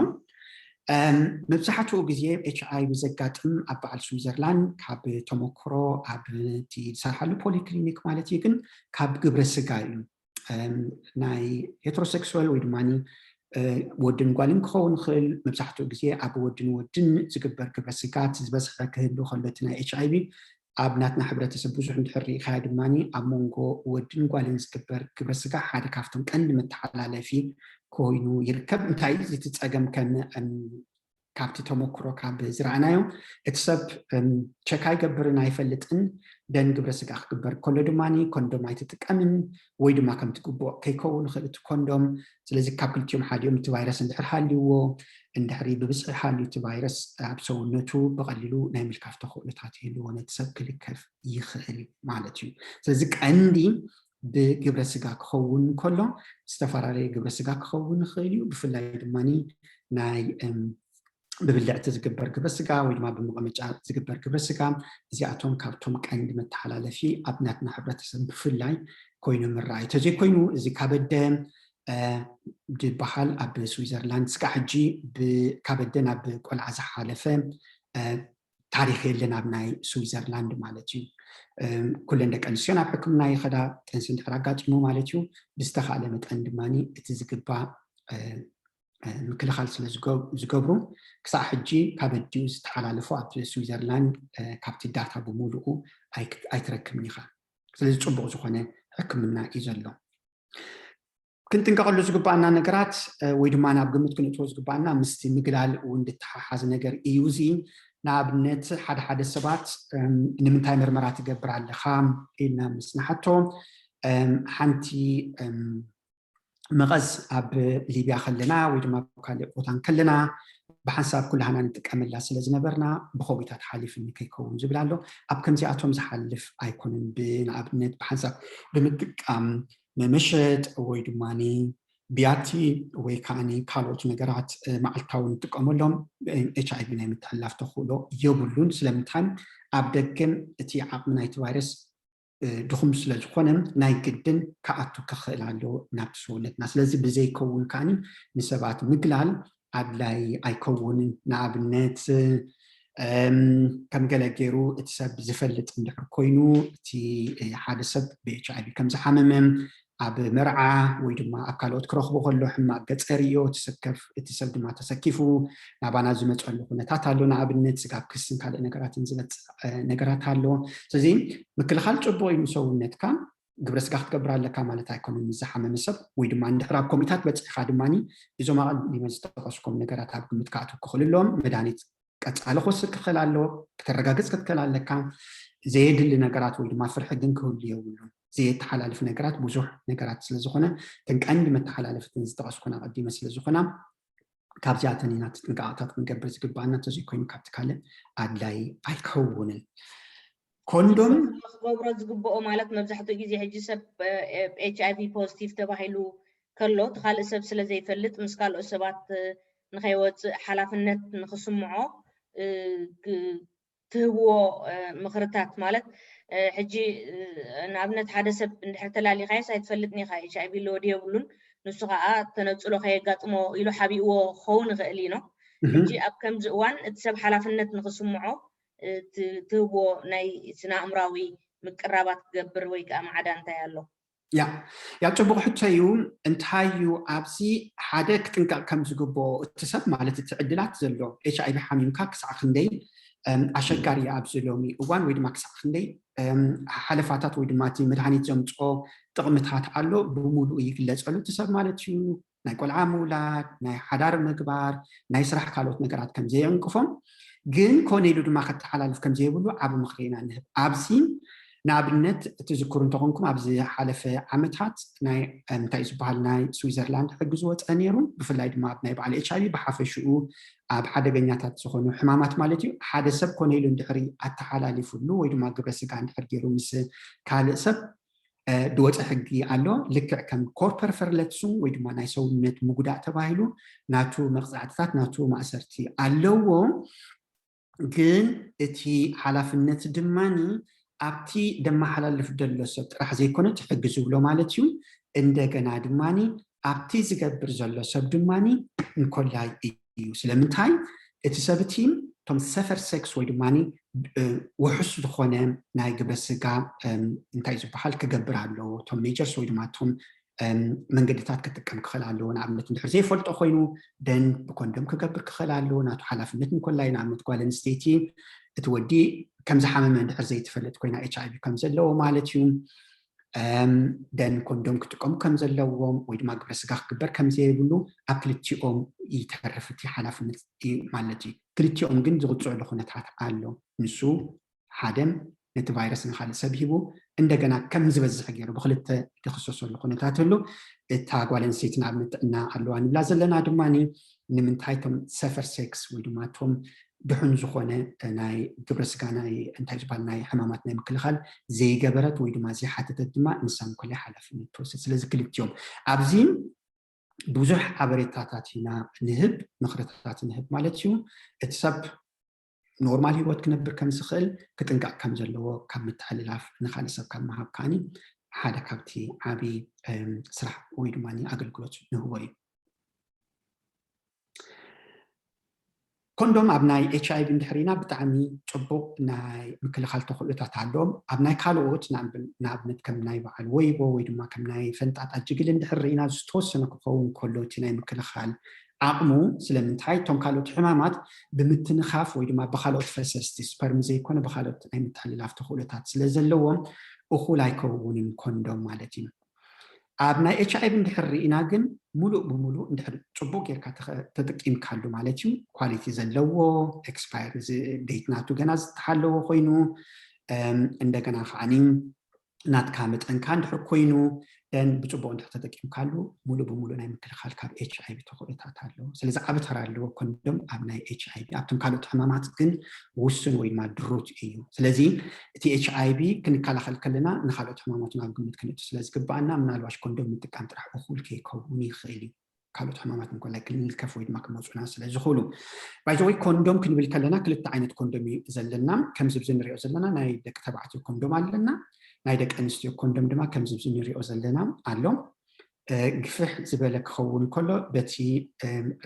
መብዛሕትኡ ግዜ ኤች ኣይ ቪ ዘጋጥም ኣብ በዓል ስዊዘርላንድ ካብ ተመክሮ ኣብ እቲ ዝሰርሓሉ ፖሊክሊኒክ ማለት እዩ ግን ካብ ግብረ ስጋ እዩ። ናይ ሄትሮሴክስዋል ወይ ድማ ወድን ጓልን ክኸውን ይኽእል። መብዛሕትኡ ግዜ ኣብ ወድን ወድን ዝግበር ግብረ ስጋ እቲ ዝበዝሐ ክህሉ ከሎ እቲ ናይ ኤች ኣይ ቪ ኣብ ናትና ሕብረተሰብ ብዙሕ እንድሕር ርኢኻዮ ድማ ኣብ መንጎ ወድን ጓልን ዝግበር ግብረ ስጋ ሓደ ካብቶም ቀንዲ መተሓላለፊ ኮይኑ ይርከብ። እንታይ እዚ እቲ ፀገም ከም ካብቲ ተመክሮ ካብ ዝረኣናዮ እቲ ሰብ ቸክ ኣይገብርን ኣይፈልጥን ደን ግብረ ስጋ ክግበር ከሎ ድማ ኮንዶም ኣይትጥቀምን ወይ ድማ ከምቲ ግቡእ ከይከውን ይኽእል እቲ ኮንዶም። ስለዚ ካብ ክልቲኦም ሓዲኦም እቲ ቫይረስ እንድሕር ሃልይዎ እንድሕሪ ብብዝሒ ሃልዩ እቲ ቫይረስ ኣብ ሰውነቱ ብቐሊሉ ናይ ምልካፍ ተኽእሎታት ይህልዎ ነቲ ሰብ ክልከፍ ይኽእል ማለት እዩ። ስለዚ ቀንዲ ብግብረ ስጋ ክኸውን ከሎ ዝተፈላለየ ግብረ ስጋ ክኸውን ይኽእል እዩ። ብፍላይ ድማ ናይ ብብልዕቲ ዝግበር ግብረ ስጋ ወይ ድማ ብመቐመጫ ዝግበር ግብረ ስጋ እዚኣቶም ካብቶም ቀንዲ መተሓላለፊ ኣብ ናትና ሕብረተሰብ ብፍላይ ኮይኖም ምረኣይ ተዘይኮይኑ እዚ ካበደ ዝበሃል ኣብ ስዊዘርላንድ ስጋ ሕጂ ብካበደ ናብ ቆልዓ ዝሓለፈ ታሪክ የለን ኣብ ናይ ስዊዘርላንድ ማለት እዩ። ኩለን ደቂ ኣንስትዮ ናብ ሕክምና ይኸዳ ጥንሲ እንድሕር ኣጋጢሙ ማለት እዩ። ብዝተኻእለ መጠን ድማ እቲ ዝግባእ ምክልኻል ስለ ዝገብሩ ክሳዕ ሕጂ ካብ ኣዲኡ ዝተሓላለፉ ኣብ ስዊዘርላንድ ካብቲ ዳታ ብምሉኡ ኣይትረክብን ኢኻ። ስለዚ ፅቡቅ ዝኾነ ሕክምና እዩ ዘሎ። ክንጥንቀቐሉ ዝግባኣና ነገራት ወይ ድማ ናብ ግምት ክንእትዎ ዝግባኣና ምስቲ ምግላል እውን ዝተሓሓዝ ነገር እዩ። እዚ ንኣብነት ሓደ ሓደ ሰባት ንምንታይ መርመራ ትገብር ኣለኻ ኢልና ምስ ንሓቶ ሓንቲ መቐዝ ኣብ ሊብያ ከለና ወይ ድማ ኣብ ካልእ ቦታ ከለና ብሓንሳብ ኩላህና ንጥቀመላ ስለ ዝነበርና ብኸዊታት ሓሊፍኒ ከይከውን ዝብል ኣሎ። ኣብ ከምዚኣቶም ዝሓልፍ ኣይኮነን። ብንኣብነት ብሓንሳብ ብምጥቃም መመሸጥ ወይ ድማ ብያቲ ወይ ከዓ ካልኦት ነገራት መዓልታዊ ንጥቀመሎም ኤች ኣይ ቪ ናይ ምትሕላፍ ተኽእሎ የብሉን። ስለምንታይ ኣብ ደገን እቲ ዓቕሚ ናይቲ ቫይረስ ድኹም ስለ ዝኾነ ናይ ግድን ክኣቱ ክኽእል ኣለዎ ናብቲ ሰውነትና። ስለዚ ብዘይከውን ከዓኒ ንሰባት ምግላል ኣድላይ ኣይከውንን። ንኣብነት ከም ገለ ገይሩ እቲ ሰብ ዝፈልጥ እንድሕር ኮይኑ እቲ ሓደ ሰብ ብኤች ኣይቪ ከም ዝሓመመ ኣብ መርዓ ወይ ድማ ኣብ ካልኦት ክረኽቦ ከሎ ሕማቕ ገጸ ርእዮ እቲ ሰብ ከፍ እቲ ሰብ ድማ ተሰኪፉ ናባና ዝመፀሉ ኩነታት ኣሎ። ንኣብነት ስጋብ ክስን ካልእ ነገራትን ዝመፅእ ነገራት ኣሎ። ስለዚ ምክልኻል ፅቡቕ እዩ ንሰውነትካ። ግብረ ስጋ ክትገብር ኣለካ ማለት ኣይኮነን። ዝሓመመ ሰብ ወይ ድማ እንድሕር ኣብ ኮሚታት በፂሕካ ድማ እዞም ኣቐዲመ ዝጠቀስኩም ነገራት ኣብ ግምት ክኣትው ክኽእል ኣለዎም። መድሃኒት ቀፃሊ ክወስድ ክኽእል ኣለዎ። ክተረጋግፅ ክትክእል ኣለካ። ዘየድሊ ነገራት ወይ ድማ ፍርሒ ግን ክህሉ የብሉን። ዘየተሓላልፍ ነገራት ብዙሕ ነገራት ስለዝኾነ እተን ቀንዲ መተሓላለፍትን ዝጠቀስኩን ኣቐዲመ ስለዝኾና ካብዚኣተን ኢና እቲ ጥንቃቐታት ክንገብር ዝግባኣና። እንተዘይኮይኑ ካብቲ ካልእ ኣድላይ ኣይከውንን። ኮንዶም ክገብሮ ዝግብኦ ማለት መብዛሕትኡ ግዜ ሕጂ ሰብ ኤች ኣይቪ ፖዚቲቭ ተባሂሉ ከሎ እቲ ካልእ ሰብ ስለ ዘይፈልጥ ምስ ካልኦት ሰባት ንኸይወፅእ ሓላፍነት ንኽስምዖ ትህብዎ ምኽርታት ማለት ሕጂ ንኣብነት ሓደ ሰብ እንድሕር ተላሊኻዮስ ኣይትፈልጥን ኢኻ ኤች ኣይቪ ኣለዎ ድዮ የብሉን ንሱ ከዓ ተነፅሎ ከየጋጥሞ ኢሉ ሓቢእዎ ክኸውን ይኽእል እዩ ነው ሕጂ ኣብ ከምዚ እዋን እቲ ሰብ ሓላፍነት ንኽስምዖ ትህቦ ናይ ስነ ኣእምራዊ ምቅራባት ክገብር ወይ ከዓ ማዕዳ እንታይ ኣሎ? ያ ያ ፅቡቅ ሕቶ እዩ። እንታይ እዩ ኣብዚ ሓደ ክጥንቀቅ ከም ዝግብኦ እቲ ሰብ ማለት እቲ ዕድላት ዘሎ ኤች ኣይቪ ሓሚምካ ክሳዕ ክንደይ ኣሸጋሪ ኣብዚ ሎሚ እዋን ወይ ድማ ክሳዕ ክንደይ ሓለፋታት ወይ ድማ እቲ መድሃኒት ዘምፅኦ ጥቕምታት ኣሎ ብሙሉእ ይግለፀሉ እቲ ሰብ ማለት እዩ። ናይ ቆልዓ ምውላድ፣ ናይ ሓዳር ምግባር፣ ናይ ስራሕ ካልኦት ነገራት ከም ዘየንቅፎም ግን ኮነ ኢሉ ድማ ከተሓላልፍ ከም ዘይብሉ ዓቢ ምኽሪ ኢና ንህብ። ኣብዚ ንኣብነት ትዝክሩ እንተኾንኩም ኣብዚ ሓለፈ ዓመታት ናይ እንታይ ዝበሃል ናይ ስዊዘርላንድ ሕጊ ዝወፀ ነይሩ። ብፍላይ ድማ ኣብ ናይ በዓል ኤች ኣይቪ ብሓፈሽኡ ኣብ ሓደገኛታት ዝኾኑ ሕማማት ማለት እዩ ሓደ ሰብ ኮነ ኢሉ እንድሕሪ ኣተሓላሊፉሉ ወይ ድማ ግብረ ስጋ እንድሕር ገይሩ ምስ ካልእ ሰብ ዝወፀ ሕጊ ኣሎ። ልክዕ ከም ኮርፐር ፈርለትሱን ወይ ድማ ናይ ሰውነት ምጉዳእ ተባሂሉ ናቱ መቕፃዕትታት ናቱ ማእሰርቲ ኣለዎ። ግን እቲ ሓላፍነት ድማ ኣብቲ ደመሓላልፍ ደሎ ሰብ ጥራሕ ዘይኮነ እቲ ሕጊ ዝብሎ ማለት እዩ። እንደገና ድማ ኣብቲ ዝገብር ዘሎ ሰብ ድማ እንኮላይ እዩ። ስለምንታይ እቲ ሰብ እቲ እቶም ሰፈር ሴክስ ወይ ድማ ውሑስ ዝኾነ ናይ ግብረ ስጋ እንታይ ዝበሃል ክገብር ኣለዎ። እቶም ሜጀርስ ወይ ድማ እቶም መንገድታት ክጥቀም ክኽእል ኣለዎ። ንኣብነት እንድሕር ዘይፈልጦ ኮይኑ ደን ብኮንዶም ክገብር ክኽእል ኣለዎ። ናቱ ሓላፍነት እንኮላይ ንኣብነት ጓል ኣንስተይቲ እቲ ወዲ ከም ዝሓመመ እንድሕር ዘይትፈልጥ ኮይና ኤች ኣይቪ ከም ዘለዎ ማለት እዩ። ደን ኮንዶም ክጥቀሙ ከም ዘለዎም ወይ ድማ ግብረ ስጋ ክግበር ከም ዘይብሉ ኣብ ክልቲኦም ይተርፍ እቲ ሓላፍነት ማለት እዩ። ክልቲኦም ግን ዝቕፅዕሉ ኩነታት ኣሎ። ንሱ ሓደም ነቲ ቫይረስ ንካልእ ሰብ ሂቡ እንደገና ከም ዝበዝሕ ገይሩ ብክልተ ዝኽሰሰሉ ኩነታት ኣሎ። እታ ጓል ኣንስተይቲ ንኣብነት ጥዕና ኣለዋ ንብላ ዘለና ድማ ንምንታይ እቶም ሰፈር ሴክስ ወይ ድማ እቶም ድሑን ዝኾነ ናይ ግብረ ስጋ ናይ እንታይ ዝበሃል ናይ ሕማማት ናይ ምክልኻል ዘይገበረት ወይ ድማ ዘይሓተተት ድማ ንሳ ንኮላይ ሓላፍነት ትወስድ። ስለዚ ክልቲኦም ኣብዚ ብዙሕ ሓበሬታታት ኢና ንህብ፣ ምኽርታት ንህብ ማለት እዩ። እቲ ሰብ ኖርማል ህይወት ክነብር ከም ዝኽእል ክጥንቀቕ ከም ዘለዎ ካብ ምትሕልላፍ ንካልእ ሰብ ካብ ምሃብ ከዓኒ ሓደ ካብቲ ዓቢ ስራሕ ወይ ድማ ኣገልግሎት ንህቦ እዩ። ኮንዶም ኣብ ናይ ኤች ኣይቪ እንድሕር ኢና ብጣዕሚ ፅቡቕ ናይ ምክልኻል ተኽእሎታት ኣለዎም። ኣብ ናይ ካልኦት ንኣብነት ከም ናይ በዓል ወይቦ ወይ ድማ ከም ናይ ፈንጣጣ ጅግል እንድሕር ርኢና ዝተወሰነ ክኸውን ከሎ እቲ ናይ ምክልኻል ዓቕሙ ስለምንታይ እቶም ካልኦት ሕማማት ብምትንኻፍ ወይ ድማ ብካልኦት ፈሰስቲ ስፐርም ዘይኮነ ብካልኦት ናይ ምትሕልላፍ ተኽእሎታት ስለ ዘለዎም እኹል ኣይከውንን ኮንዶም ማለት እዩ። ኣብ ናይ ኤች ኣይቪ እንድሕር ርኢና ግን ሙሉእ ብሙሉእ እንድሕር ፅቡቅ ጌርካ ተጠቂምካሉ ማለት እዩ ኳሊቲ ዘለዎ ኤክስፓየር ዴት ናቱ ገና ዝተሓለዎ ኮይኑ እንደገና ከዓኒ ናትካ መጠንካ እንድሕር ኮይኑ ደን ብፅቡቅ እንድሕር ተጠቂምካሉ ሙሉእ ብሙሉእ ናይ ምክልኻል ካብ ኤች ኣይቪ ተኽእሎታት ኣለዎ። ስለዚ ዓቢ ተራ ኣለዎ ኮንዶም ኣብ ናይ ኤች ኣይቪ። ኣብቶም ካልኦት ሕማማት ግን ውሱን ወይ ድማ ድሩት እዩ። ስለዚ እቲ ኤች ኣይቪ ክንከላኸል ከለና ንካልኦት ሕማማት ናብ ግምት ክንእቱ ስለ ዝግባኣና ምናልባሽ ኮንዶም ምጥቃም ጥራሕ እኹል ከይከውን ይኽእል እዩ። ካልኦት ሕማማት እንኮላይ ክንልከፍ ወይ ድማ ክመፁና ስለ ዝኽእሉ። ባይዘወይ ኮንዶም ክንብል ከለና ክልተ ዓይነት ኮንዶም እዩ ዘለና። ከምዚ ብዚ ንሪኦ ዘለና ናይ ደቂ ተባዕትዮ ኮንዶም ኣለና፣ ናይ ደቂ ኣንስትዮ ኮንዶም ድማ ከምዚ ብዚ ንሪኦ ዘለና ኣሎ። ግፍሕ ዝበለ ክኸውን ከሎ በቲ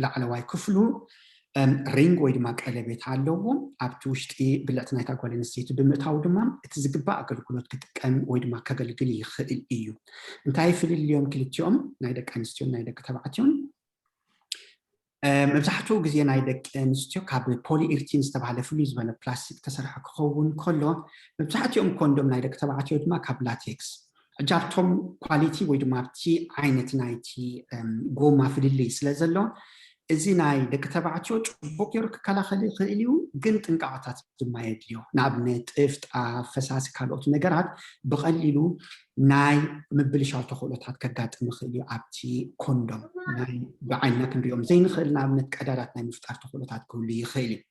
ላዕለዋይ ክፍሉ ሪንግ ወይ ድማ ቀለቤት ኣለዎ። ኣብቲ ውሽጢ ብልዕቲ ናይታ ጓል ኣንስተይቲ ብምእታው ድማ እቲ ዝግባእ ኣገልግሎት ክጥቀም ወይ ድማ ከገልግል ይኽእል እዩ። እንታይ ፍልልዮም ክልቲኦም ናይ ደቂ ኣንስትዮን ናይ ደቂ ተባዕትዮን? መብዛሕትኡ ግዜ ናይ ደቂ ኣንስትዮ ካብ ፖሊኢርቲን ዝተባሃለ ፍሉይ ዝበለ ፕላስቲክ ተሰርሐ ክኸውን ከሎ፣ መብዛሕትኦም ኮንዶም ናይ ደቂ ተባዕትዮ ድማ ካብ ላቴክስ። ሕጂ ኣብቶም ኳሊቲ ወይ ድማ ኣብቲ ዓይነት ናይቲ ጎማ ፍልልይ ስለ ዘሎ፣ እዚ ናይ ደቂ ተባዕትዮ ፅቡቅ ገይሩ ክከላኸል ይኽእል እዩ፣ ግን ጥንቃቐታት ድማ የድልዮ። ንኣብነት ጥፍጣፍ፣ ፈሳሲ፣ ካልኦት ነገራት ብቐሊሉ ናይ ምብልሻው ተኽእሎታት ከጋጥም ይኽእል እዩ። ኣብቲ ኮንዶም ናይ ብዓይንና ክንሪኦም ዘይንኽእል ንኣብነት ቀዳዳት ናይ ምፍጣር ተኽእሎታት ክህሉ ይኽእል እዩ።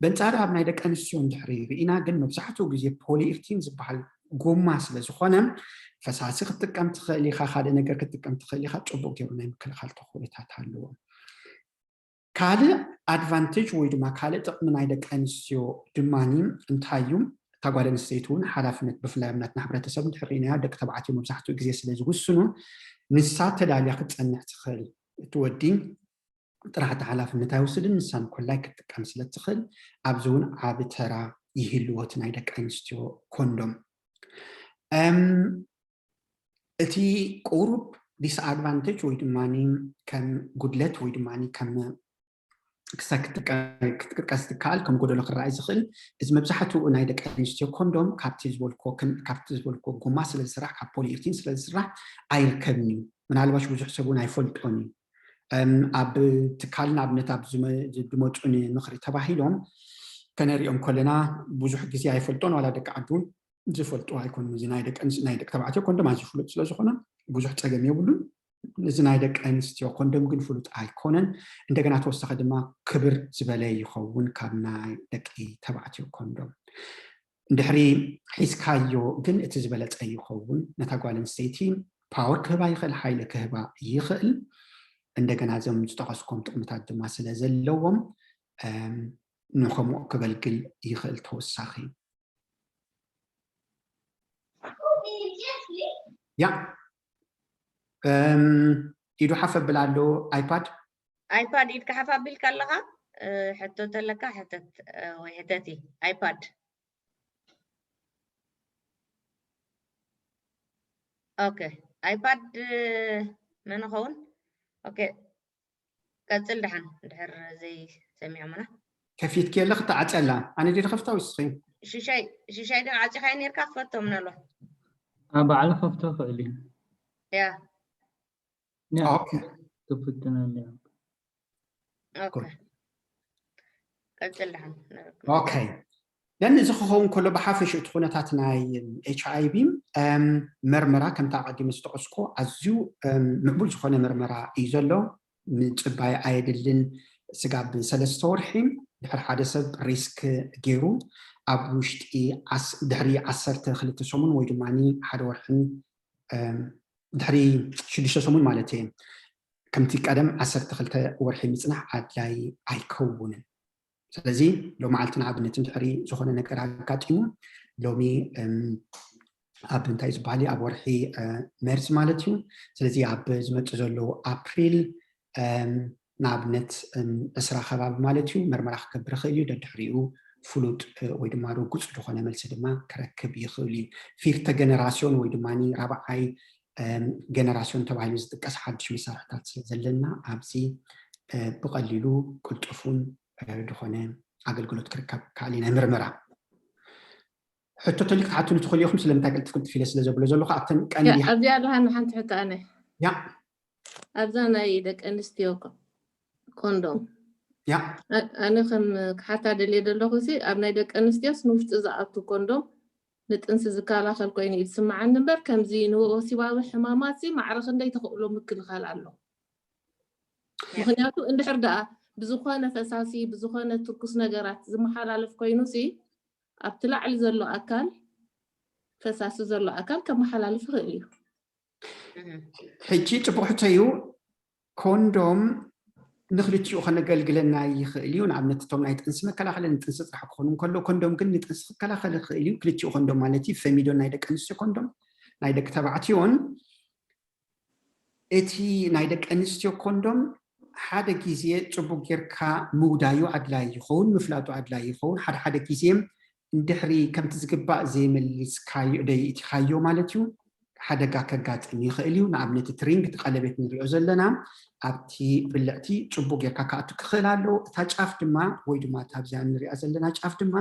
በንፃሪ ኣብ ናይ ደቂ ኣንስትዮ እንድሕሪ ርኢና ግን መብዛሕትኡ ግዜ ፖሊኢርቲን ዝበሃል ጎማ ስለ ዝኾነ ፈሳሲ ክትጥቀም ትኽእል ኢኻ፣ ካልእ ነገር ክትጥቀም ትኽእል ኢኻ። ፅቡቅ ገይሩ ናይ ምክልኻል ተኽእሎታት ኣለዎ። ካልእ ኣድቫንቴጅ ወይ ድማ ካልእ ጥቕሚ ናይ ደቂ ኣንስትዮ ድማኒ እንታይ እዩ? እታ ጓል ኣንስተይቲ እውን ሓላፍነት ብፍላይ ኣብ ናትና ሕብረተሰብ እንድሕር ርኢናዮ ደቂ ተባዕትዮ መብዛሕትኡ ግዜ ስለ ዝውስኑ ንሳ ተዳልያ ክትፀንሕ ትኽእል። እቲ ወዲ ጥራሕ እቲ ሓላፍነት ኣይወስድን፣ ንሳ እንኮላይ ክትጥቀም ስለ ትኽእል ኣብዚ እውን ዓቢ ተራ ይህልዎ እቲ ናይ ደቂ ኣንስትዮ ኮንዶም። እቲ ቁሩብ ዲስኣድቫንቴጅ ወይ ድማ ከም ጉድለት ወይ ድማ ከም ክሳ ክትጥቀስ ትከኣል ከም ጎደሎ ክረኣይ ዝኽእል። እዚ መብዛሕትኡ ናይ ደቂ ኣንስትዮ ኮንዶም ካብቲ ዝበልኮ ጎማ ስለ ዝስራሕ ካብ ፖሊኢርቲን ስለ ዝስራሕ ኣይርከብን እዩ። ምናልባሽ ብዙሕ ሰብ እውን ኣይፈልጦን እዩ። ኣብ ትካል ንኣብነት ኣብ ዝመፁ ንምኽሪ ተባሂሎም ከነሪኦም ከለና ብዙሕ ግዜ ኣይፈልጦን ዋላ ደቂ ዓዲ እውን ዝፈልጡ ኣይኮኑን። እዚ ናይ ደቂ ኣንስ- ናይ ደቂ ተባዕትዮ ኮንዶም ኣዝዩ ፍሉጥ ስለ ዝኾነ ብዙሕ ፀገም የብሉን። እዚ ናይ ደቂ ኣንስትዮ ኮንዶም ግን ፍሉጥ ኣይኮነን። እንደገና ተወሳኺ ድማ ክብር ዝበለ ይኸውን ካብ ናይ ደቂ ተባዕትዮ ኮንዶም። እንድሕሪ ሒዝካዮ ግን እቲ ዝበለፀ ይኸውን። ነታ ጓል ኣንስተይቲ ፓወር ክህባ ይኽእል፣ ሓይሊ ክህባ ይኽእል። እንደገና እዞም ዝጠቐስኮም ጥቕምታት ድማ ስለ ዘለዎም ንከምኡ ክገልግል ይኽእል ተወሳኺ። ያ ኢዱ ሓፍ ኣብል ኣሎ። ኣይፓድ ኣይፓድ ኢድካ ሓፍ ኣቢልካ ኣለኻ። ሕቶ ተለካ ሕተት ወይ ሕተቲ። ኣይፓድ ኦኬ። ኣይፓድ መን ኸውን? ኦኬ። ቀጽል ደሓን ድሕር ዘይሰሚዖምና። ከፊትኪ ኣለኺ ተዓጸላ። ኣነ ድየ ዝኸፍታ ወይ ንስኺ? ሽሻይ ሽሻይ ግን ዓጺኻዮ ኔርካ ክፈቶ ምናልባት። ኣብ ባዕሉ ከፍቶ ክእል እዩ። ያ ያ ኦኬ ክፍትና ኣለያ። ኦኬ። ቀጽል ደሓን። ኦኬ ደን እዚ ክኸውን ከሎ ብሓፈሽ እቲ ኩነታት ናይ ኤች ኣይ ቪ መርመራ ከምቲ ኣቐዲመ ዝጠቐስኮ ኣዝዩ ምዕቡል ዝኾነ መርመራ እዩ ዘሎ። ምፅባይ ኣየድልን። ስጋብ ሰለስተ ወርሒ ድሕሪ ሓደ ሰብ ሪስክ ገይሩ ኣብ ውሽጢ ድሕሪ ዓሰርተ ክልተ ሰሙን ወይ ድማ ሓደ ወርሕን ድሕሪ ሽዱሽተ ሰሙን ማለት እየ ከምቲ ቀደም ዓሰርተ ክልተ ወርሒ ምፅናሕ ኣድላይ ኣይከውንን። ስለዚ ሎመዓልቲ ንኣብነት እንድሕሪ ዝኾነ ነገር ኣጋጢሙ ሎሚ ኣብ እንታይ ዝበሃል ኣብ ወርሒ መርስ ማለት እዩ። ስለዚ ኣብ ዝመፅእ ዘሎ ኣፕሪል ንኣብነት ዕስራ ከባቢ ማለት እዩ መርመራ ክገብር ይኽእል እዩ። ደድሕሪኡ ፍሉጥ ወይ ድማ ርጉፅ ዝኾነ መልሲ ድማ ክረክብ ይኽእል እዩ። ፊርተ ገነራስዮን ወይ ድማ ራብዓይ ገነራስዮን ተባሂሉ ዝጥቀስ ሓድሽ መሳርሕታት ስለ ዘለና ኣብዚ ብቐሊሉ ቅልጡፉን ዝኾነ ኣገልግሎት ክርከብ ካሊ ናይ ምርመራ ሕቶ ተሊክ ትሓቱኒ ትኽእሉ ኢኹም። ስለምንታይ ቅልጥፍ ቅልጥፍ ኢለ ስለ ዘብሎ ዘለኹ ኣብተን ቀንዲ ኣብዚኣ ኣለሃኒ ሓንቲ ሕቶ ኣነ ያ ኣብዛ ናይ ደቂ ኣንስትዮ ኮንዶም ያ ኣነ ከም ክሓታ ደልየ ዘለኹ ሲ ኣብ ናይ ደቂ ኣንስትዮስ ንውሽጢ ዝኣቱ ኮንዶም ንጥንሲ ዝከላኸል ኮይኑ እዩ ዝስምዓኒ እምበር ከምዚ ንወሲባዊ ሕማማት ሲ ማዕረ ክንደይ ተኽእሎ ምክልኻል ኣሎ? ምኽንያቱ እንድሕር ደኣ ብዝኾነ ፈሳሲ ብዝኾነ ትርኩስ ነገራት ዝመሓላለፍ ኮይኑ ሲ ኣብቲ ላዕሊ ዘሎ ኣካል ፈሳሲ ዘሎ ኣካል ከመሓላልፍ ይኽእል እዩ። ሕጂ ፅቡቅ ሕቶ እዩ። ኮንዶም ንክልቲኡ ከነገልግለና ይኽእል እዩ። ንኣብነት እቶም ናይ ጥንሲ መከላኸሊ ንጥንሲ ጥራሕ ክኾኑ እንከሎ፣ ኮንዶም ግን ንጥንሲ ክከላኸል ይኽእል እዩ። ክልቲኡ ኮንዶም ማለት እዩ፣ ፈሚዶን ናይ ደቂ ኣንስትዮ ኮንዶም፣ ናይ ደቂ ተባዕትዮን። እቲ ናይ ደቂ ኣንስትዮ ኮንዶም ሓደ ግዜ ጽቡቅ ጌርካ ምውዳዩ ኣድላይ ይኸውን፣ ምፍላጡ ኣድላይ ይኸውን። ሓደ ሓደ ግዜ እንድሕሪ ከምቲ ዝግባእ ዘይመልስካዮ፣ ደይእቲኻዮ ማለት እዩ፣ ሓደጋ ከጋጥም ይኽእል እዩ። ንኣብነት እቲ ሪንግ፣ እቲ ቀለቤት ንሪኦ ዘለና፣ ኣብቲ ብልዕቲ ጽቡቅ ጌርካ ክኣቱ ክኽእል ኣለዎ። እታ ጫፍ ድማ፣ ወይ ድማ እታ ኣብዚኣ ንሪኣ ዘለና ጫፍ ድማ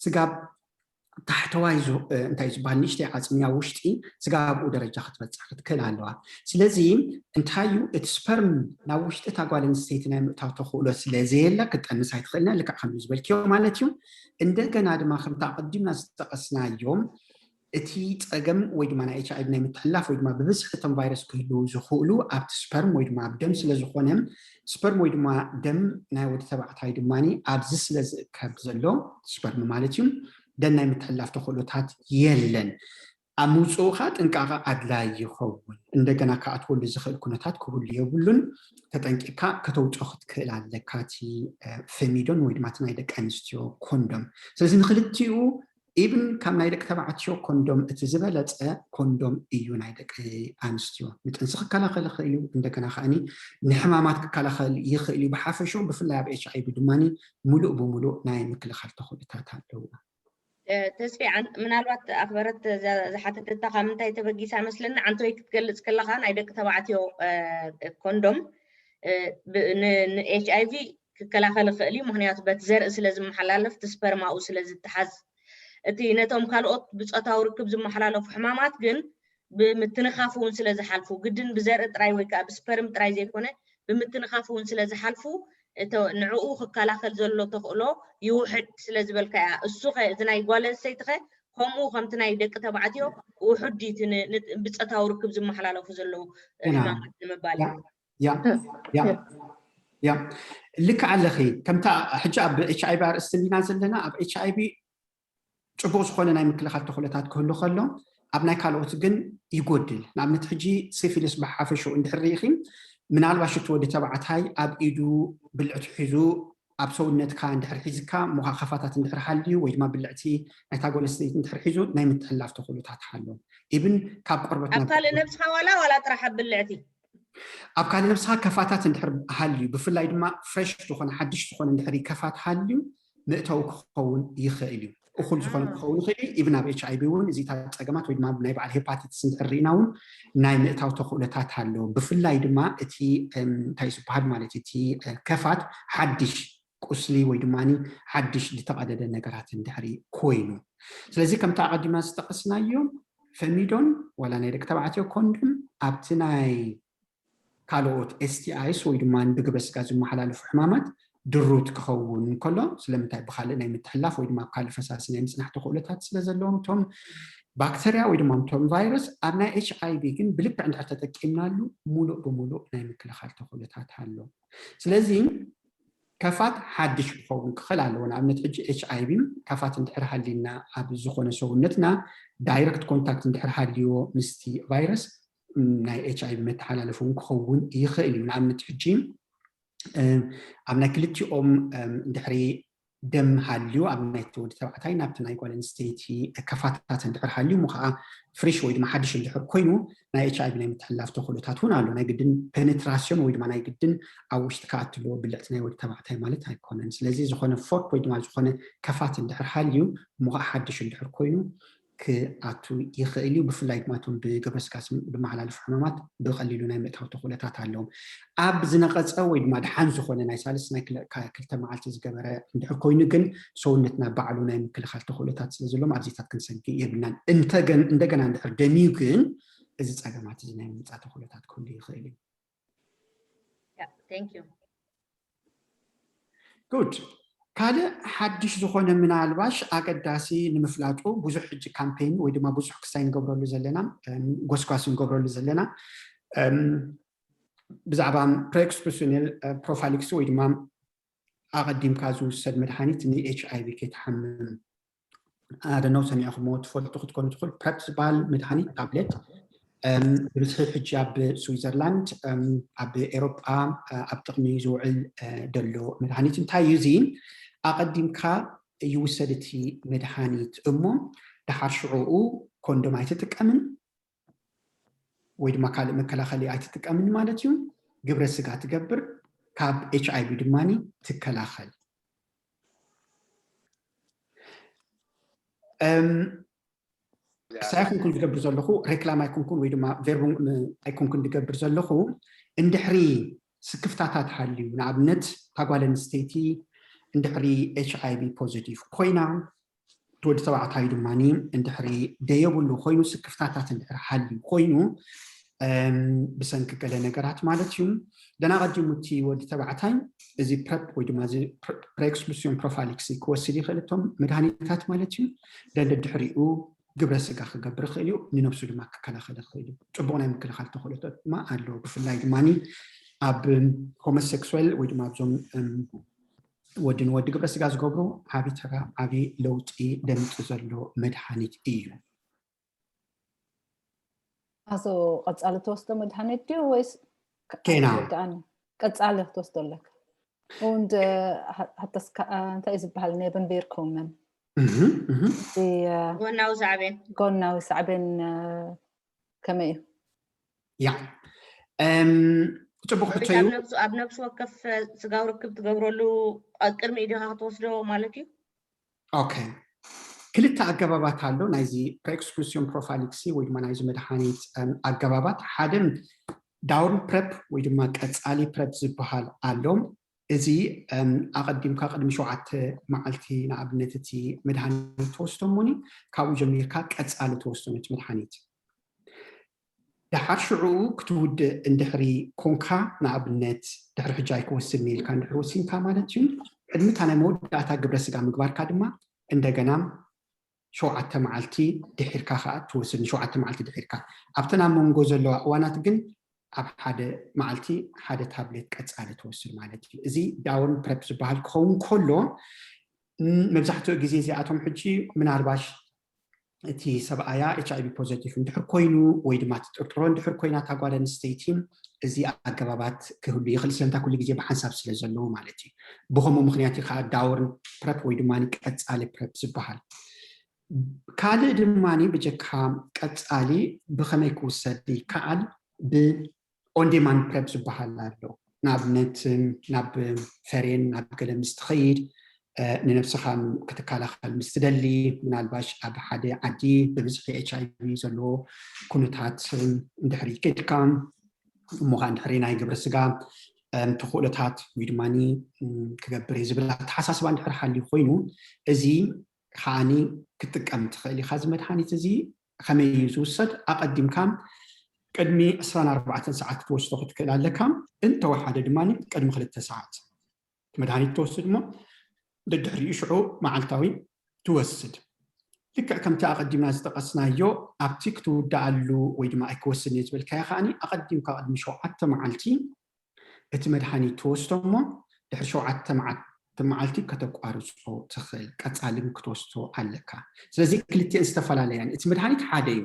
ስጋብ ታሕተዋይ ዙ-፣ እ፣ እንታይ ዝበሃል ንእሽተይ ዓጽሚ ኣብ ውሽጢ ስጋብ ኣብኡ ደረጃ ክትበጽሕ ክትክእል ኣለዋ። ስለዚ እንታይ እዩ፣ እቲ ስፐርም ናብ ውሽጢ እታ ጓል ኣንስተይቲ ናይ ምእታው ተኽእሎ ስለ ዘየለ ክጠንስ ኣይትኽእልና፣ ልክዕ ከም ዝበልክዮ ማለት እዩ። እንደገና ድማ ከምቲ ኣቐዲምና ዝጠቐስናዮም እቲ ጸገም ወይ ድማ ናይ ኤች ኣይ ቪ ናይ ምትሕልላፍ ወይ ድማ ብብዝሒ እቶም ቫይረስ ክህልዉ ዝኽእሉ ኣብቲ ስፐርም ወይ ድማ ኣብ ደም ስለ ዝኾነ፣ ስፐርም ወይ ድማ ደም ናይ ወዲ ተባዕታይ ድማ ኣብዚ ስለ ዝእከብ ዘሎ፣ ስፐርም ማለት እዩ፣ ደም ናይ ምትሕልላፍ ተኽእሎታት የለን። ኣብ ምውፅኡ ከዓ ጥንቃቐ ኣድላይ ይኸውን። እንደገና ክኣትወሉ ዝኽእል ኩነታት ክህሉ የብሉን። ተጠንቂቕካ ከተውፅኦ ክትክእል ኣለካ እቲ፣ እ፣ ፈሚዶን ወይ ድማ እቲ ናይ ደቂ ኣንስትዮ ኮንዶም። ስለዚ ንክልቲኡ፣ ኢብን ካብ ናይ ደቂ ተባዕትዮ ኮንዶም እቲ ዝበለፀ ኮንዶም እዩ ናይ ደቂ ኣንስትዮ። ንጥንሲ ክከላኸል ይኽእል እዩ። እንደገና ከዓኒ ንሕማማት ክከላኸል ይኽእል እዩ። ብሓፈሽኡ ብፍላይ ኣብ ኤች ኣይ ቪ ድማ ሙሉእ ብሙሉእ ናይ ምክልኻል ተኽእሎታት ኣለዎ። እ፣ ተስፊዓን፣ ምናልባት ኣኽበረት ዘ-፣ ዝሓተተታ ካብ ምንታይ ተበጊሳ መስለኒ፣ ዓንተወይ ክትገልጽ ከለኻ ናይ ደቂ ተባዕትዮ፣ እ፣ ኮንዶም፣ እ፣ ብ-፣ ን-፣ ን ኤች ኣይ ቪ ክከላኸል ይኽእል እዩ፣ ምኽንያቱ በቲ ዘርኢ ስለ ዝመሓላለፍ፣ እቲ ስፐርም ኣብኡ ስለ ዝተሓዝ፣ እቲ ነቶም ካልኦት ብጾታዊ ርክብ ዝመሓላለፉ ሕማማት ግን ብምትንኻፍ እውን ስለ ዝሓልፉ፣ ግድን ብዘርኢ ጥራይ ወይ ከዓ ብስፐርም ጥራይ ዘይኮነ፣ ብምትንኻፍ እውን ስለ ዝሓልፉ፣ እቶ ንዕኡ ክከላኸል ዘሎ ተኽእሎ ይውሕድ ስለ ዝበልካ እያ። እሱ ኸ፣ እዚ ናይ ጓል ኣንስተይቲ ኸ ከምኡ ከምቲ ናይ ደቂ ተባዕትዮ ውሑድ ድዩ እቲ ን-፣ ን-፣ ብጾታዊ ርክብ ዝመሓላለፉ ዘለዉ፣ እ፣ ገና። ሕማማት ንምባል እዩ። ያ፣ ያ፣ ያ፣ ያ። ልክዕ ኣለኺ። ከምታ ሕጂ ኣብ ኤች ኣይ ቪ ኣርእስቲ ሊና ዘለና፣ ኣብ ኤች ኣይ ቪ ጽቡቕ ዝኾነ ናይ ምክልኻል ተኽእሎታት ክህሉ ከሎ፣ ኣብ ናይ ካልኦት ግን ይጎድል። ንኣብነት ሕጂ ሲፊሊስ ብሓፈሽኡ እንድሕር ርኢኺ፣ ምናልባሽ እቲ ወዲ ተባዕታይ ኣብ ኢዱ ብልዕቲ ሒዙ ኣብ ሰውነትካ እንድሕር ሒዝካ፣ እሞ ከፋታት እንድሕር ሃልዩ ወይ ድማ ብልዕቲ ናይታ ጓል ኣንስተይቲ እንድሕር ሒዙ ናይ ምትሕልላፍ ተኽእሎታት ኣሎ። ኢብን ካብ ቆርበትና ኣብ ካልእ ነብስኻ ዋላ፣ ዋላ ጥራሕ ኣብ ብልዕቲ? ኣብ ካልእ ነብስኻ ከፋታት እንድሕር ሃልዩ፣ ብፍላይ ድማ ፍሬሽ ዝኾነ ሓድሽ ዝኾነ እንድሕር ከፋት ሃልዩ ምእታው ክኸውን ይኽእል እዩ። እኹል ዝኾነ ክኸውን ይኽእል እዩ። ኢብን ኣብ ኤች ኣይ ቪ እውን እዚታት ጸገማት ወይ ድማ ናይ በዓል ሄፓቲትስ እንድሕር ርኢና እውን ናይ ምእታው ተኽእሎታት ኣለዎ። ብፍላይ ድማ እቲ፣ እም፣ እንታይ ዝበሃል ማለት እዩ፣ እቲ፣ እ፣ ከፋት ሓድሽ ቁስሊ ወይ ድማ ሓድሽ ዝተቐደደ ነገራት እንድሕሪ ኮይኑ። ስለዚ ከምቲ ኣቐዲምና ዝጠቐስናዮ ፈሚዶን ዋላ ናይ ደቂ ተባዕትዮ ኮንዶም ኣብቲ ናይ ካልኦት ኤስ ቲ ኣይስ ወይ ድማ ብግብረ ስጋ ዝመሓላለፉ ሕማማት ድሩት ክኸውን እንከሎ፣ ስለምንታይ ብካልእ ናይ ምትሕላፍ ወይ ድማ ኣብ ካልእ ፈሳሲ ናይ ምጽናሕ ተኽእሎታት ስለ ዘለዎም፣ እቶም ባክተርያ ወይ ድማ እቶም ቫይረስ ኣብ ናይ ኤች ኣይ ቪ ግን ብልክዕ እንድሕር ተጠቂምናሉ ሙሉእ ብሙሉእ ናይ ምክልኻል ተኽእሎታት ኣሎ። ስለዚ ከፋት ሓድሽ ክኸውን ክኽእል ኣለዎ። ንኣብነት ሕጂ ኤች ኣይ ቪ ከፋት እንድሕር ሃሊና ኣብ ዝኾነ ሰውነትና ዳይረክት ኮንታክት እንድሕር ሃልዎ ምስቲ ቫይረስ፣ ም፣ ናይ ኤች ኣይ ቪ መተሓላለፊ እውን ክኸውን ይኽእል እዩ። ንኣብነት ሕጂ፣ እም፣ ኣብ ናይ ክልቲኦም፣ እም፣ እንድሕሪ ደም ሃልዩ ኣብ ናይቲ ወዲ ተባዕታይ ናብቲ ናይ ጓል ኣንስተይቲ ከፋታት እንድሕር ሃልዩ፣ እሞ ከዓ ፍሬሽ ወይ ድማ ሓድሽ እንድሕር ኮይኑ ናይ ኤች ኣይ ቪ ናይ ምትሕልላፍ ተኽእሎታት እውን ኣሎ። ናይ ግድን ፔኔትራሲዮን ወይ ድማ ናይ ግድን ኣብ ውሽጢ ክኣቱ ኣለዎ ብልዕቲ ናይ ወዲ ተባዕታይ ማለት ኣይኮነን። ስለዚ ዝኾነ ፎርክ ወይ ድማ ዝኾነ ከፋት እንድሕር ሃልዩ፣ እሞ ከዓ ሓድሽ እንድሕር ኮይኑ ክኣቱ ይኽእል እዩ። ብፍላይ ድማ እቶም ብግብረ ስጋ ዝመሓላለፉ ሕማማት ብቐሊሉ ናይ ምእታው ተኽእሎታት ኣለዎም። ኣብ ዝነቐጸ ወይ ድማ ደሓን ዝኾነ ናይ ሳልስ ናይ ክለ-፣ ካ-፣ ክልተ መዓልቲ ዝገበረ እንድሕር ኮይኑ ግን ሰውነትና ባዕሉ ናይ ምክልኻል ተኽእሎታት ስለ ዘለዎም ኣብዚታት ክንሰግእ የብልናን። እንተገን-፣ እንደገና እንድሕር ደምዩ ግን እዚ ጸገማት እዚ ናይ ምምጻእ ተኽእሎታት ክህሉ ይኽእል እዩ። Yeah, thank you. ጉድ። ካልእ ሓድሽ ዝኾነ ምናልባሽ ኣገዳሲ ንምፍላጡ ብዙሕ ሕጂ ካምፔን ወይ ድማ ብዙሕ ክሳይ ንገብረሉ ዘለና፣ እም፣ ጎስጓስ ንገብረሉ ዘለና፣ እም፣ ብዛዕባ ፕሬክስፕሱኔል፣ እ፣ ፕሮፋይላክሲ ወይ ድማ ኣቐዲምካ ዝውሰድ መድሃኒት ን ኤች ኣይ ቪ ከይትሓምም። ኣደነው ሰሚዕኹምዎ ትፈልጡ ክትኮኑ ትኽእል። ፕረፕ ዝበሃል መድሃኒት ታብሌት፣ ብብዝሒ ሕጂ ኣብ ስዊዘርላንድ ኣብ ኤሮጳ ኣብ ጥቕሚ ዝውዕል ዘሎ መድሃኒት እንታይ እዩ? እዚ ኣቐዲምካ ይውሰድ እቲ መድሃኒት እሞ ድሓር ሽዕኡ ኮንዶም ኣይትጥቀምን ወይ ድማ ካልእ መከላኸሊ ኣይትጥቀምን ማለት እዩ። ግብረ ስጋ ትገብር፣ ካብ ኤች ኣይ ቪ ድማ ትከላኸል። ክሳይ ኣይኮንኩን ዝገብር ዘለኹ፣ ሬክላም ኣይኮንኩን ወይ ድማ ቬርቡን ኣይኮንኩን ዝገብር ዘለኹ። እንድሕሪ ስክፍታታት ሃልዩ፣ ንኣብነት እታ ጓል ኣንስተይቲ እንድሕሪ ኤች ኣይ ቪ ፖዚቲቭ ኮይና፣ እቲ ወዲ ተባዕታይ ድማ እንድሕሪ ደየብሉ ኮይኑ፣ ስክፍታታት እንድሕሪ ሃልዩ ኮይኑ፣ ብሰንኪ ገለ ነገራት ማለት እዩ። ደና ቀዲሙ እቲ ወዲ ተባዕታይ እዚ ፕረፕ ወይ ድማ እዚ ፕሬክስሉሲዮን ፕሮፋሊክሲ ክወስድ ይኽእል፣ እቶም መድሃኒታት ማለት እዩ። ደን ድሕሪኡ ግብረ ስጋ ክገብር ይኽእል እዩ፣ ንነብሱ ድማ ክከላኸል ይኽእል እዩ። ፅቡቕ ናይ ምክልኻል ተኽእሎታት ድማ ኣሎ። ብፍላይ ድማ ኣብ ሆሞሴክሱዋል ወይ ድማ ኣብዞም ወዲ ንወዲ ግብረ ስጋ ዝገብሩ ዓቢ ተራ፣ ዓቢ ለውጢ ደምፅ ዘሎ መድሃኒት እዩ። ኣዞ ቀጻሊ ትወስዶ መድሃኒት ድዩ ወይስ ኬና ቀጻሊ ትወስዶ ኣለካ? Und hattest እንታይ ዝበሃል neben Wirkungen? Mhm, mhm. Die ጎናዊ ሳዕቤን ጎናዊ ሳዕቤን ከመይ እዩ? ያ እም፣ ጽቡቕ ሕቶ እዩ። ኣብ ነብሲ ወከፍ ስጋዊ ርክብ ትገብረሉ ቅድሚ ኢድኻ ክትወስዶ ማለት እዩ። ኦኬ፣ ክልተ ኣገባባት ኣሎ ናይዚ ፕሬክስሉሲዮን ፕሮፋሊክሲ ወይ ድማ ናይዚ መድሃኒት እም፣ ኣገባባት። ሓደ ዳውን ፕረፕ ወይ ድማ ቀጻሊ ፕረፕ ዝበሃል ኣሎ። እዚ እም፣ ኣቐዲምካ ቅድሚ ሸውዓተ መዓልቲ ንኣብነት እቲ መድሃኒት ትወስዶ እሞኒ ካብኡ ጀሚርካ ቀጻሊ ትወስዶ ነቲ መድሃኒት። ድሓር ሽዑ ክትውድእ እንድሕሪ ኮንካ፣ ንኣብነት ድሕሪ ሕጂ ኣይክወስድን ኢልካ እንድሕሪ ወሲንካ ማለት እዩ፣ ቅድሚ እታ ናይ መወዳእታ ግብረ ስጋ ምግባርካ ድማ እንደገና ሸውዓተ መዓልቲ ድሒርካ ከዓ ትወስድ። ንሸውዓተ መዓልቲ ድሒርካ ኣብተን ኣብ መንጎ ዘለዋ እዋናት ግን ኣብ ሓደ መዓልቲ ሓደ ታብሌት ቀጻሊ ትወስድ ማለት እዩ። እዚ ዳውን ፕረፕ ዝበሃል ክኸውን ከሎ፣ ም፣ መብዛሕትኡ ግዜ እዚኣቶም ሕጂ ምናልባሽ እቲ ሰብኣያ ኤች ኣይ ቪ ፖዘቲቭ እንድሕር ኮይኑ ወይ ድማ ትጥርጥሮ እንድሕር ኮይና እታ ጓል ኣንስተይቲ፣ እዚ ኣገባባት ክህሉ ይኽእል፣ ስለምንታይ ኩሉ ግዜ ብሓንሳብ ስለ ዘለዉ ማለት እዩ። ብኸምኡ ምኽንያት እዩ ከዓ ዳውን ፕረፕ ወይ ድማ ቀጻሊ ፕረፕ ዝበሃል። ካልእ ድማ ብጀካ ቀጻሊ ብኸመይ ክውሰድ ይከኣል? ብ ኦን ዴማንድ ፕረፕ ዝበሃል ኣሎ። ንኣብነት ናብ ፈሬን ናብ ገለ ምስ ትኸይድ፣ እ፣ ንነብስኻ ክትከላኸል ምስ ትደሊ፣ ምናልባሽ ኣብ ሓደ ዓዲ ብብዝሒ ኤች ኣይ ቪ ዘለዎ ኩነታት እንድሕሪ ከድካ፣ እሞ ኸዓ እንድሕሪ ናይ ግብረ ስጋ፣ እም፣ ተኽእሎታት ወይ ድማ፣ እም፣ ክገብር እየ ዝብል ኣተሓሳስባ እንድሕር ሃልዩ ኮይኑ፣ እዚ ከዓኒ ክትጥቀም ትኽእል ኢኻ። እዚ መድሃኒት እዚ ከመይ እዩ ዝውሰድ? ኣቐዲምካ ቅድሚ ዕስራን ኣርባዕተን ሰዓት ክትወስዶ ክትክእል ኣለካ። እንተወሓደ ድማ ቅድሚ ክልተ ሰዓት መድሃኒት ትወስድ እሞ፣ ደድሕሪኡ ሽዑ መዓልታዊ ትወስድ። ልክዕ ከምቲ ኣቐዲምና ዝጠቐስናዮ፣ ኣብቲ ክትውድኣሉ ወይ ድማ ኣይክወስድን እየ ዝበልካዮ ከዓኒ፣ ኣቐዲምካ ቅድሚ ሸውዓተ መዓልቲ እቲ መድሃኒት ትወስዶ እሞ፣ ድሕሪ ሸውዓተ መዓልቲ፣ መዓልቲ ከተቋርጾ ትኽእል፣ ቀጻሊ ግን ክትወስዶ ኣለካ። ስለዚ ክልቲአን ዝተፈላለያ እየን። እቲ መድሃኒት ሓደ እዩ።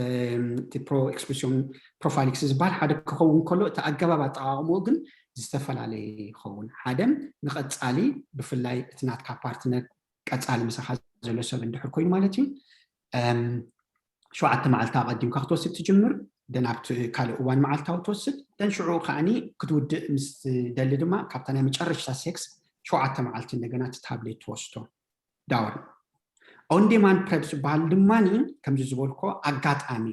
እም፣ እቲ ፕሮ ኤክስፕሉሲዮን ፕሮፋሊክስ ዝበሃል ሓደ ክኸውን ከሎ፣ እቲ ኣገባብ ኣጠቓቕምኡ ግን ዝተፈላለየ ይኸውን። ሓደ ንቐጻሊ፣ ብፍላይ እቲ ናትካ ፓርትነር ቀጻሊ ምሳኻ ዘሎ ሰብ እንድሕር ኮይኑ ማለት እዩ፣ እም፣ ሸውዓተ መዓልቲ ኣቐዲምካ ክትወስድ ትጅምር፣ ደን ኣብቲ ካልእ እዋን መዓልታዊ ትወስድ፣ ደን ሽዑ ከዓኒ ክትውድእ ምስ ትደሊ ድማ ካብታ ናይ መጨረሽታ ሴክስ ሸውዓተ መዓልቲ እንደገና እቲ ታብሌት ትወስዶ። ዳውን ኦን ዴማንድ ፕረፕ ዝበሃል ድማ ከምዚ ዝበልኮ ኣጋጣሚ፣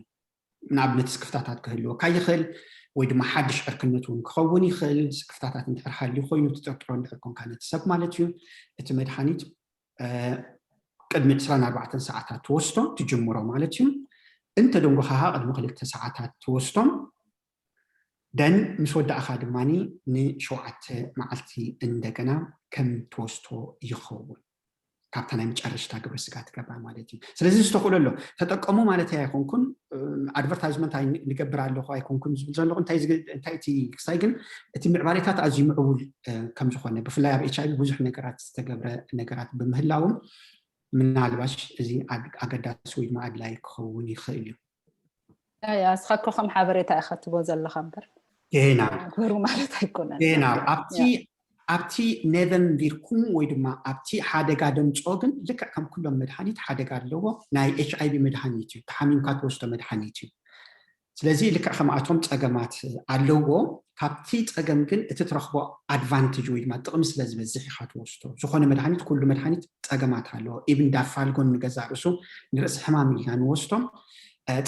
ንኣብነት ስክፍታታት ክህልወካ ይኽእል፣ ወይ ድማ ሓድሽ ዕርክነት እውን ክኸውን ይኽእል። ስክፍታታት እንድሕር ሃልዩ ኮይኑ ትጥርጥሮ እንድሕር ኮንካ ነቲ ሰብ ማለት እዩ፣ እቲ መድሃኒት፣ እ፣ ቅድሚ ዕስራን ኣርባዕተን ሰዓታት ትወስዶ፣ ትጅምሮ ማለት እዩ። እንተ ደንጎኻ ቅድሚ ክልተ ሰዓታት ትወስዶ፣ ደን ምስ ወዳእኻ ድማ ንሸውዓተ መዓልቲ እንደገና ከም ትወስዶ ይኸውን። ካብታ ናይ መጨረሽታ ግብረ ስጋ ትገብራ ማለት እዩ። ስለዚ ዝተኽእሎ ኣሎ፣ ተጠቀሙ ማለት ኣይኮንኩን፣ እ፣ ኣድቨርታይዝመንት ኣይ-፣ ንገብር ኣለኹ ኣይኮንኩን ዝብል ዘለኹ። እንታይ ዝግ-፣ እንታይ እቲ ክሳይ ግን እቲ ምዕባሌታት ኣዝዩ ምዕቡል፣ እ፣ ከም ዝኾነ፣ ብፍላይ ኣብ ኤች ኣይ ቪ ብዙሕ ነገራት ዝተገብረ ነገራት ብምህላዎም ምናልባሽ እዚ ኣግ-፣ ኣገዳሲ ወይ ድማ ኣድላይ ክኸውን ይኽእል እዩ። ያ ንስኻ እኮ ከም ሓበሬታ ኢኻ ትቦ ዘለኻ እምበር ጌና ግበሩ ማለት ኣይኮነን። ጌና ኣብቲ ኣብቲ ነቨንቪርኩም ወይ ድማ ኣብቲ ሓደጋ ደምፅኦ ግን ልክዕ ከም ኩሎም መድሃኒት ሓደጋ ኣለዎ። ናይ ኤች ኣይቪ መድሃኒት እዩ፣ ተሓሚምካ ትወስዶ መድሃኒት እዩ። ስለዚ ልክዕ ከምኣቶም ፀገማት ኣለዎ። ካብቲ ፀገም ግን እቲ ትረኽቦ ኣድቫንቴጅ ወይ ድማ ጥቕሚ ስለ ዝበዝሕ ኢኻ ትወስዶ። ዝኾነ መድሃኒት ኩሉ መድሃኒት ፀገማት ኣለዎ። ኢብን ዳፋልጎን ንገዛ ርእሱ ንርእሲ ሕማም ኢልና ንወስዶም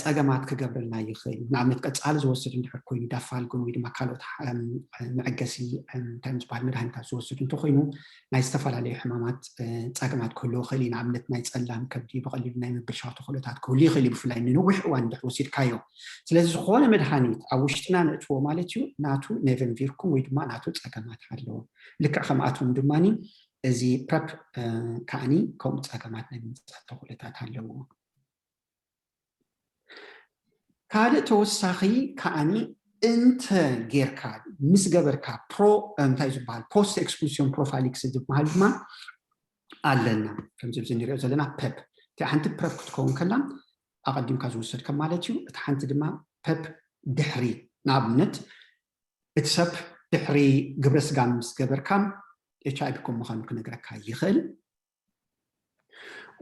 ፀገማት ክገብረልና ይኽእል። ንኣብነት ቀፃሊ ዝወስድ እንድሕር ኮይኑ ዳፋልጎን ወይ ድማ ካልኦት መዐገሲ እንታይ ዝበሃል መድሃኒታት ዝወስድ እንተኮይኑ ናይ ዝተፈላለዩ ሕማማት ፀገማት ክህልዎ ይኽእል እዩ። ንኣብነት ናይ ፀላም ከብዲ ብቐሊሉ ናይ ምብልሻው ተኽእሎታት ክህሉ ይኽእል እዩ፣ ብፍላይ ንነዊሕ እዋን እንድሕር ወሲድካዮ። ስለዚ ዝኾነ መድሃኒት ኣብ ውሽጥና ንእትዎ ማለት እዩ ናቱ ነቨንቪርኩም ወይ ድማ ናቱ ፀገማት ኣለዎ። ልክዕ ከምኣቶም ድማ እዚ ፕረፕ ከዓኒ ከምኡ ፀገማት ናይ ምምፃእ ተኽእሎታት ኣለዎ። ካልእ ተወሳኺ ከዓኒ እንተ ጌርካ ምስ ገበርካ ፕሮ እንታይ ዝበሃል ፖስት ኤክስፖዚሽን ፕሮፋይላክሲስ ዝበሃል ድማ ኣለና። ከምዚ ኣብዚ ንሪኦ ዘለና ፐፕ እቲኣ ሓንቲ ፕረፕ ክትከውን ከላ ኣቐዲምካ ዝወሰድካ ማለት እዩ። እቲ ሓንቲ ድማ ፐፕ ድሕሪ ንኣብነት እቲ ሰብ ድሕሪ ግብረ ስጋ ምስ ገበርካ ኤች ኣይቪ ከም ምዃኑ ክነግረካ ይኽእል።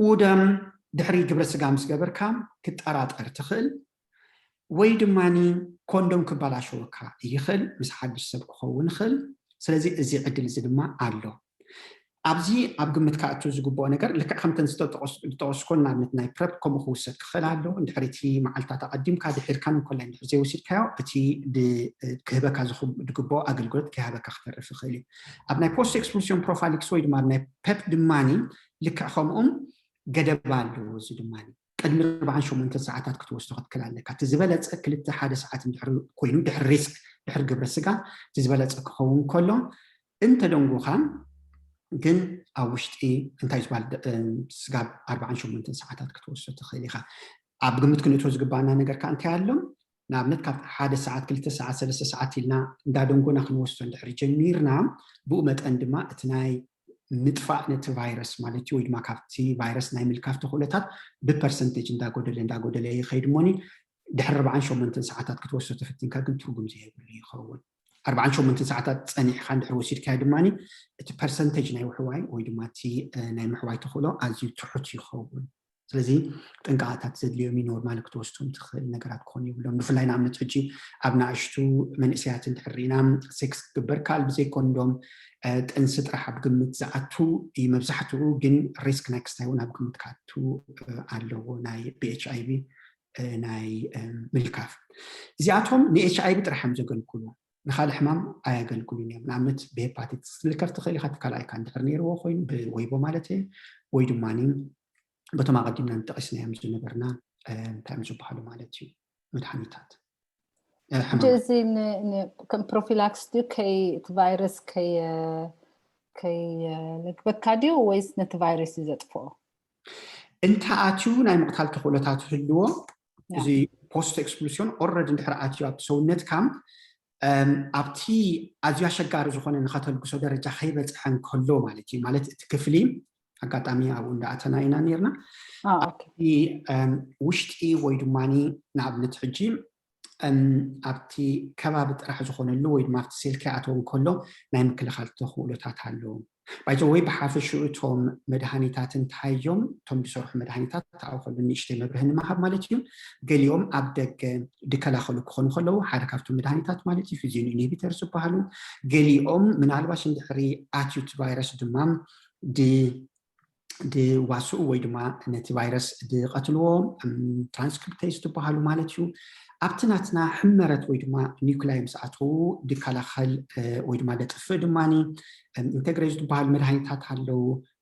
ኡደም ድሕሪ ግብረ ስጋ ምስ ገበርካ ክጠራጠር ትኽእል ወይ ድማ ኮንዶም ክበላሸወካ ይኽእል፣ ምስ ሓድሽ ሰብ ክኸውን ይኽእል። ስለዚ እዚ ዕድል እዚ ድማ ኣሎ። ኣብዚ ኣብ ግምት ክኣቱ ዝግብኦ ነገር ልክዕ ከምተን ዝጠቀስኮን ንኣብነት ናይ ፕረፕ ከምኡ ክውሰድ ክኽእል ኣሎ። እንድሕር እቲ መዓልታት ኣቐዲምካ ድሒርካን እንኮላይ እንድሕር ዘይወሲድካዮ እቲ ክህበካ ዝግብኦ ኣገልግሎት ከይሃበካ ክተርፍ ይኽእል እዩ። ኣብ ናይ ፖስት ኤክስፖዚሽን ፕሮፋይላክሲስ ወይ ድማ ኣብ ናይ ፐፕ ድማኒ ልክዕ ከምኡም ገደብ ኣለዎ። እዚ ድማ ቅድሚ ኣርባዓን ሸሞንተን ሰዓታት ክትወስዶ ክትክእል ኣለካ። እቲ ዝበለፀ ክልተ ሓደ ሰዓት እንድሕር ኮይኑ ድሕሪ ሪስክ ድሕሪ ግብረ ስጋ እቲ ዝበለፀ ክኸውን ከሎ እንተደንጉኻን ግን ኣብ ውሽጢ እንታይ ዝበሃል ስጋብ ኣርባዓን ሸሞንተን ሰዓታት ክትወስዶ ትኽእል ኢኻ። ኣብ ግምት ክንእቶ ዝግባና ነገር ከዓ እንታይ ኣሎ? ንኣብነት ካብ ሓደ ሰዓት ክልተ ሰዓት ሰለስተ ሰዓት ኢልና እንዳደንጎና ክንወስዶ እንድሕር ጀሚርና ብኡ መጠን ድማ እቲ ናይ ምጥፋእ ነቲ ቫይረስ ማለት እዩ ወይ ድማ ካብቲ ቫይረስ ናይ ምልካፍ ተኽእሎታት ብፐርሰንቴጅ እንዳጎደለ እንዳጎደለ ይኸይድ እሞኒ ድሕሪ ኣርባዓን ሸሞንተን ሰዓታት ክትወስዶ ተፈቲንካ ግን ትርጉም ዘይብሉ ይኸውን። ኣርባዓን ሸሞንተን ሰዓታት ፀኒሕካ እንድሕር ወሲድካዮ ድማ እቲ ፐርሰንቴጅ ናይ ውሕዋይ ወይ ድማ እቲ ናይ ምሕዋይ ተኽእሎ ኣዝዩ ትሑት ይኸውን። ስለዚ ጥንቃቐታት ዘድልዮም እዩ። ኖርማል ክትወስዶም ትኽእል ነገራት ክኾኑ የብሎም። ብፍላይ ንኣብነት ሕጂ ኣብ ንኣሽቱ መንእሰያት እንድሕር ርኢና ሴክስ ክግበር ከኣል ብዘይ ኮንዶም ጥንሲ ጥራሕ ኣብ ግምት ዝኣቱ እዩ። መብዛሕትኡ ግን ሪስክ ናይ ክስታይ እውን ኣብ ግምት ክኣቱ ኣለዎ ናይ ብኤች ኣይቪ ናይ ምልካፍ። እዚኣቶም ንኤች ኣይቪ ጥራሕ እዮም ዘገልግሉ፣ ንካልእ ሕማም ኣየገልግሉን እዮም። ንኣብነት ብሄፓቲትስ ክትልከፍ ትኽእል ኢኻ፣ እቲ ካልኣይካ እንድሕር ነይርዎ ኮይኑ ብወይቦ ማለት እየ ወይ ድማ በቶም ኣቐዲምና ንጠቂስናዮም ዝነበርና እንታይ እዮም ዝበሃሉ ማለት እዩ መድሓኒታት ሕጂ እዚ ከም ፕሮፊላክስ ድዩ ከይ እቲ ቫይረስ ከይ ከይልግበካ ድዩ ወይስ ነቲ ቫይረስ እዩ ዘጥፍኦ? እንተ ኣትዩ ናይ ምቕታል ተኽእሎታት ህልዎ። እዚ ፖስት ኤክስፖዚሽን ኦረዲ እንድሕር ኣትዩ ኣብቲ ሰውነትካ ኣብቲ ኣዝዩ ኣሸጋሪ ዝኾነ ንኸተልግሶ ደረጃ ከይበፅሐ እንከሎ ማለት እዩ። ማለት እቲ ክፍሊ ኣጋጣሚ ኣብኡ እንዳኣተና ኢና ነርና። ውሽጢ ወይ ድማ ንኣብነት ሕጂ ኣብቲ ከባቢ ጥራሕ ዝኾነሉ ወይ ድማ ኣብቲ ሴል ከይኣተወ እንከሎ ናይ ምክልኻል ተኽእሎታት ኣለዎ። ባይዘወይ ብሓፈሽኡ እቶም መድሃኒታት እንታይ እዮም? እቶም ዝሰርሑ መድሃኒታት ተኣው ከሉ ንእሽተይ መብርህ ንምሃብ ማለት እዩ። ገሊኦም ኣብ ደገ ድከላኸሉ ክኾኑ ከለዉ ሓደ ካብቶም መድሃኒታት ማለት እዩ ፊዚዮን ኢንሂቢተር ዝበሃሉ። ገሊኦም ምናልባሽ እንድሕሪ ኣትዩት ቫይረስ ድማ ድዋስኡ ወይ ድማ ነቲ ቫይረስ ድቐትልዎ ትራንስክሪፕቴስ ዝበሃሉ ማለት እዩ። ኣብቲ ናትና ሕመረት ወይ ድማ ኒውክላይ ምስ ኣተዉ ድከላኸል ወይ ድማ ደጥፍእ ድማ ኢንተግሬዝ ዝበሃሉ መድሃኒታት ኣለዉ፣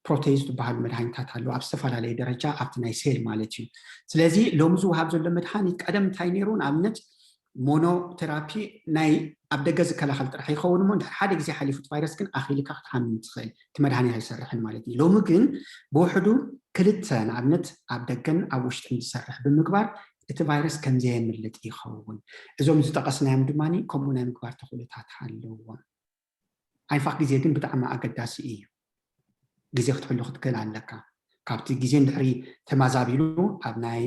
ፕሮቴዝ ዝበሃሉ መድሃኒታት ኣለዉ ኣብ ዝተፈላለየ ደረጃ ኣብቲ ናይ ሴል ማለት እዩ። ስለዚ ሎሚ ዝወሃብ ዘሎ መድሃኒት ቀደም እንታይ ነይሩ? ንኣብነት ሞኖቴራፒ ናይ ኣብ ደገ ዝከላኸል ጥራሕ ይኸውን እሞ እንድሕር ሓደ ግዜ ሓሊፉ እቲ ቫይረስ ግን ኣኺልካ ክትሓምም ትኽእል፣ እቲ መድሃኒት ኣይሰርሕን ማለት እዩ። ሎሚ ግን ብውሕዱ ክልተ ንኣብነት ኣብ ደገን ኣብ ውሽጥን ዝሰርሕ ብምግባር እቲ ቫይረስ ከምዘየምልጥ ይኸውን። እዞም ዝጠቐስናዮም ድማ ከምኡ ናይ ምግባር ተኽእሎታት ኣለዎም። ኣይንፋክ ግዜ ግን ብጣዕሚ ኣገዳሲ እዩ። ግዜ ክትሕሉ ክትክእል ኣለካ። ካብቲ ግዜ እንድሕሪ ተመዛቢሉ ኣብ ናይ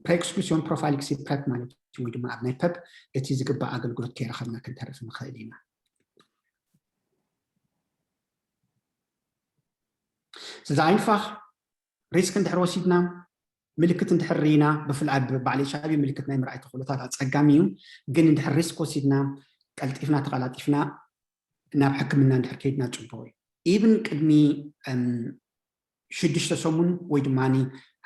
pre-exclusion prophylaxis PrEP ማለት እዩ፣ ወይ ድማ ኣብ ናይ PEP እቲ ዝግባእ ኣገልግሎት ከይረኸብና ክንተርፍ ንኽእል ኢና። ስለዚ ኣይንፋኽ፣ ሪስክ እንድሕር ወሲድና፣ ምልክት እንድሕር ርኢና፣ ብፍላይ ኣብ በዓል ኤች ኣይ ቪ ምልክት ናይ ምርኣይ ተኽእሎታት ኣጸጋሚ እዩ። ግን እንድሕር ሪስክ ወሲድና፣ ቀልጢፍና ተቐላጢፍና ናብ ሕክምና እንድሕር ከይድና ጽቡቕ እዩ። ኢቭን ቅድሚ ሽዱሽተ ሰሙን ወይ ድማ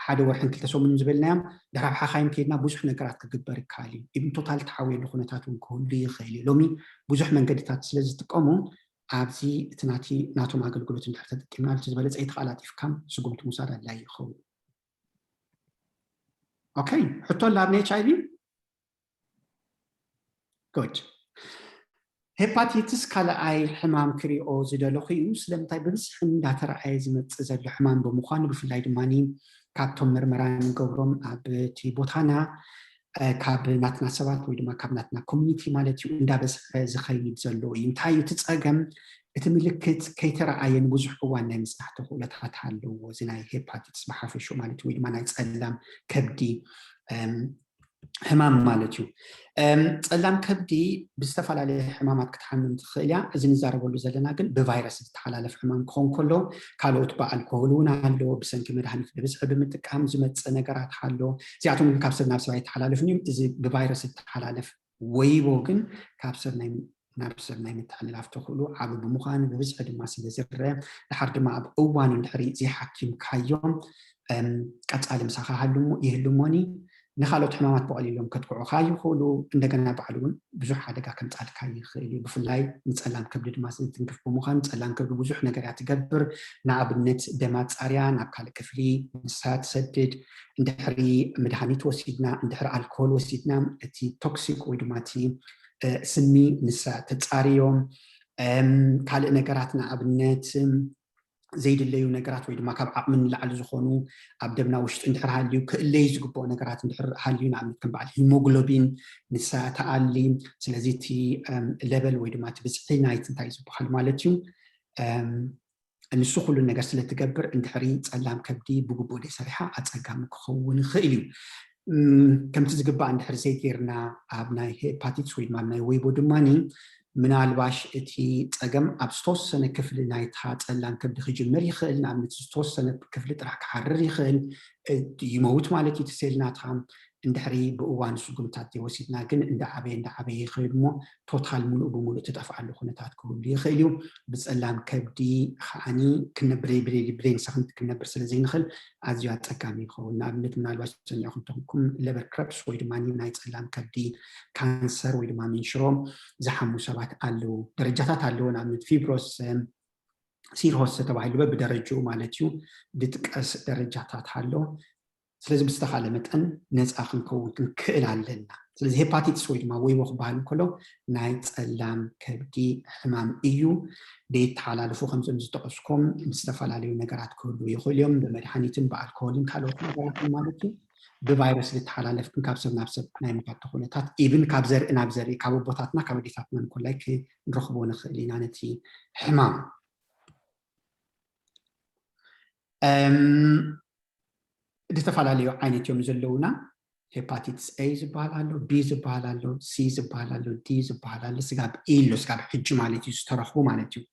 ሓደ ወርሕን ክልተ ሰሙንን ዝበልናዮም ድሕሪ ኣብ ሓኻይም ከይድና ብዙሕ ነገራት ክግበር ይከኣል እዩ። ኢቭን ቶታል ተሓውየሉ ኩነታት እውን ክህሉ ይኽእል እዩ። ሎሚ ብዙሕ መንገድታት ስለ ዝጥቀሙ ኣብዚ እቲ ናቲ ናቶም ኣገልግሎት እንድሕር ተጠቂምናሉ እቲ ዝበለፀ እዩ። ተቓላጢፍካም ስጉምቲ ምውሳድ ኣድላይ ይኸውን። ኦኬ፣ ሕቶ ኣሎ ኣብ ናይ ኤች ኣይ ቪ? ጉድ። ሄፓቲትስ ካልኣይ ሕማም ክሪኦ ዝደለኹ እዩ። ስለምንታይ ብብዝሒ እንዳተረኣየ ዝመፅእ ዘሎ ሕማም ብምዃኑ፣ ብፍላይ ድማ ካብቶም መርመራ ንገብሮም ኣብቲ ቦታና ካብ ናትና ሰባት ወይ ድማ ካብ ናትና ኮሚኒቲ ማለት እዩ እንዳበዝሐ ዝኸይድ ዘሎ እዩ። እንታይ እዩ እቲ ፀገም? እቲ ምልክት ከይተረኣየ ንብዙሕ እዋን ናይ ምፅናሕ ተኽእሎታት ኣለዎ። እዚ ናይ ሄፓቲትስ ብሓፈሽኡ ማለት እዩ፣ ወይ ድማ ናይ ፀላም ከብዲ ሕማም ማለት እዩ። ፀላም ከብዲ ብዝተፈላለየ ሕማማት ክትሓምም ትኽእል እያ። እዚ ንዛረበሉ ዘለና ግን ብቫይረስ ዝተሓላለፍ ሕማም ክኾን ከሎ፣ ካልኦት ብኣልኮሆል እውን ኣሎ፣ ብሰንኪ መድሃኒት ብብዝሒ ብምጥቃም ዝመፅእ ነገራት ኣሎ። እዚኣቶም ግን ካብ ሰብ ናብ ሰብ ኣይተሓላለፍን እዮም። እዚ ብቫይረስ ዝተሓላለፍ ወይቦ ግን ካብ ሰብ ናይ ናብ ሰብ ናይ ምትሕልላፍ ተኽእሎ ዓቢ ብምዃኑ ብብዝሒ ድማ ስለ ዝረአ፣ ድሓር ድማ ኣብ እዋኑ እንድሕሪ ዘይሓኪምካዮም ቀፃሊ ምሳኻ ይህሉ እሞኒ ንኻልኦት ሕማማት ብቐሊሎም ከጥቅዑኻ ይኽእሉ። እንደገና ባዕሉ እውን ብዙሕ ሓደጋ ከምፃልካ ይኽእል እዩ። ብፍላይ ንፀላም ከብዲ ድማ ስለ ዝትንክፍ ብምዃኑ ፀላም ከብዲ ብዙሕ ነገር እያ ትገብር። ንኣብነት ደም ኣፃርያ ናብ ካልእ ክፍሊ ንሳ ትሰድድ። እንድሕሪ መድሃኒት ወሲድና፣ እንድሕሪ ኣልኮል ወሲድና እቲ ቶክሲክ ወይ ድማ እቲ ስሚ ንሳ ተፃርዮ። ካልእ ነገራት ንኣብነት ዘይድለዩ ነገራት ወይ ድማ ካብ ዓቕሚ ንላዕሊ ዝኾኑ ኣብ ደምና ውሽጢ እንድሕር ሃልዩ ክእለዩ ዝግብኦ ነገራት እንድሕር ሃልዩ ንኣብነት ከም በዓል ሂሞግሎቢን ንሳ ተኣሊ። ስለዚ እቲ ለበል ወይ ድማ እቲ ብዝሒ ናይቲ እንታይ ዝበሃል ማለት እዩ ንሱ ኩሉ ነገር ስለ ትገብር እንድሕሪ ፀላም ከብዲ ብግቡእ ደይ ሰሪሓ ኣፀጋሚ ክኸውን ይኽእል እዩ። ከምቲ ዝግባእ እንድሕር ዘይጌርና ኣብ ናይ ሄፓቲትስ ወይ ድማ ኣብ ናይ ወይቦ ድማኒ ምናልባሽ እቲ ፀገም ኣብ ዝተወሰነ ክፍሊ ናይታ ፀላም ከብዲ ክጅምር ይኽእል። ንኣብነት ዝተወሰነ ክፍሊ ጥራሕ ክሓርር ይኽእል፣ ይመውት ማለት እዩ እቲ ሴል ናትኻ። እንድሕሪ ብእዋን ስጉምታት ዘይወሲድና ግን እንዳዓበየ እንዳዓበየ ይኸይድ እሞ ቶታል ሙሉእ ብሙሉእ ትጠፍኣሉ ኩነታት ክህሉ ይኽእል እዩ። ብፀላም ከብዲ ከዓኒ ክነብር ብደይ ንሳኽንቲ ክንነብር ስለ ዘይንኽእል ኣዝዩ ኣፀጋሚ ይኸውን። ንኣብነት ምናልባት ሰሚዕኹም እንተኾንኩም ለበር ክረፕስ ወይ ድማ ናይ ፀላም ከብዲ ካንሰር ወይ ድማ ምንሽሮ ዝሓሙ ሰባት ኣለዉ። ደረጃታት ኣለዎ። ንኣብነት ፊብሮስ ሲርሆስ ተባሂሉ በብደረጅኡ ማለት እዩ ድጥቀስ ደረጃታት ኣሎ። ስለዚ ብዝተኻለ መጠን ነፃ ክንከውን ክንክእል ኣለና። ስለዚ ሄፓቲትስ ወይ ድማ ወይቦ ክበሃል እንከሎ ናይ ፀላም ከብዲ ሕማም እዩ። ደይተሓላልፉ ከምዞም ዝጠቐስኮም ዝተፈላለዩ ነገራት ክህሉ ይኽእሉ እዮም። ብመድሃኒትን ብኣልኮሆልን ካልኦት ነገራትን ማለት እዩ። ብቫይረስ ዝተሓላለፍ ግን ካብ ሰብ ናብ ሰብ ናይ ምኻድ ተኽእሎታት ኢብን ካብ ዘርኢ ናብ ዘርኢ ካብ ኣቦታትና ካብ ኣዴታትና እንኮላይ ክንረኽቦ ንኽእል ኢና ነቲ ሕማም። ዝተፈላለዩ ዓይነት እዮም ዘለውና። ሄፓቲትስ ኤ ዝበሃል ኣሎ፣ ቢ ዝበሃል ኣሎ፣ ሲ ዝበሃል ኣሎ፣ ዲ ዝበሃል ኣሎ፣ ስጋብ ኢ ኣሎ፣ ስጋብ ሕጂ ማለት እዩ ዝተረኽቡ ማለት እዩ።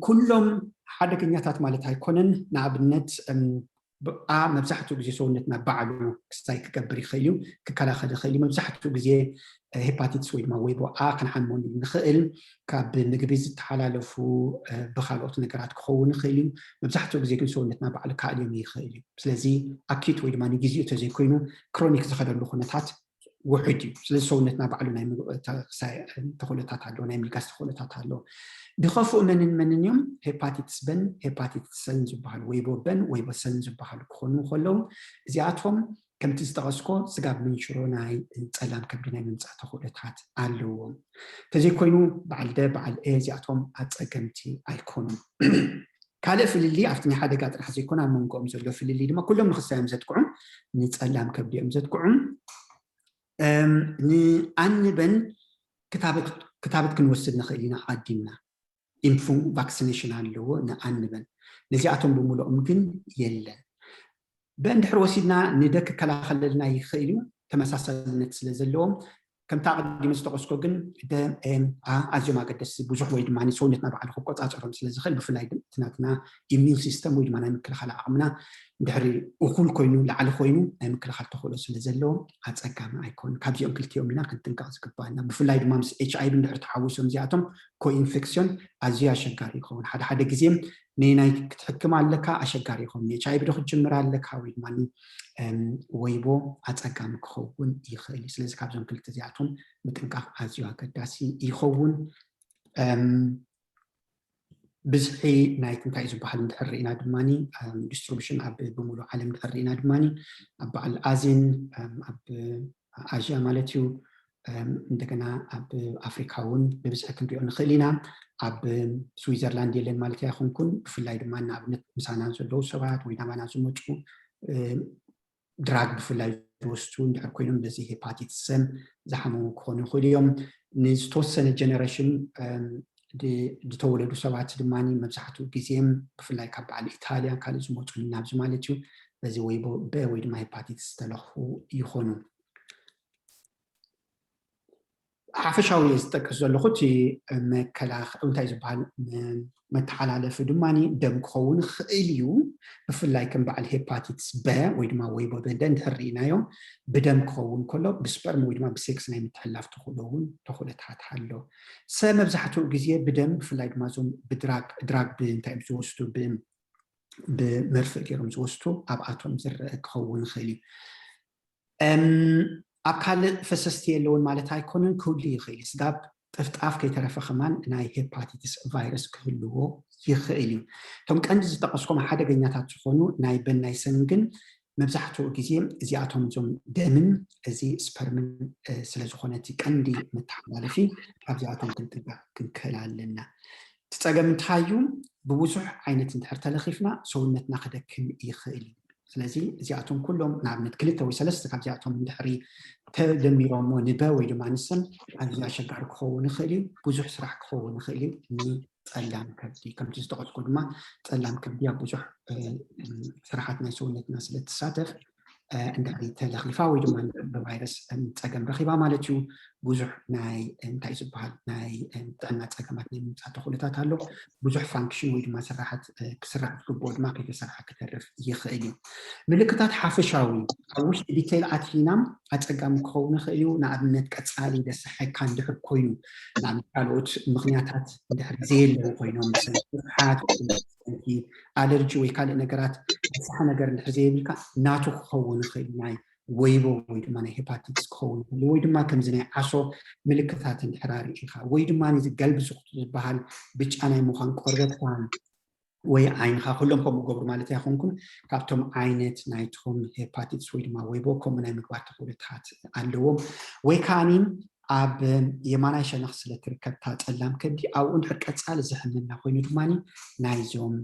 ኩሎም ሓደገኛታት ማለት ኣይኮነን። ንኣብነት ብ- ኣ መብዛሕትኡ ግዜ ሰውነትና ባዕሉ ክስታይ ክገብር ይኽእል እዩ፣ ክከላኸል ይኽእል እዩ። መብዛሕትኡ ግዜ ሄፓቲትስ ወይ ድማ ወይቦ ኣ ክንሓመሉ ንኽእል ካብ ምግቢ ዝተሓላለፉ ብካልኦት ነገራት ክኸውን ይኽእል እዩ። መብዛሕትኡ ግዜ ግን ሰውነትና ባዕሉ ክኣልዮም ይኽእል እዩ። ስለዚ ኣኪዩት ወይ ድማ ንግዜኡ ተዘይኮይኑ ክሮኒክ ዝኸደሉ ኩነታት ውሑድ እዩ። ስለዚ ሰውነትና ባዕሉ ናይ ተኽእሎታት ኣለዎ፣ ናይ ምልጋስ ተኽእሎታት ኣለዎ። ድኸፍኡ መንን መንን እዮም? ሄፓቲትስ በን ሄፓቲትስ ሰን ዝበሃሉ፣ ወይቦ በን ወይቦ ሰን ዝበሃሉ ክኾኑ ከለዉ እዚኣቶም ከምቲ ዝጠቐስኮ ስጋብ ምንሽሮ ናይ ፀላም ከብዲ ናይ ምምፃእ ተኽእሎታት ኣለዎም። ተዘይኮይኑ በዓል ደ በዓል ኤ እዚኣቶም ኣፀገምቲ ኣይኮኑን። ካልእ ፍልሊ ኣብቲ ናይ ሓደጋ ጥራሕ ዘይኮነ ኣብ መንጎኦም ዘሎ ፍልሊ ድማ ኩሎም ንክሳዮም ዘጥቅዑ ንፀላም ከብዲ እዮም ዘጥቅዑ። ንኣንበን ክታበት ክንወስድ ንኽእል ኢና ዓዲምና ኢንፉ ቫክሲኔሽን ኣለዎ ንኣንበን። ነዚኣቶም ብምልኦም ግን የለን። በእንድሕር ወሲድና ንደ ክከላኸለልና ይኽእል እዩ፣ ተመሳሳልነት ስለ ዘለዎም። ከምታ ኣቐዲመ ዝጠቐስኮ ግን ደ ኤን ኣ ኣዝዮም ኣገደስቲ፣ ብዙሕ ወይ ድማ ሰውነትና ባዕሉ ክቆፃፀሮም ስለ ዝኽእል፣ ብፍላይ እቲ ናትና ኢሚዩን ሲስተም ወይ ድማ ናይ ምክልኻል ዓቕምና ድሕሪ እኹል ኮይኑ፣ ላዕሊ ኮይኑ፣ ናይ ምክልኻል ተኽእሎ ስለ ዘለዎ ኣፀጋሚ ኣይኮን። ካብዚኦም ክልቲኦም ኢና ክንጥንቀቕ ዝግባና። ብፍላይ ድማ ምስ ኤች ኣይ ቪ እንድሕር ተሓዊሶም እዚኣቶም ኮኢንፌክሽን ኣዝዩ ኣሸጋሪ ይኸውን። ሓደ ሓደ ግዜ ንናይ ክትሕክም ኣለካ ኣሸጋሪ ይኸውን። ኤች ኣይ ቪ ዶ ክትጅምር ኣለካ ወይ ድማ ወይቦ ኣፀጋሚ ክኸውን ይኽእል እዩ። ስለዚ ካብዞም ክልተ እዚኣቶም ምጥንቃቕ ኣዝዩ ኣገዳሲ ይኸውን። ብዝሒ ናይቲ እንታይ ዝበሃል እንድሕር ርኢና ድማ፣ ዲስትሪቡሽን ኣብ ብምሉእ ዓለም እንድሕር ርኢና ድማ ኣብ በዓል ኣዜን፣ ኣብ ኣዥያ ማለት እዩ፣ እንደገና ኣብ ኣፍሪካ እውን ብብዝሒ ክንሪኦ ንኽእል ኢና። ኣብ ስዊዘርላንድ የለን ማለት ኣይኮንኩን። ብፍላይ ድማ ንኣብነት ምሳና ዘለዉ ሰባት ወይ ናባና ዝመፁ ድራግ ብፍላይ ዝወስዱ እንድሕር ኮይኖም በዚ ሄፓቲትስ ሰም ዝሓመሙ ክኾኑ ይኽእሉ እዮም። ንዝተወሰነ ጀነሬሽን ዝተወለዱ ሰባት ድማ መብዛሕትኡ ግዜ ብፍላይ ካብ በዓል ኢታልያን ካልእ ዝመፁ ናብዚ ማለት እዩ በዚ ወይቦ በ ወይ ድማ ሄፓቲትስ ዝተለኽፉ ይኾኑ። ሓፈሻዊ እየ ዝጠቅስ ዘለኹ። እቲ መከላኸ እንታይ ዝበሃል መተሓላለፊ ድማ ደም ክኸውን ይኽእል እዩ። ብፍላይ ከም በዓል ሄፓቲትስ በ ወይ ድማ ወይቦ በ እንድሕር ርኢናዮ ብደም ክኸውን ከሎ ብስፐርም ወይ ድማ ብሴክስ ናይ ምትሕላፍ ተኽእሎ እውን ተኽእሎታት ኣሎ። ሰብ መብዛሕትኡ ግዜ ብደም ብፍላይ ድማ እዞም ብድራግ ድራግ ብእንታይ እዮም ዝወስዱ ብመርፍእ ገይሮም ዝወስዱ ኣብኣቶም ዝረአ ክኸውን ይኽእል እዩ። ኣብ ካልእ ፈሰስቲ የለውን ማለት ኣይኮነን፣ ክህሉ ይኽእል እዩ። ስጋብ ጥፍጣፍ ከይተረፈ ከማን ናይ ሄፓቲትስ ቫይረስ ክህልዎ ይኽእል እዩ። እቶም ቀንዲ ዝጠቐስኮም ሓደገኛታት ዝኾኑ ናይ በናይ ሰም ግን መብዛሕትኡ ግዜ እዚኣቶም እዞም ደምን እዚ ስፐርምን ስለ ዝኾነ እቲ ቀንዲ መተሓላለፊ ካብዚኣቶም ክንጥንቀቕ ክንክእል ኣለና። እቲ ፀገም እንታይ እዩ? ብብዙሕ ዓይነት እንድሕር ተለኺፍና ሰውነትና ክደክም ይኽእል እዩ። ስለዚ እዚኣቶም ኩሎም ንኣብነት ክልተ ወይ ሰለስተ ካብዚኣቶም እንድሕሪ ተደሚሮሞ ንበ ወይ ድማ ንሰም ኣዝዩ ኣሸጋሪ ክኸውን ይኽእል እዩ። ብዙሕ ስራሕ ክኸውን ይኽእል እዩ። ንፀላም ከብዲ ከምቲ ዝጠቐስኩ ድማ ፀላም ከብዲ ኣብ ብዙሕ ስራሓት ናይ ሰውነትና ስለ ትሳተፍ እንድሕሪ ተለኺፋ ወይ ድማ ብቫይረስ ፀገም ረኺባ ማለት እዩ። ብዙሕ ናይ እንታይ ዝበሃል ናይ ጥዕና ፀገማት ናይ ምምፃእ ተኽእሎታት ኣሎ። ብዙሕ ፋንክሽን ወይ ድማ ስራሓት ክስራሕ ዝግብኦ ድማ ከይተሰርሐ ክተርፍ ይኽእል እዩ። ምልክታት ሓፈሻዊ ኣብ ውሽጢ ዲቴይል ኣትሒና ኣፀጋሚ ክኸውን ይኽእል እዩ። ንኣብነት ቀፃሊ ደስሓካ እንድሕር ኮይኑ ናብ ካልኦት ምኽንያታት እንድሕር ዘየለዉ ኮይኖም ሰንኪ ፍርሓት ሰንኪ ኣለርጂ ወይ ካልእ ነገራት ደስሓ ነገር እንድሕር ዘየብልካ ናቱ ክኸውን ይኽእል ናይ ወይቦ ወይ ድማ ናይ ሄፓቲትስ ክኸውን ይኽእል ወይ ድማ ከምዚ ናይ ዓሶ ምልክታት እንድሕር ኣርኢኻ ወይ ድማ ነዚ ገልብዝኩት ዝበሃል ብጫ ናይ ምዃን ቆርበትካ ወይ ዓይንኻ ኩሎም ከምኡ ገብሩ ማለት ኣይኮንኩን። ካብቶም ዓይነት ናይቶም ሄፓቲትስ ወይ ድማ ወይቦ ከምኡ ናይ ምግባር ተኽእሎታት ኣለዎም። ወይ ከዓኒ ኣብ የማናይ ሸነኽ ስለ ትርከብ እታ ጸላም ከብዲ ኣብኡ እንድሕር ቀጻሊ ዝሕምና ኮይኑ ድማ ናይዞም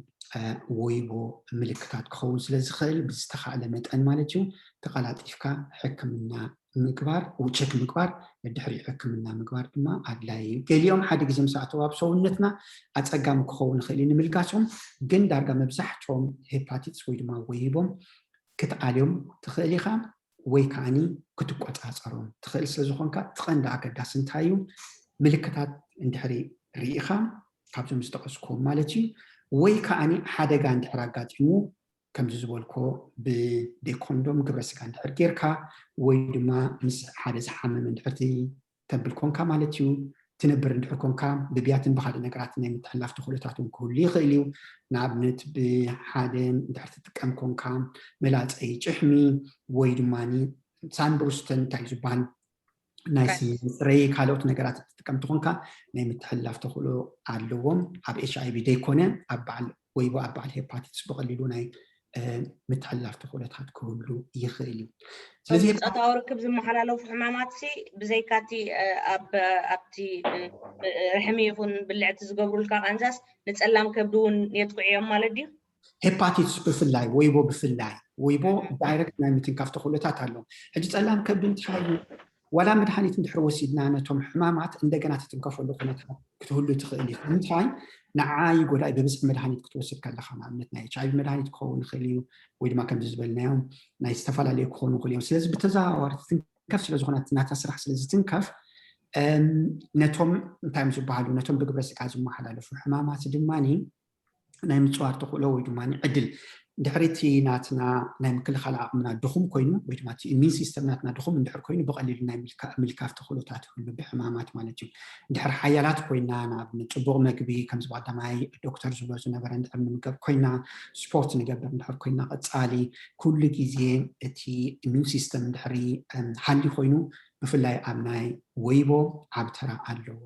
ወይቦ ምልክታት ክኸውን ስለ ዝኽእል ብዝተኻእለ መጠን ማለት እዩ ተቐላጢፍካ ሕክምና ምግባር ቸክ ምግባር ድሕሪ ሕክምና ምግባር ድማ ኣድላይ እዩ። ገሊኦም ሓደ ግዜ ምስ ኣተው ኣብ ሰውነትና ኣጸጋሚ ክኸውን ይኽእል እዩ ንምልጋሶም፣ ግን ዳርጋ መብዛሕትኦም ሄፓቲትስ ወይ ድማ ወይቦም ክትኣልዮም ትኽእል ኢኻ ወይ ከዓኒ ክትቆጻጸሮም ትኽእል ስለ ዝኾንካ እቲ ቀንዲ ኣገዳሲ እንታይ እዩ? ምልክታት እንድሕሪ ርኢኻ ካብዞም ዝጠቐስኩዎም ማለት እዩ ወይ ከዓኒ ሓደጋ እንድሕር ኣጋጢሙ ከምዚ ዝበልኮ ብደይ ኮንዶም ግብረ ስጋ እንድሕር ጌርካ ወይ ድማ ምስ ሓደ ዝሓመመ እንድሕር ተብል ኮንካ ማለት እዩ ትነብር እንድሕር ኮንካ ብብያትን ብካልእ ነገራት ናይ ምትሕላፍ ተኽእሎታት እውን ክህሉ ይኽእል እዩ። ንኣብነት ብሓደ እንድሕር ትጥቀም ኮንካ መላፀይ ጭሕሚ ወይ ድማ ሳንብሩስተን እንታይ እዩ ዝበሃል ናይ ስኒ ፅረይ ካልኦት ነገራት ትጥቀም ትኾንካ ናይ ምትሕላፍ ተኽእሎ ኣለዎም። ኣብ ኤች ኣይ ቪ ደይኮነ ኣብ በዓል ወይቦ ኣብ በዓል ሄፓቲትስ ብቐሊሉ ናይ ምትሕላፍ ተኽእሎታት ክህሉ ይኽእል እዩ። ስለዚ ጾታዊ ርክብ ዝመሓላለፉ ሕማማት ሲ ብዘይካቲ ኣብቲ ርሕሚ ይኹን ብልዕቲ ዝገብሩልካ ቃንዛስ ንጸላም ከብዲ እውን የጥቅዑ እዮም ማለት ድዩ? ሄፓቲትስ ብፍላይ ወይቦ ብፍላይ ወይቦ ዳይረክት ናይ ምትንካፍ ተኽእሎታት ኣሎ። ሕጂ ጸላም ከብዲ እንታይ እዩ ዋላ መድሃኒት እንድሕር ወሲድና ነቶም ሕማማት እንደገና ትትንከፈሉ ኩነታት ክትህሉ ትኽእል እዩ። እንታይ ንዓይ ጎዳኢ ብብዝሒ መድሃኒት ክትወስድ ከለካ፣ ንኣብነት ናይ ኤች ኣይቪ መድሃኒት ክኸውን ይኽእል እዩ፣ ወይ ድማ ከምዚ ዝበልናዮም ናይ ዝተፈላለዩ ክኾኑ ይኽእሉ እዮም። ስለዚ ብተዘዋዋሪ ትንከፍ ስለ ዝኾነት፣ ናታ ስራሕ ስለ ዝትንከፍ፣ ነቶም እንታይ እዮም ዝበሃሉ፣ ነቶም ብግብረ ስጋ ዝመሓላለፉ ሕማማት ድማ ናይ ምፅዋር ተኽእሎ ወይ ድማ ዕድል፣ ድሕሪ እቲ ናትና ናይ ምክልኻል ዓቕምና ድኹም ኮይኑ ወይ ድማ እቲ ኢሚን ሲስተም ናትና ድኹም እንድሕር ኮይኑ፣ ብቐሊሉ ናይ ምልካፍ ተኽእሎታት ይህሉ ብሕማማት ማለት እዩ። እንድሕር ሓያላት ኮይና፣ ንኣብነት ፅቡቕ መግቢ ከምዚ ብቐዳማይ ዶክተር ዝብሎ ዝነበረ እንድሕር ንምገብ ኮይና፣ ስፖርት ንገብር እንድሕር ኮይና፣ ቀፃሊ ኩሉ ግዜ እቲ ኢሚን ሲስተም እንድሕሪ ሃልዩ ኮይኑ፣ ብፍላይ ኣብ ናይ ወይቦ ዓብ ተራ ኣለዎ።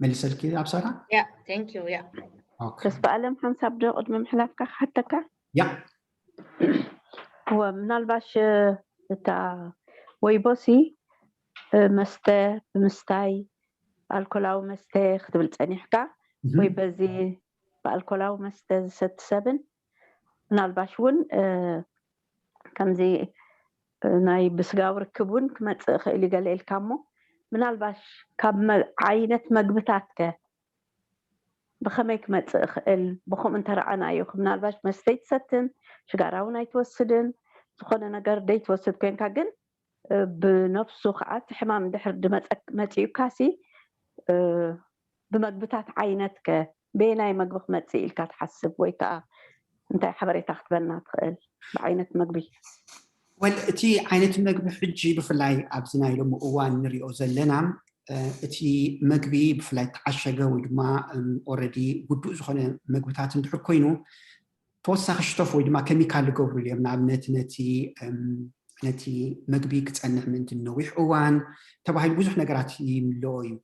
መልሰልኪ ኣብ ሰራ yeah thank you yeah ተስፋ ኣለም ሓንሳብ ዶ ቅድሚ ምሕላፍካ ክሓተካ ያ እወ ምናልባሽ እታ ወይቦሲ መስተ ብምስታይ ኣልኮላዊ መስተ ክትብል ፀኒሕካ ወይ በዚ ብኣልኮላዊ መስተ ዝሰቲ ሰብን ምናልባሽ እውን ከምዚ ናይ ብስጋዊ ርክብ እውን ክመፅእ ይኽእል እዩ ገለ ኢልካ እሞ ምናልባሽ ካብ ዓይነት መግብታት ከ ብኸመይ ክመፅእ ይኽእል ብከምኡ እንተረኣናዮ ምናልባሽ መስተ ኣይትሰትን ሽጋራ እውን ኣይትወስድን ዝኾነ ነገር ደይትወስድ ኮይንካ ግን ብነፍሱ ከዓ እቲ ሕማም እንድሕር ድመፀክ መፂኡካሲ ብመግብታት ዓይነት ከ በየናይ መግቢ ክመፅእ ኢልካ ትሓስብ ወይ ከዓ እንታይ ሓበሬታ ክትበና ትኽእል ብዓይነት መግቢ ወል እቲ ዓይነት መግቢ ሕጂ ብፍላይ ኣብዚ ናይ ሎሚ እዋን ንሪኦ ዘለና እቲ መግቢ ብፍላይ ተዓሸገ ወይ ድማ ኦረዲ ውዱእ ዝኾነ መግብታት እንድሕር ኮይኑ ተወሳኺ ሽቶፍ ወይ ድማ ከሚካል ዝገብሩሉ እዮም ንኣብነት ነቲ ነቲ መግቢ ክፀንሕ ምእንቲ ነዊሕ እዋን ተባሂሉ ብዙሕ ነገራት ይምልኦ እዩ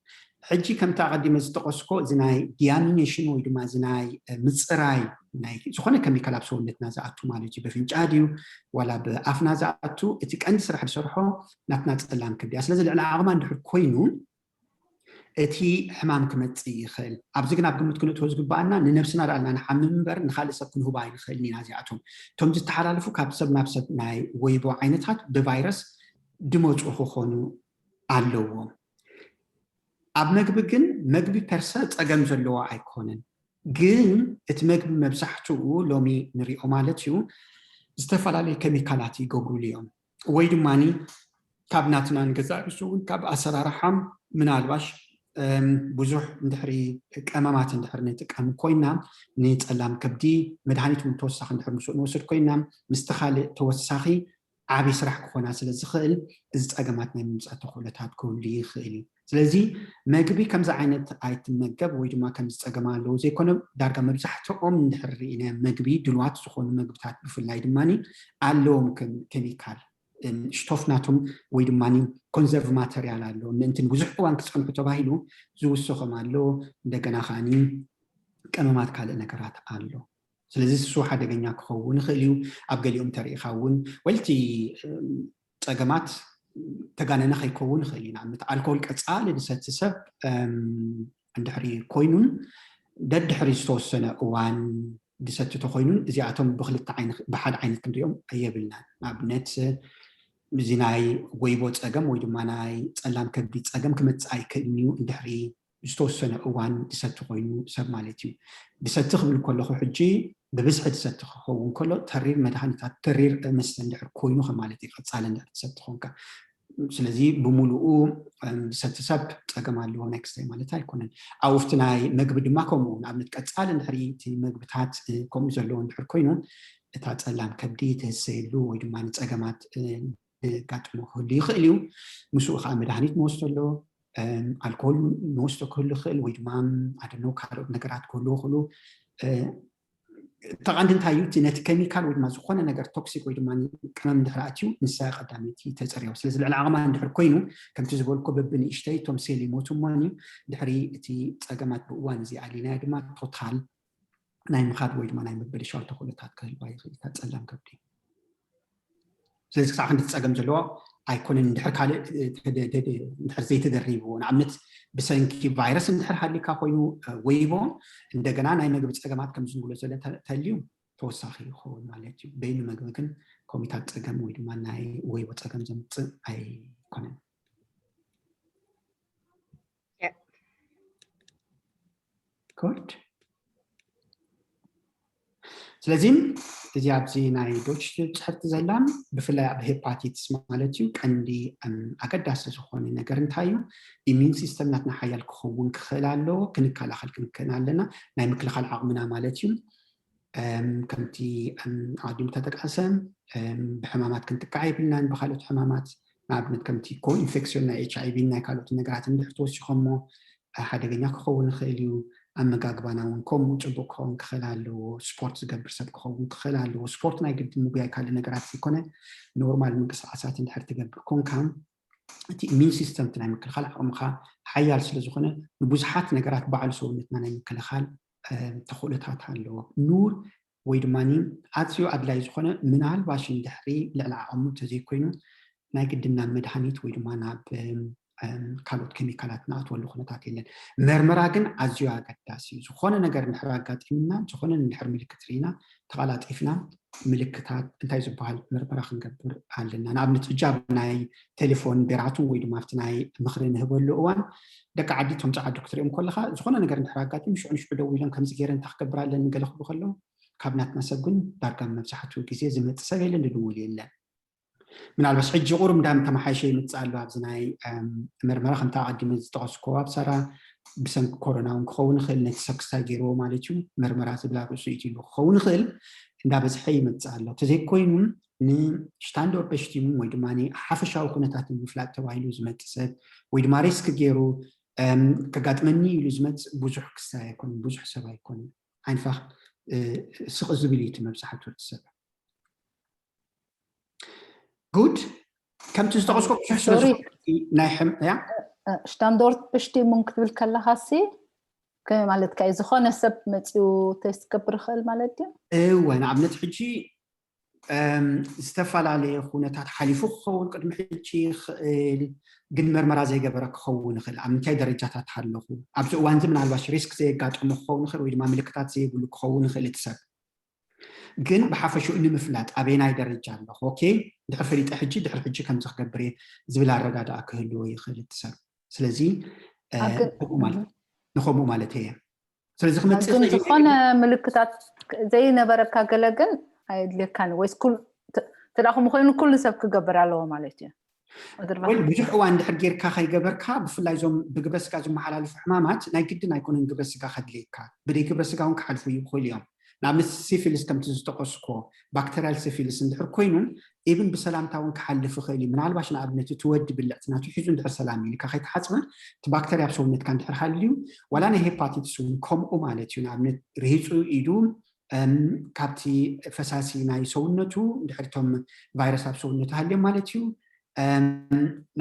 ሕጂ ከምቲ ኣቐዲመ ዝጠቐስኮ እዚ ናይ ዲያሚኔሽን ወይ ድማ እዚ ናይ ምፅራይ ናይ ዝኾነ ከሚካል ኣብ ሰውነትና ዝኣቱ ማለት እዩ በፍንጫ ድዩ ዋላ ብኣፍና ዝኣቱ እቲ ቀንዲ ስራሕ ዝሰርሖ ናትና ፀላም ከብዲ ስለዚ ልዕሊ ዓቕማ እንድሕር ኮይኑ እቲ ሕማም ክመፅእ ይኽእል ኣብዚ ግን ኣብ ግምት ክንእትዎ ዝግበኣና ንነብስና ዳኣልና ንሓምም እምበር ንካልእ ሰብ ክንህቦ ኣይንኽእልን ኢና እዚኣቶም እቶም ዝተሓላለፉ ካብ ሰብ ናብ ሰብ ናይ ወይቦ ዓይነታት ብቫይረስ ድመፁ ክኾኑ ኣለዎም ኣብ መግቢ ግን መግቢ ፐርሰ ፀገም ዘለዎ ኣይኮነን ግን እቲ መግቢ መብዛሕትኡ ሎሚ ንሪኦ ማለት እዩ ዝተፈላለዩ ከሚካላት ይገብሩሉ እዮም ወይ ድማ ካብ ናትና ንገዛእ ርእሱ እውን ካብ ኣሰራርሓ ምናልባሽ ብዙሕ እንድሕሪ ቀመማት እንድሕር ንጥቀም ኮይና ንፀላም ከብዲ መድሃኒት እውን ተወሳኺ እንድሕር ምስኡ ንወስድ ኮይና ምስቲ ካልእ ተወሳኺ ዓብዪ ስራሕ ክኾና ስለ ዝኽእል እዚ ፀገማት ናይ ምምፃእ ተኽእሎታት ክህሉ ይኽእል እዩ ስለዚ መግቢ ከምዚ ዓይነት ኣይትመገብ ወይ ድማ ከምዚ ፀገማ ኣለዎ ዘይኮነ ዳርጋ መብዛሕትኦም እንድሕር ርኢና መግቢ ድልዋት ዝኾኑ መግብታት ብፍላይ ድማ ኣለዎም ከሚካል ሽቶፍ ናቶም ወይ ድማ ኮንዘርቭ ማተርያል ኣሎ ምእንቲ ንብዙሕ እዋን ክፀንሑ ተባሂሉ ዝውሰኾም ኣሎ እንደገና ከዓኒ ቀመማት ካልእ ነገራት ኣሎ ስለዚ እሱ ሓደገኛ ክኸውን ይኽእል እዩ ኣብ ገሊኦም ተሪኢኻ እውን ወልቲ ፀገማት ተጋነነ ከይከውን ይኽእል እዩ ንኣብነት ኣልኮል ቀፃሊ ዝሰቲ ሰብ እንድሕሪ ኮይኑን ደድሕሪ ዝተወሰነ እዋን ዝሰቲ ተኮይኑን እዚኣቶም ብክልተ ዓይነት ብሓደ ዓይነት ክንሪኦም የብልናን ንኣብነት እዚ ናይ ወይቦ ፀገም ወይ ድማ ናይ ፀላም ከብዲ ፀገም ክመፅእ ኣይክእልን እዩ እንድሕሪ ዝተወሰነ እዋን ዝሰቲ ኮይኑ ሰብ ማለት እዩ ዝሰቲ ክብል ከለኹ ሕጂ ብብዝሒ ዝሰቲ ክኸውን ከሎ ተሪር መድሃኒታት ተሪር መስተ እንድሕር ኮይኑ ከማለት እዩ ቀፃሊ እንድሕር ትሰቲ ኮንካ ስለዚ ብምሉኡ ዝሰቲ ሰብ ፀገም ኣለዎ ናይ ክስታይ ማለት ኣይኮነን ኣብቲ ናይ መግቢ ድማ ከምኡ ንኣብነት ቀፃሊ እንድሕሪ እቲ መግብታት ከምኡ ዘለዎ እንድሕር ኮይኑ እታ ፀላም ከብዲ ትህሰየሉ ወይ ድማ ንፀገማት ዘጋጥሞ ክህሉ ይኽእል እዩ ምስኡ ከዓ መድሃኒት ንወስዶ ኣሎ ኣልኮል ንወስዶ ክህሉ ይኽእል ወይ ድማ ኣደነው ካልኦት ነገራት ክህልዎ ክእሉ ተቐንዲ እንታይ እዩ እቲ ነቲ ከሚካል ወይ ድማ ዝኾነ ነገር ቶክሲክ ወይ ድማ ቅመም እንድሕር ኣትዩ ንሳ ቀዳመይቲ ተፀርዮ ስለዚ ልዕሊ ዓቕማ እንድሕር ኮይኑ ከምቲ ዝበልኮ በብንእሽተይ እቶም ሴል ይሞቱ እሞ ድሕሪ እቲ ፀገማት ብእዋን እዚ ኣሊናዮ ድማ ቶታል ናይ ምኻድ ወይ ድማ ናይ ምብልሻው ተኽእሎታት ክህልዋ ይኽእል እታ ፀላም ከብዲ ስለዚ ክሳዕ ክንዲ ጸገም ዘለዎ ኣይኮነን እንድሕር ካልእ እንድሕር ዘይተደሪብዎ ንኣብነት ብሰንኪ ቫይረስ እንድሕር ሃሊካ ኮይኑ ወይቦ እንደገና ናይ መግቢ ጸገማት ከም ዝንብሎ ዘሎ ተልዩ ተወሳኺ ይኸውን ማለት እዩ በይኑ መግቢ ግን ኮሚታት ጸገም ወይ ድማ ናይ ወይቦ ጸገም ዘምፅእ ኣይኮነን Good. ስለዚ እዚ ኣብዚ ናይ ዶች ጽሕፍቲ ዘላን ብፍላይ ኣብ ሄፓቲትስ ማለት እዩ ቀንዲ ኣገዳሲ ዝኾነ ነገር እንታይ እዩ? ኢሚዩን ሲስተም ናትና ሓያል ክኸውን ክኽእል ኣለዎ። ክንከላኸል ክንክእል ኣለና። ናይ ምክልኻል ዓቕምና ማለት እዩ። ከምቲ ኣዲም ተጠቃሰ ብሕማማት ክንጥቃዕ የብልናን። ብካልኦት ሕማማት ንኣብነት ከምቲ ኮኢንፌክሲዮን ናይ ኤች ኣይቪ ናይ ካልኦት ነገራት እንድሕር ተወሲኾሞ ሓደገኛ ክኸውን ይኽእል እዩ። ኣመጋግባና እውን ከምኡ ፅቡቅ ክኸውን ክኽእል ኣለዎ። ስፖርት ዝገብር ሰብ ክኸውን ክኽእል ኣለዎ። ስፖርት ናይ ግድን ምጉያይ ካልእ ነገራት ዘይኮነ ኖርማል ምንቅስቃሳት እንድሕር ትገብር ኮንካ እቲ ኢሚዩን ሲስተም ናይ ምክልኻል ዓቕምካ ሓያል ስለ ዝኾነ ንብዙሓት ነገራት ባዕሉ ሰውነትና ናይ ምክልኻል ተኽእሎታት ኣለዎ። ኑር ወይ ድማ ኣዝዩ ኣድላይ ዝኾነ ምናልባሽ እንድሕሪ ልዕሊ ዓቕሙ እንተዘይኮይኑ ናይ ግድን ናብ መድሃኒት ወይ ድማ ናብ ካልኦት ኬሚካላት ንኣትወሉ ኩነታት የለን። መርመራ ግን ኣዝዩ ኣገዳሲ እዩ። ዝኾነ ነገር እንድሕር ኣጋጢምና ዝኾነ እንድሕር ምልክት ርኢና ተቐላጢፍና ምልክታት እንታይ ዝበሃል መርመራ ክንገብር ኣለና። ንኣብነት ሕጂ ኣብ ናይ ቴሌፎን ቤራቱን ወይ ድማ ኣብቲ ናይ ምኽሪ ንህበሉ እዋን ደቂ ዓዲ እቶም ፃዓዱ ክትሪኦም ከለካ ዝኾነ ነገር እንድሕር ኣጋጢም ሽዑ ንሽዑ ደው ኢሎም ከምዚ ገይረ እንታይ ክገብር ኣለኒ ገለ ክብሉ ከለዉ ካብ ናትና ሰብ ግን ዳርጋ መብዛሕትኡ ግዜ ዝመፅእ ሰብ የለን፣ ዝድውል የለን። ምናልባሽ ሕጂ ቁሩብ እንዳም ተመሓይሸ ይምፅእ ኣሎ። ኣብዚ ናይ መርመራ ከምቲ ኣቐዲመ ዝጠቐስኮ ኣብ ሰራ ብሰንኪ ኮሮና እውን ክኸውን ይኽእል ነቲ ሰብ ክስታይ ገይርዎ ማለት እዩ። መርመራ ዝብላ ርእሱ ኢትሉ ክኸውን ይኽእል እንዳበዝሐ ይመፅእ ኣሎ። ተዘይኮይኑ ንሽታንዶር በሽቲሙ ወይ ድማ ሓፈሻዊ ኩነታት ንምፍላጥ ተባሂሉ ዝመፅእ ሰብ ወይ ድማ ሪስክ ገይሩ ከጋጥመኒ ኢሉ ዝመፅእ ብዙሕ ክስታይ ኣይኮነን፣ ብዙሕ ሰብ ኣይኮነን። ኣይንፋኽ ስቕ ዝብል እዩ እቲ መብዛሕትኡ እቲ ሰብ። ጉድ ከምቲ ዝጠቐስኮ ብዙሕ ስለ ናይ ሕም ያ ሽታንዶርት ብሽቲሙን ክትብል ከለካ ሲ ማለት ከ ዝኾነ ሰብ መፂኡ ቴስት ክገብር ይኽእል ማለት እዩ። እወ ንኣብነት ሕጂ ዝተፈላለየ ኩነታት ሓሊፉ ክኸውን ቅድሚ ሕጂ ይኽእል፣ ግን መርመራ ዘይገበረ ክኸውን ይኽእል። ኣብ ምንታይ ደረጃታት ኣለኹ ኣብዚ እዋን እዚ ምናልባሽ ሪስክ ዘየጋጠሙ ክኸውን ይኽእል ወይ ድማ ምልክታት ዘይብሉ ክኸውን ይኽእል እቲ ሰብ። ግን ብሓፈሽኡ ንምፍላጥ ኣበይናይ ደረጃ ኣለኹ፣ ኦኬ ድሕር ፈሊጠ ሕጂ ድሕር ሕጂ ከምዚ ክገብር እየ ዝብል ኣረዳድኣ ክህልዎ ይኽእል እቲ ሰብ። ስለዚ ንኸምኡ ማለት እየ። ስለዚ ክመፅእ ዝኾነ ምልክታት ዘይነበረካ ገለ ግን ኣየድልየካን ወይስ ተዳ ከምኡ ኮይኑ ኩሉ ሰብ ክገብር ኣለዎ ማለት እዩ። ወይ ብዙሕ እዋን ድሕር ጌርካ ከይገበርካ ብፍላይ እዞም ብግብረ ስጋ ዝመሓላለፉ ሕማማት ናይ ግድን ኣይኮነን ግብረ ስጋ ከድልየካ፣ ብደይ ግብረ ስጋ እውን ክሓልፉ ይኽእሉ እዮም። ንኣብነት ሲፊልስ ከምቲ ዝጠቀስኮ ባክተሪያል ሲፊልስ እንድሕር ኮይኑ ኢብን ብሰላምታ እውን ክሓልፍ ይኽእል እዩ። ምናልባሽ ንኣብነት እቲ ወዲ ብልዕቲ ናቱ ሒዙ እንድሕር ሰላም ኢልካ ከይተሓፅበ እቲ ባክተሪያ ኣብ ሰውነትካ እንድሕር ሃልዩ ዋላ ናይ ሄፓቲትስ እውን ከምኡ ማለት እዩ። ንኣብነት ርሂፁ ኢዱ ካብቲ ፈሳሲ ናይ ሰውነቱ እንድሕር እቶም ቫይረስ ኣብ ሰውነቱ ሃልዮም ማለት እዩ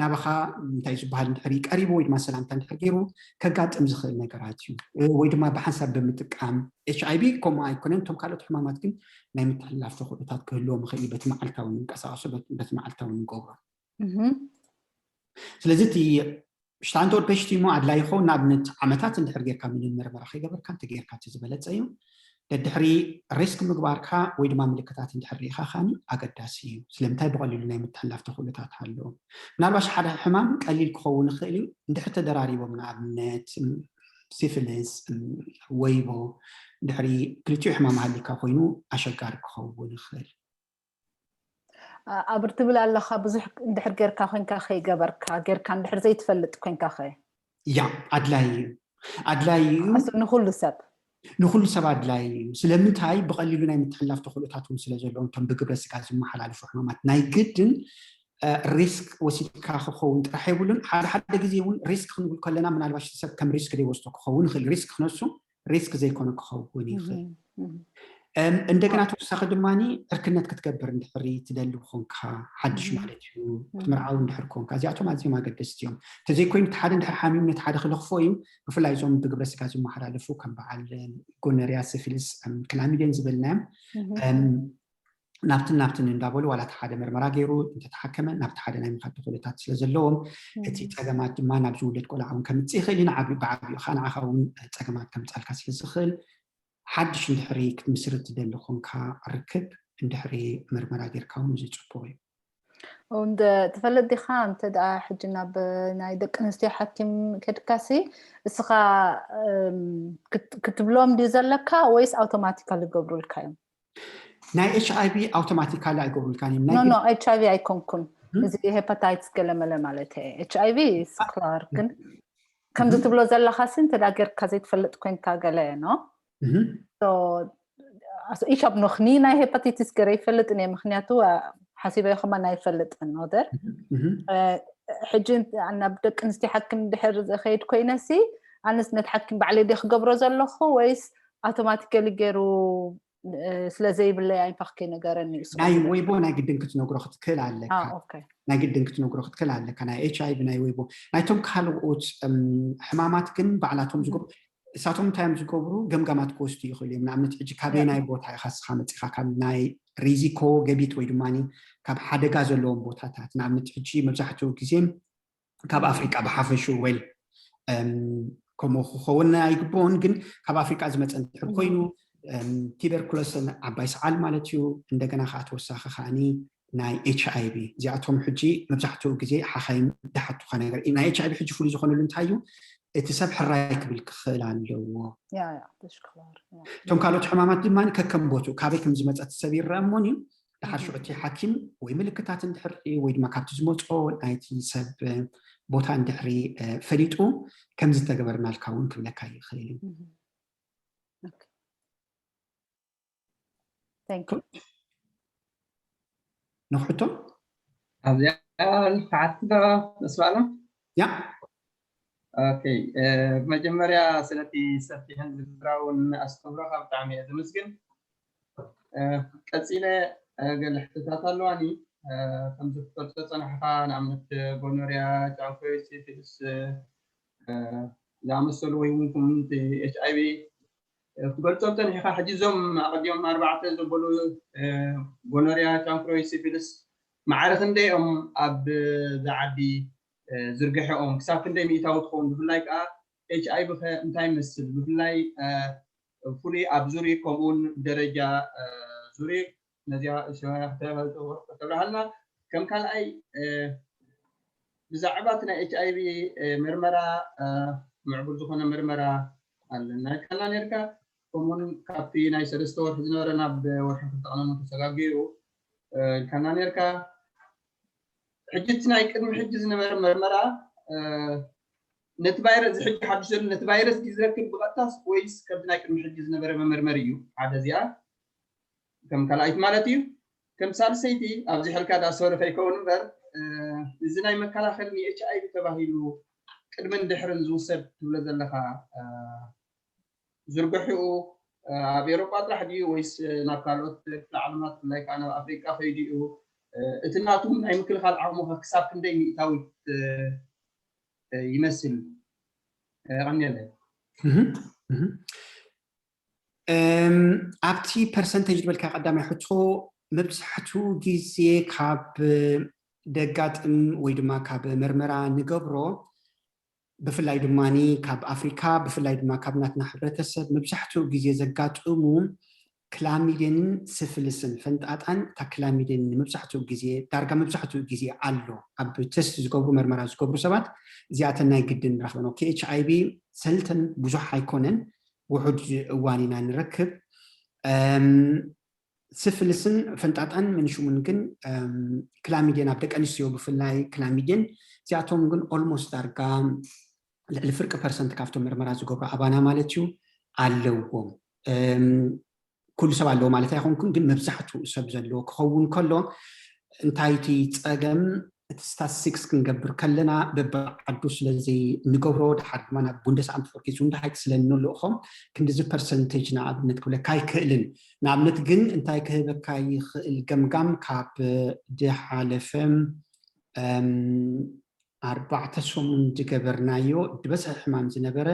ናባኻ እንታይ ዝበሃል እንድሕር ቀሪቡ ወይ ድማ ሰላምታ እንድሕር ገይሩ ከጋጥም ዝኽእል ነገራት እዩ። ወይ ድማ ብሓንሳብ ብምጥቃም ኤች ኣይ ቪ ከምኡ ኣይኮነን። እቶም ካልኦት ሕማማት ግን ናይ ምትሕልላፍ ተኽእሎታት ክህልዎም ይኽእል እዩ በቲ መዓልታዊ ንንቀሳቀሶ በቲ መዓልታዊ ንገብሮ። ስለዚ እቲ ሽታንዶር በሽቲሞ ኣድላይ ይኸውን። ንኣብነት ዓመታት እንድሕር ጌርካ ምንም መርመራ ከይገበርካ እንተጌርካ እቲ ዝበለፀ እዩ። ደድሕሪ ሪስክ ምግባርካ ወይ ድማ ምልክታት እንድሕር ርኢኻ ከዓኒ ኣገዳሲ እዩ። ስለምንታይ ብቐሊሉ ናይ ምትሕልላፍ ተኽእሎታት ኣለዎ። ምናልባሽ ሓደ ሕማም ቀሊል ክኸውን ይኽእል እዩ። እንድሕር ተደራሪቦም ንኣብነት ሲፊሊስ፣ ወይቦ እንድሕሪ ክልቲኡ ሕማም ሃሊካ ኮይኑ ኣሸጋሪ ክኸውን ይኽእል። ኣብ ትብል ኣለኻ ብዙሕ እንድሕር ጌርካ ኮንካ ከይገበርካ ጌርካ እንድሕር ዘይትፈልጥ ኮንካ ከ? ያ ኣድላይ እዩ ኣድላይ እዩ ንኩሉ ሰብ ንኩሉ ሰብ ኣድላይ እዩ። ስለምንታይ ብቐሊሉ ናይ ምትሕላፍ ተኽእሎታት እውን ስለ ዘለዎም እቶም ብግብረ ስጋ ዝመሓላለፉ ሕማማት ናይ ግድን ሪስክ ወሲድካ ክኸውን ጥራሕ የብሉን። ሓደ ሓደ ግዜ እውን ሪስክ ክንብል ከለና ምናልባሽ ሰብ ከም ሪስክ ዘይወስዶ ክኸውን ይኽእል። ሪስክ ክነሱ ሪስክ ዘይኮነ ክኸውን ይኽእል። እንደገና ተወሳኺ ድማ ዕርክነት ክትገብር እንድሕሪ ትደሊ ኮንካ ሓድሽ ማለት እዩ ክትምርዓው እንድሕር ኮንካ እዚኣቶም ኣዝዮም ኣገደስቲ እዮም። እንተዘይኮይኑ እቲ ሓደ እንድሕር ሓሚሙ ነቲ ሓደ ክለኽፎ እዩ። ብፍላይ እዞም ብግብረ ስጋ ዝመሓላለፉ ከም በዓል ጎነርያ፣ ሲፊሊስ፣ ክላሚድየን ዝበልናዮም ናብትን ናብትን እንዳበሉ ዋላ እቲ ሓደ መርመራ ገይሩ እንተተሓከመ ናብቲ ሓደ ናይ ምኻድ ተኽእሎታት ስለ ዘለዎም እቲ ፀገማት ድማ ናብ ዝውለድ ቆልዓ እውን ከምፅእ ይኽእል እዩ። ንዓብዩ ብዓብዩ ከዓ ንዓኻ እውን ፀገማት ከምፃልካ ስለ ዝኽእል ሓድሽ እንድሕሪ ክትምስርት ትደሊ ኮንካ ርክብ እንድሕሪ መርመራ ጌርካ እውን እዚ ፅቡቅ እዩ። እንደ ትፈልጥ ዲኻ? እንተ ደኣ ሕጂ ናብ ናይ ደቂ ኣንስትዮ ሓኪም ከድካሲ፣ እስኻ ክትብሎም ድዩ ዘለካ ወይስ ኣውቶማቲካሊ ይገብሩልካ እዮም? ናይ ኤች ኣይ ቪ ኣውቶማቲካሊ ኣይገብሩልካን እዮም። ኖ ኖ፣ ኤች ኣይ ቪ ኣይኮንኩን፣ እዚ ሄፓታይትስ ገለመለ ማለት ኤች ኣይ ቪ ስክላር ግን ከምዚ ትብሎ ዘለኻ ሲ እንተ ዳኣ ጌርካ ዘይትፈልጥ ኮንካ ገለ ኖ ኢሻብ ኖኽኒ ናይ ሄፓቲቲስ ገረ ይፈልጥ እየ፣ ምክንያቱ ሓሲበዮ ከማን ኣይፈልጥን ኖደር። ሕጂ ናብ ደቂ ኣንስትዮ ሓኪም ድሕር ዝኸይድ ኮይነሲ ኣነስ ነቲ ሓኪም ባዕለይ ደ ክገብሮ ዘለኹ ወይስ ኣውቶማቲካሊ ገይሩ ስለ ዘይብለይ ኣይንፋኽከይ ነገረኒ እዩ። ናይ ወይቦ ናይ ግድን ክትነግሮ ክትክእል ኣለካ። ናይ ግድን ክትነግሮ ክትክእል ኣለካ። ናይ ኤች ኣይ ቪ ናይ ወይቦ ናይቶም ካልኦት ሕማማት ግን ባዕላቶም ዝገብሩ እሳቶም እንታይ እዮም ዝገብሩ? ገምጋማት ክወስዱ ይኽእሉ እዮም። ንኣብነት ሕጂ ካበይ ናይ ቦታ ኢኻ ስኻ መፂኻ ካብ ናይ ሪዚኮ ገቢት ወይ ድማ ካብ ሓደጋ ዘለዎም ቦታታት ንኣብነት ሕጂ መብዛሕትኡ ግዜ ካብ ኣፍሪቃ ብሓፈሽኡ ወይ ከምኡ ክኸውን ኣይግብኦን፣ ግን ካብ ኣፍሪቃ ዝመፀ እንድሕር ኮይኑ ቲበርኩሎስን ዓባይ ሰዓል ማለት እዩ። እንደገና ከዓ ተወሳኺ ከዓኒ ናይ ኤች ኣይ ቪ እዚኣቶም ሕጂ መብዛሕትኡ ግዜ ሓኻይም ድሓቱካ ነገር እዩ። ናይ ኤች ኣይ ቪ ሕጂ ፍሉይ ዝኾነሉ እንታይ እዩ? እቲ ሰብ ሕራይ ክብል ክኽእል ኣለዎ። እቶም ካልኦት ሕማማት ድማ ከከም ቦትኡ ካበይ ከም ዝመፀ እቲ ሰብ ይረአ እሞን እዩ። ድሓር ሽዑ እቲ ሓኪም ወይ ምልክታት እንድሕር ሪኡ ወይ ድማ ካብቲ ዝመፅኦ ናይቲ ሰብ ቦታ እንድሕሪ ፈሊጡ ከም ዝተገበርናልካ እውን ክብለካ ይኽእል እዩ። Thank you። ንኽሕቶ ኣብዚኣ ልክዓቲ ዶ መስማዕና? ያ ኦኬ፣ መጀመርያ ስለቲ ሰፊሕን ዝርዝራውን ኣስተምህሮኻ ብጣዕሚ እየ ዘመስግን። ቀፂለ ገለ ሕቶታት ኣለዋኒ። ከምዚ ክትገልፆ ፀናሕካ ንኣብነት ጎኖርያ፣ ጫንኮይ፣ ሲፊልስ ዝኣመሰሉ ወይ እውን ኮሚኒቲ ኤች ኣይ ቪ ክትገልፆም ፀኒሕካ። ሕጂ እዞም ኣቐዲሞም ኣርባዕተ ዘበሉ ጎኖርያ፣ ቻንክሮይ፣ ሲፊልስ ማዕረ ክንደይ እዮም ኣብ ዝዓዲ ዝርግሐኦም? ክሳብ ክንደይ ሚእታዊ ትኸውን? ብፍላይ ከዓ ኤች ኣይ ቪ ከ እንታይ ይመስል? ብፍላይ ፍሉይ ኣብ ዙሪ ከምኡውን ደረጃ ዙሪ ነዚኣ ሸማያ ከተብርሃልና። ከም ካልኣይ ብዛዕባ እቲ ናይ ኤች ኣይ ቪ ምርመራ ምዕቡል ዝኾነ ምርመራ ኣለና ኢልካና ነርካ። ከምኡውን ካብቲ ናይ ሰለስተ ወርሒ ዝነበረ ናብ ወርሒ ክልተ ቀኖም ተሰጋጊሩ ኢልካና ነርካ። ሕጂ እቲ ናይ ቅድሚ ሕጂ ዝነበረ መርመራ ነቲ ቫይረስ፣ እዚ ሕጂ ሓዱሽ ዘሎ ነቲ ቫይረስ ድዩ ዝረክብ ብቐጥታስ ወይስ ከምቲ ናይ ቅድሚ ሕጂ ዝነበረ መመርመሪ እዩ? ሓደ እዚኣ ከም ካልኣይት ማለት እዩ። ከም ሳልሰይቲ ኣብዚ ሕልካ ዳ ሶሪ ከይከውን እምበር እዚ ናይ መከላኸል ን ኤች ኣይ ቪ ተባሂሉ ቅድምን ድሕርን ዝውሰድ ትብሎ ዘለኻ ዝርግሕኡ ኣብ ኤሮጳ ጥራሕ ድዩ ወይስ ናብ ካልኦት ክፍለ ዓለማት ብፍላይ ከዓ ናብ ኣፍሪቃ ከይዱ እዩ? እቲ ናቱ ናይ ምክልኻል ዓቕሙ ከ ክሳብ ክንደይ ሚእታዊት ይመስል? የቐንየለይ። ኣብቲ ፐርሰንቴጅ ዝበልካ ቀዳማይ ሕቶ መብዛሕትኡ ግዜ ካብ ደጋጥም ወይ ድማ ካብ መርመራ ንገብሮ ብፍላይ ድማ ካብ ኣፍሪካ ብፍላይ ድማ ካብ ናትና ሕብረተሰብ መብዛሕትኡ ግዜ ዘጋጥሙ ክላሚድየንን ስፍልስን ፈንጣጣን እታ ክላሚድየን መብዛሕትኡ ግዜ ዳርጋ መብዛሕትኡ ግዜ ኣሎ ኣብ ተስት ዝገብሩ መርመራ ዝገብሩ ሰባት እዚኣተን ናይ ግድን ንረኽበን ኦኬ ኤች ኣይ ቪ ሰልተን ብዙሕ ኣይኮነን ውሑድ እዋን ኢና ንረክብ ስፍልስን ፈንጣጣን ምንሽሙን ግን ክላሚድየን ኣብ ደቂ ኣንስትዮ ብፍላይ ክላሚድየን እዚኣቶም ግን ኦልሞስት ዳርጋ ልዕሊ ፍርቂ ፐርሰንት ካብቶም ምርመራ ዝገብሩ ኣባና ማለት እዩ ኣለዎም ኩሉ ሰብ ኣለዎ ማለት ኣይኮንኩን ግን መብዛሕትኡ ሰብ ዘለዎ ክኸውን ከሎ እንታይ እቲ ፀገም እቲ ስታትስቲክስ ክንገብር ከለና በብዓዱ ስለዘይንገብሮ ድሓር ድማ ናብ ቡንደስ ኣምትፎርኪ ዙንዳሃይት ስለ እንልእኾም ክንዲዚ ፐርሰንቴጅ ንኣብነት ክብለካ ኣይክእልን ንኣብነት ግን እንታይ ክህበካ ይኽእል ገምጋም ካብ ድሓለፈ ኣርባዕተ ሰሙን ዝገበርናዮ ዝበዝሐ ሕማም ዝነበረ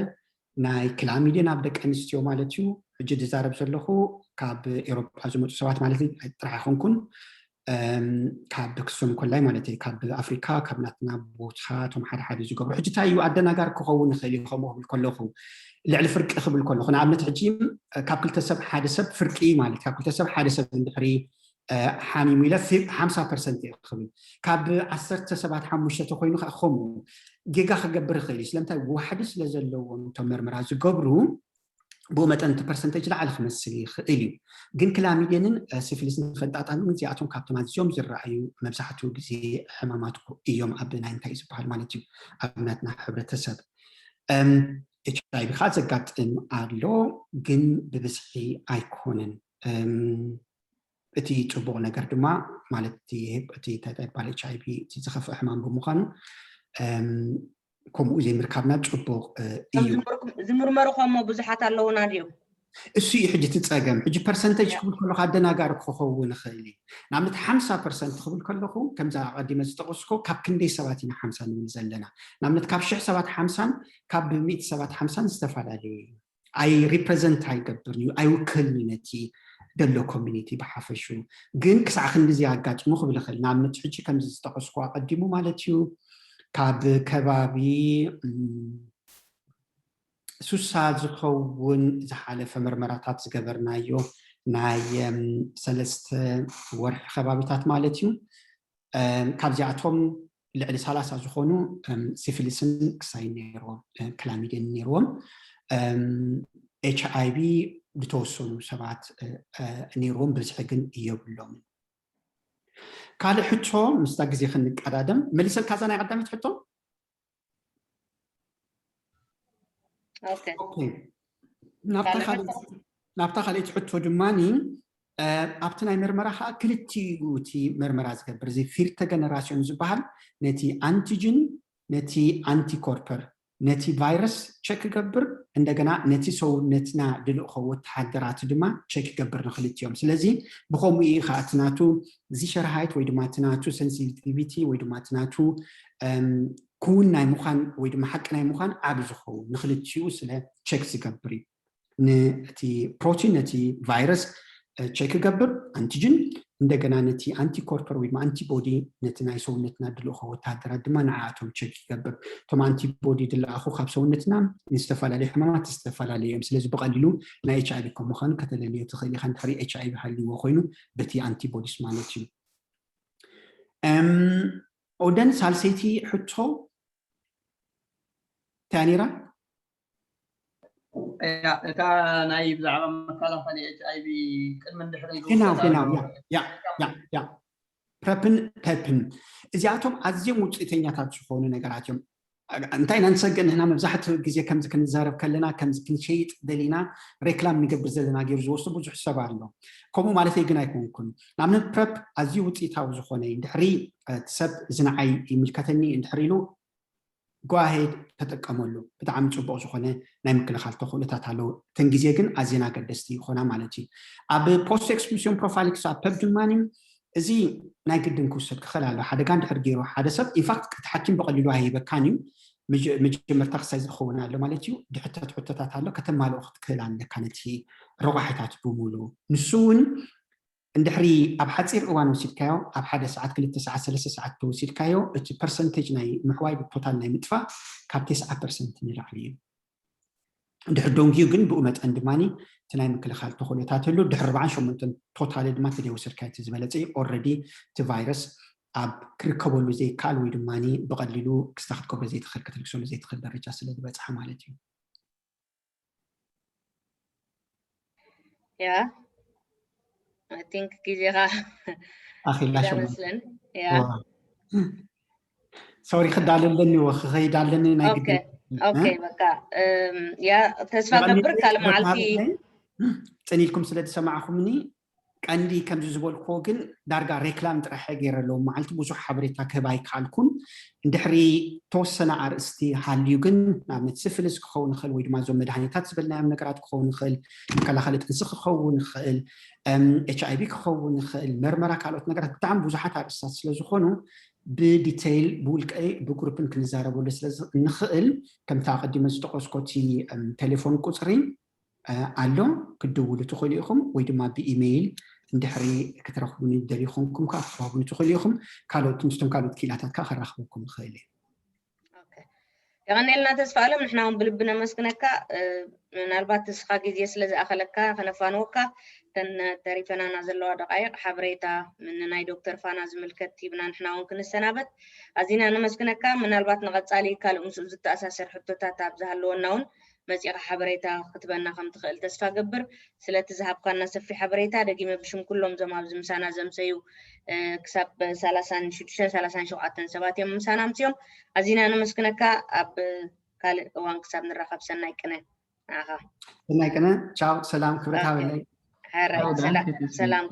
ናይ ክላሚድየን ኣብ ደቂ ኣንስትዮ ማለት እዩ ሕጂ ዝዛረብ ዘለኹ ካብ ኤሮጳ ዝመፁ ሰባት ማለት ጥራሕ ኣይኮንኩን ካብ ክሶም ኮላይ ማለት እዩ ካብ ኣፍሪካ ካብ ናትና ቦታ እቶም ሓደ ሓደ ዝገብሩ ሕጂ እንታይ እዩ ኣደናጋር ክኸውን ይኽእል እዩ ከምኡ ክብል ከለኹ ልዕሊ ፍርቂ ክብል ከለኹ ንኣብነት ሕጂ ካብ ክልተ ሰብ ሓደ ሰብ ፍርቂ ማለት ካብ ክልተ ሰብ ሓደ ሰብ እንድሕሪ ሓሚሙ ኢለ ሓምሳ ፐርሰንት እየ ክብል። ካብ ዓሰርተ ሰባት ሓሙሽተ ተኮይኑ ከዓ ከምኡ ጌጋ ክገብር ይኽእል እዩ። ስለምንታይ? ዋሕዲ ስለ ዘለዎም እቶም መርመራ ዝገብሩ ብኡ መጠን እቲ ፐርሰንቴጅ ላዕሊ ክመስል ይኽእል እዩ። ግን ክላሚድየንን ሲፊሊስን ፈንጣጣን እዚኣቶም ካብቶም ኣዝዮም ዝረኣዩ መብዛሕትኡ ግዜ ሕማማት እዮም ኣብ ናይ እንታይ ዝበሃል ማለት እዩ ኣብ ናትና ሕብረተሰብ። ኤች ኣይ ቪ ከዓ ዘጋጥም ኣሎ፣ ግን ብብዝሒ ኣይኮነን። እቲ ፅቡቕ ነገር ድማ ማለት እቲ እንታይ ይባል ኤች ኣይ ቪ እቲ ዝኸፍእ ሕማም ብምዃኑ ከምኡ ዘይምርካብና ፅቡቕ እዩ። ዝምርመሩ ከሞ ብዙሓት ኣለውና ድዮም? እሱ እዩ ሕጂ እቲ ፀገም። ሕጂ ፐርሰንቴጅ ክብል ከለኹ ኣደናጋሪ ክኸውን ይኽእል እዩ። ንኣብነት ሓምሳ ፐርሰንት ክብል ከለኹ ከምዛ ኣቐዲመ ዝጠቐስኮ ካብ ክንደይ ሰባት ኢና ሓምሳ ንብል ዘለና? ንኣብነት ካብ ሽሕ ሰባት ሓምሳን ካብ ሚእቲ ሰባት ሓምሳን ዝተፈላለየ እዩ። ኣይ ሪፕረዘንት ኣይገብርን እዩ፣ ኣይውክልን እዩ ነቲ ደሎ ኮሚኒቲ ብሓፈሹ። ግን ክሳዕ ክንድዚ ኣጋጢሙ ክብል ይኽእል። ንኣብነት ሕጂ ከምዚ ዝጠቐስኮ ኣቐዲሙ ማለት እዩ ካብ ከባቢ ሱሳ ዝኸውን ዝሓለፈ መርመራታት ዝገበርናዮ ናይ ሰለስተ ወርሒ ከባቢታት ማለት እዩ። ካብዚኣቶም ልዕሊ ሰላሳ ዝኾኑ ሲፊሊስን ክሳይ ነይርዎም፣ ክላሚድየን ነይርዎም። ኤች ኣይ ቪ ዝተወሰኑ ሰባት ነይርዎም፣ ብዝሒ ግን የብሎምን። ካልእ ሕቶ ምስታ ግዜ ክንቀዳደም መሊሰልካ እዛ ናይ ቀዳሚት ሕቶ። ናብታ ካልእቲ ሕቶ ድማ ኣብቲ ናይ መርመራ ከዓ ክልቲኡ እቲ መርመራ ዝገብር እዚ ፊርተ ገነራሲዮን ዝበሃል ነቲ ኣንቲጅን ነቲ ኣንቲኮርፐር ነቲ ቫይረስ ቸክ ይገብር፣ እንደገና ነቲ ሰውነትና ድልእኮ ወተሃደራት ድማ ቸክ ይገብር ንክልቲኦም። ስለዚ ብከምኡ እዩ ከዓ እቲ ናቱ ዚሸርሃይት ወይ ድማ እቲ ናቱ ሴንሲቲቪቲ ወይ ድማ እቲ ናቱ ክውን ናይ ምዃን ወይ ድማ ሓቂ ናይ ምዃን ዓብ ዝኸውን ንክልቲኡ ስለ ቸክ ዝገብር እዩ። ነቲ ፕሮቲን ነቲ ቫይረስ ቸክ ይገብር ኣንቲጅን፣ እንደገና ነቲ ኣንቲኮርፐር ወይ ድማ ኣንቲቦዲ ነቲ ናይ ሰውነትና ድልእኮ ወተሃደራት ድማ ንዓኣቶም ቸክ ይገብር። እቶም ኣንቲቦዲ ድለኣኹ ካብ ሰውነትና ንዝተፈላለዩ ሕማማት ዝተፈላለዩ እዮም። ስለዚ ብቐሊሉ ናይ ኤች ኣይ ቪ ከም ምዃኑ ከተለልዮ ትኽእል ኢኻ። እንድሕሪ ኤች ኣይ ቪ ሃልይዎ ኮይኑ በቲ ኣንቲቦዲስ ማለት እዩ። ኦደን ሳልሰይቲ ሕቶ እንታይ ነይራ? እታ ናይ ብዛዕባ መከላኸሊ ኤች ኣይ ቪ ቅድሚ እንድሕሪ ፕረፕን ፔፕን እዚኣቶም ኣዝዮም ውፅኢተኛታት ዝኾኑ ነገራት እዮም። እንታይ ኢና ንሰግእ ንሕና መብዛሕትኡ ግዜ ከምዚ ክንዛረብ ከለና ከምዚ ክንሸይጥ ደሊና ሬክላም ንገብር ዘለና ገይሩ ዝወስዱ ብዙሕ ሰብ ኣሎ። ከምኡ ማለተይ ግን ኣይኮንኩን። ንኣብነት ፕረፕ ኣዝዩ ውፅኢታዊ ዝኾነ እዩ። እንድሕሪ እቲ ሰብ እዚ ንዓይ ይምልከተኒ እንድሕር ኢሉ ጓሄድ ተጠቀመሉ። ብጣዕሚ ፅቡቕ ዝኾነ ናይ ምክልኻል ተኽእሎታት ኣለዎ። እተን ግዜ ግን ኣዝየን ኣገደስቲ ይኾና ማለት እዩ። ኣብ ፖስት ኤክስፖዚሽን ፕሮፋይላክሲስ ኣብ ፐፕ ድማ እዚ ናይ ግድን ክውሰድ ክኽእል ኣሎ። ሓደጋ እንድሕር ገይሩ ሓደ ሰብ ኢንፋክት እቲ ሓኪም ብቐሊሉ ኣይህበካን እዩ። መጀመርታ ክሳይ ዝኸውን ኣሎ ማለት እዩ። ድሕተት ሕቶታት ኣሎ ከተማልኦ ክትክእል ኣለካ ነቲ ረቋሒታት ብምሉ። ንሱ እውን እንድሕሪ ኣብ ሓፂር እዋን ወሲድካዮ ኣብ ሓደ ሰዓት ክልተ ሰዓት ሰለስተ ሰዓት ተወሲድካዮ እቲ ፐርሰንቴጅ ናይ ምሕዋይ ቶታል ናይ ምጥፋእ ካብ ተስዓ ፐርሰንት ንላዕሊ እዩ። እንድሕር ደንጉዩ ግን ብኡ መጠን ድማ እቲ ናይ ምክልኻል ተኽእሎታት ህሉ ድሕሪ ኣርባዓን ሸሞንተን ቶታሊ ድማ ተደይወሰድካዮ እቲ ዝበለፀ እዩ። ኦረዲ እቲ ቫይረስ ኣብ ክርከበሉ ዘይከኣል ወይ ድማ ብቐሊሉ ክስታ ክትገብሮ ዘይትኽእል ክትልግሰሉ ዘይትኽእል ደረጃ ስለ ዝበፅሐ ማለት እዩ። ያ I think ግዜኻ ኣኺላ ሸሞንተ መስለን ያ ሶሪ ክዳለለኒ ወ ክኸይድ ኣለኒ ናይ ግዲ ኦኬ በቃ ያ ተስፋ ገብር ካልእ መዓልቲ ፅን ኢልኩም ስለ ዝሰማዕኹምኒ ቀንዲ ከምዚ ዝበልክዎ ግን ዳርጋ ሬክላም ጥራሕ ገይረ ኣለዉ መዓልቲ ብዙሕ ሓበሬታ ክህብ ኣይከኣልኩን። እንድሕሪ ተወሰነ ኣርእስቲ ሃልዩ ግን ንኣብነት ስፍልስ ክኸውን ይኽእል ወይ ድማ እዞም መድሃኒታት ዝበልናዮም ነገራት ክኸውን ይኽእል፣ መከላኸሊ ጥንሲ ክኸውን ይኽእል፣ ኤች ኣይ ቪ ክኸውን ይኽእል፣ መርመራ ካልኦት ነገራት ብጣዕሚ ብዙሓት ኣርእስታት ስለ ዝኾኑ ብዲቴይል ብውልቀይ ብግሩፕን ክንዛረበሉ ስለ ንኽእል ከምቲ ኣቐዲመ ዝጠቐስኮ እቲ ቴሌፎን ቁፅሪ ኣሎ ክትድውሉ ትኽእሉ ኢኹም ወይ ድማ ብኢሜይል እንድሕሪ ክትረኽቡኒ ደልዩ ኮንኩም ከዓ ክትረኽቡኒ ትኽእሉ ኢኹም። ካልኦት ምስቶም ካልኦት ክኢላታት ከዓ ከራኽበኩም ይኽእል እዩ። የቐኔልና ተስፋ ኣለም፣ ንሕና እውን ብልቢ ነመስግነካ። ምናልባት እስኻ ግዜ ስለ ዝኣኸለካ ከነፋንወካ፣ ተን ተሪፈናና ዘለዋ ደቃይቕ ሓበሬታ ምንናይ ዶክተር ፋና ዝምልከት ሂብና ንሕና እውን ክንሰናበት ኣዚና ነመስግነካ። ምናልባት ንቐጻሊ ካልእ ምስኡ ዝተኣሳሰር ሕቶታት ኣብ ዝሃለወና እውን መጺኻ ሓበሬታ ክትበና ከም ትኽእል ተስፋ ገብር። ስለቲ ዝሃብካና ሰፊሕ ሓበሬታ ደጊመ ብሽም ኩሎም ዞም ኣብዚ ምሳና ዘምሰዩ ክሳብ ሰላሳን ሽዱሽተን ሰላሳን ሸውዓተን ሰባት እዮም ምሳና ኣምስዮም። ኣዚና ነመስግነካ። ኣብ ካልእ እዋን ክሳብ ንራኸብ ሰናይ ቅነ ንዓኻ። ሰናይ ቅነ። ቻው፣ ሰላም ክብረት ሃበለይ። ሕራይ ሰላም።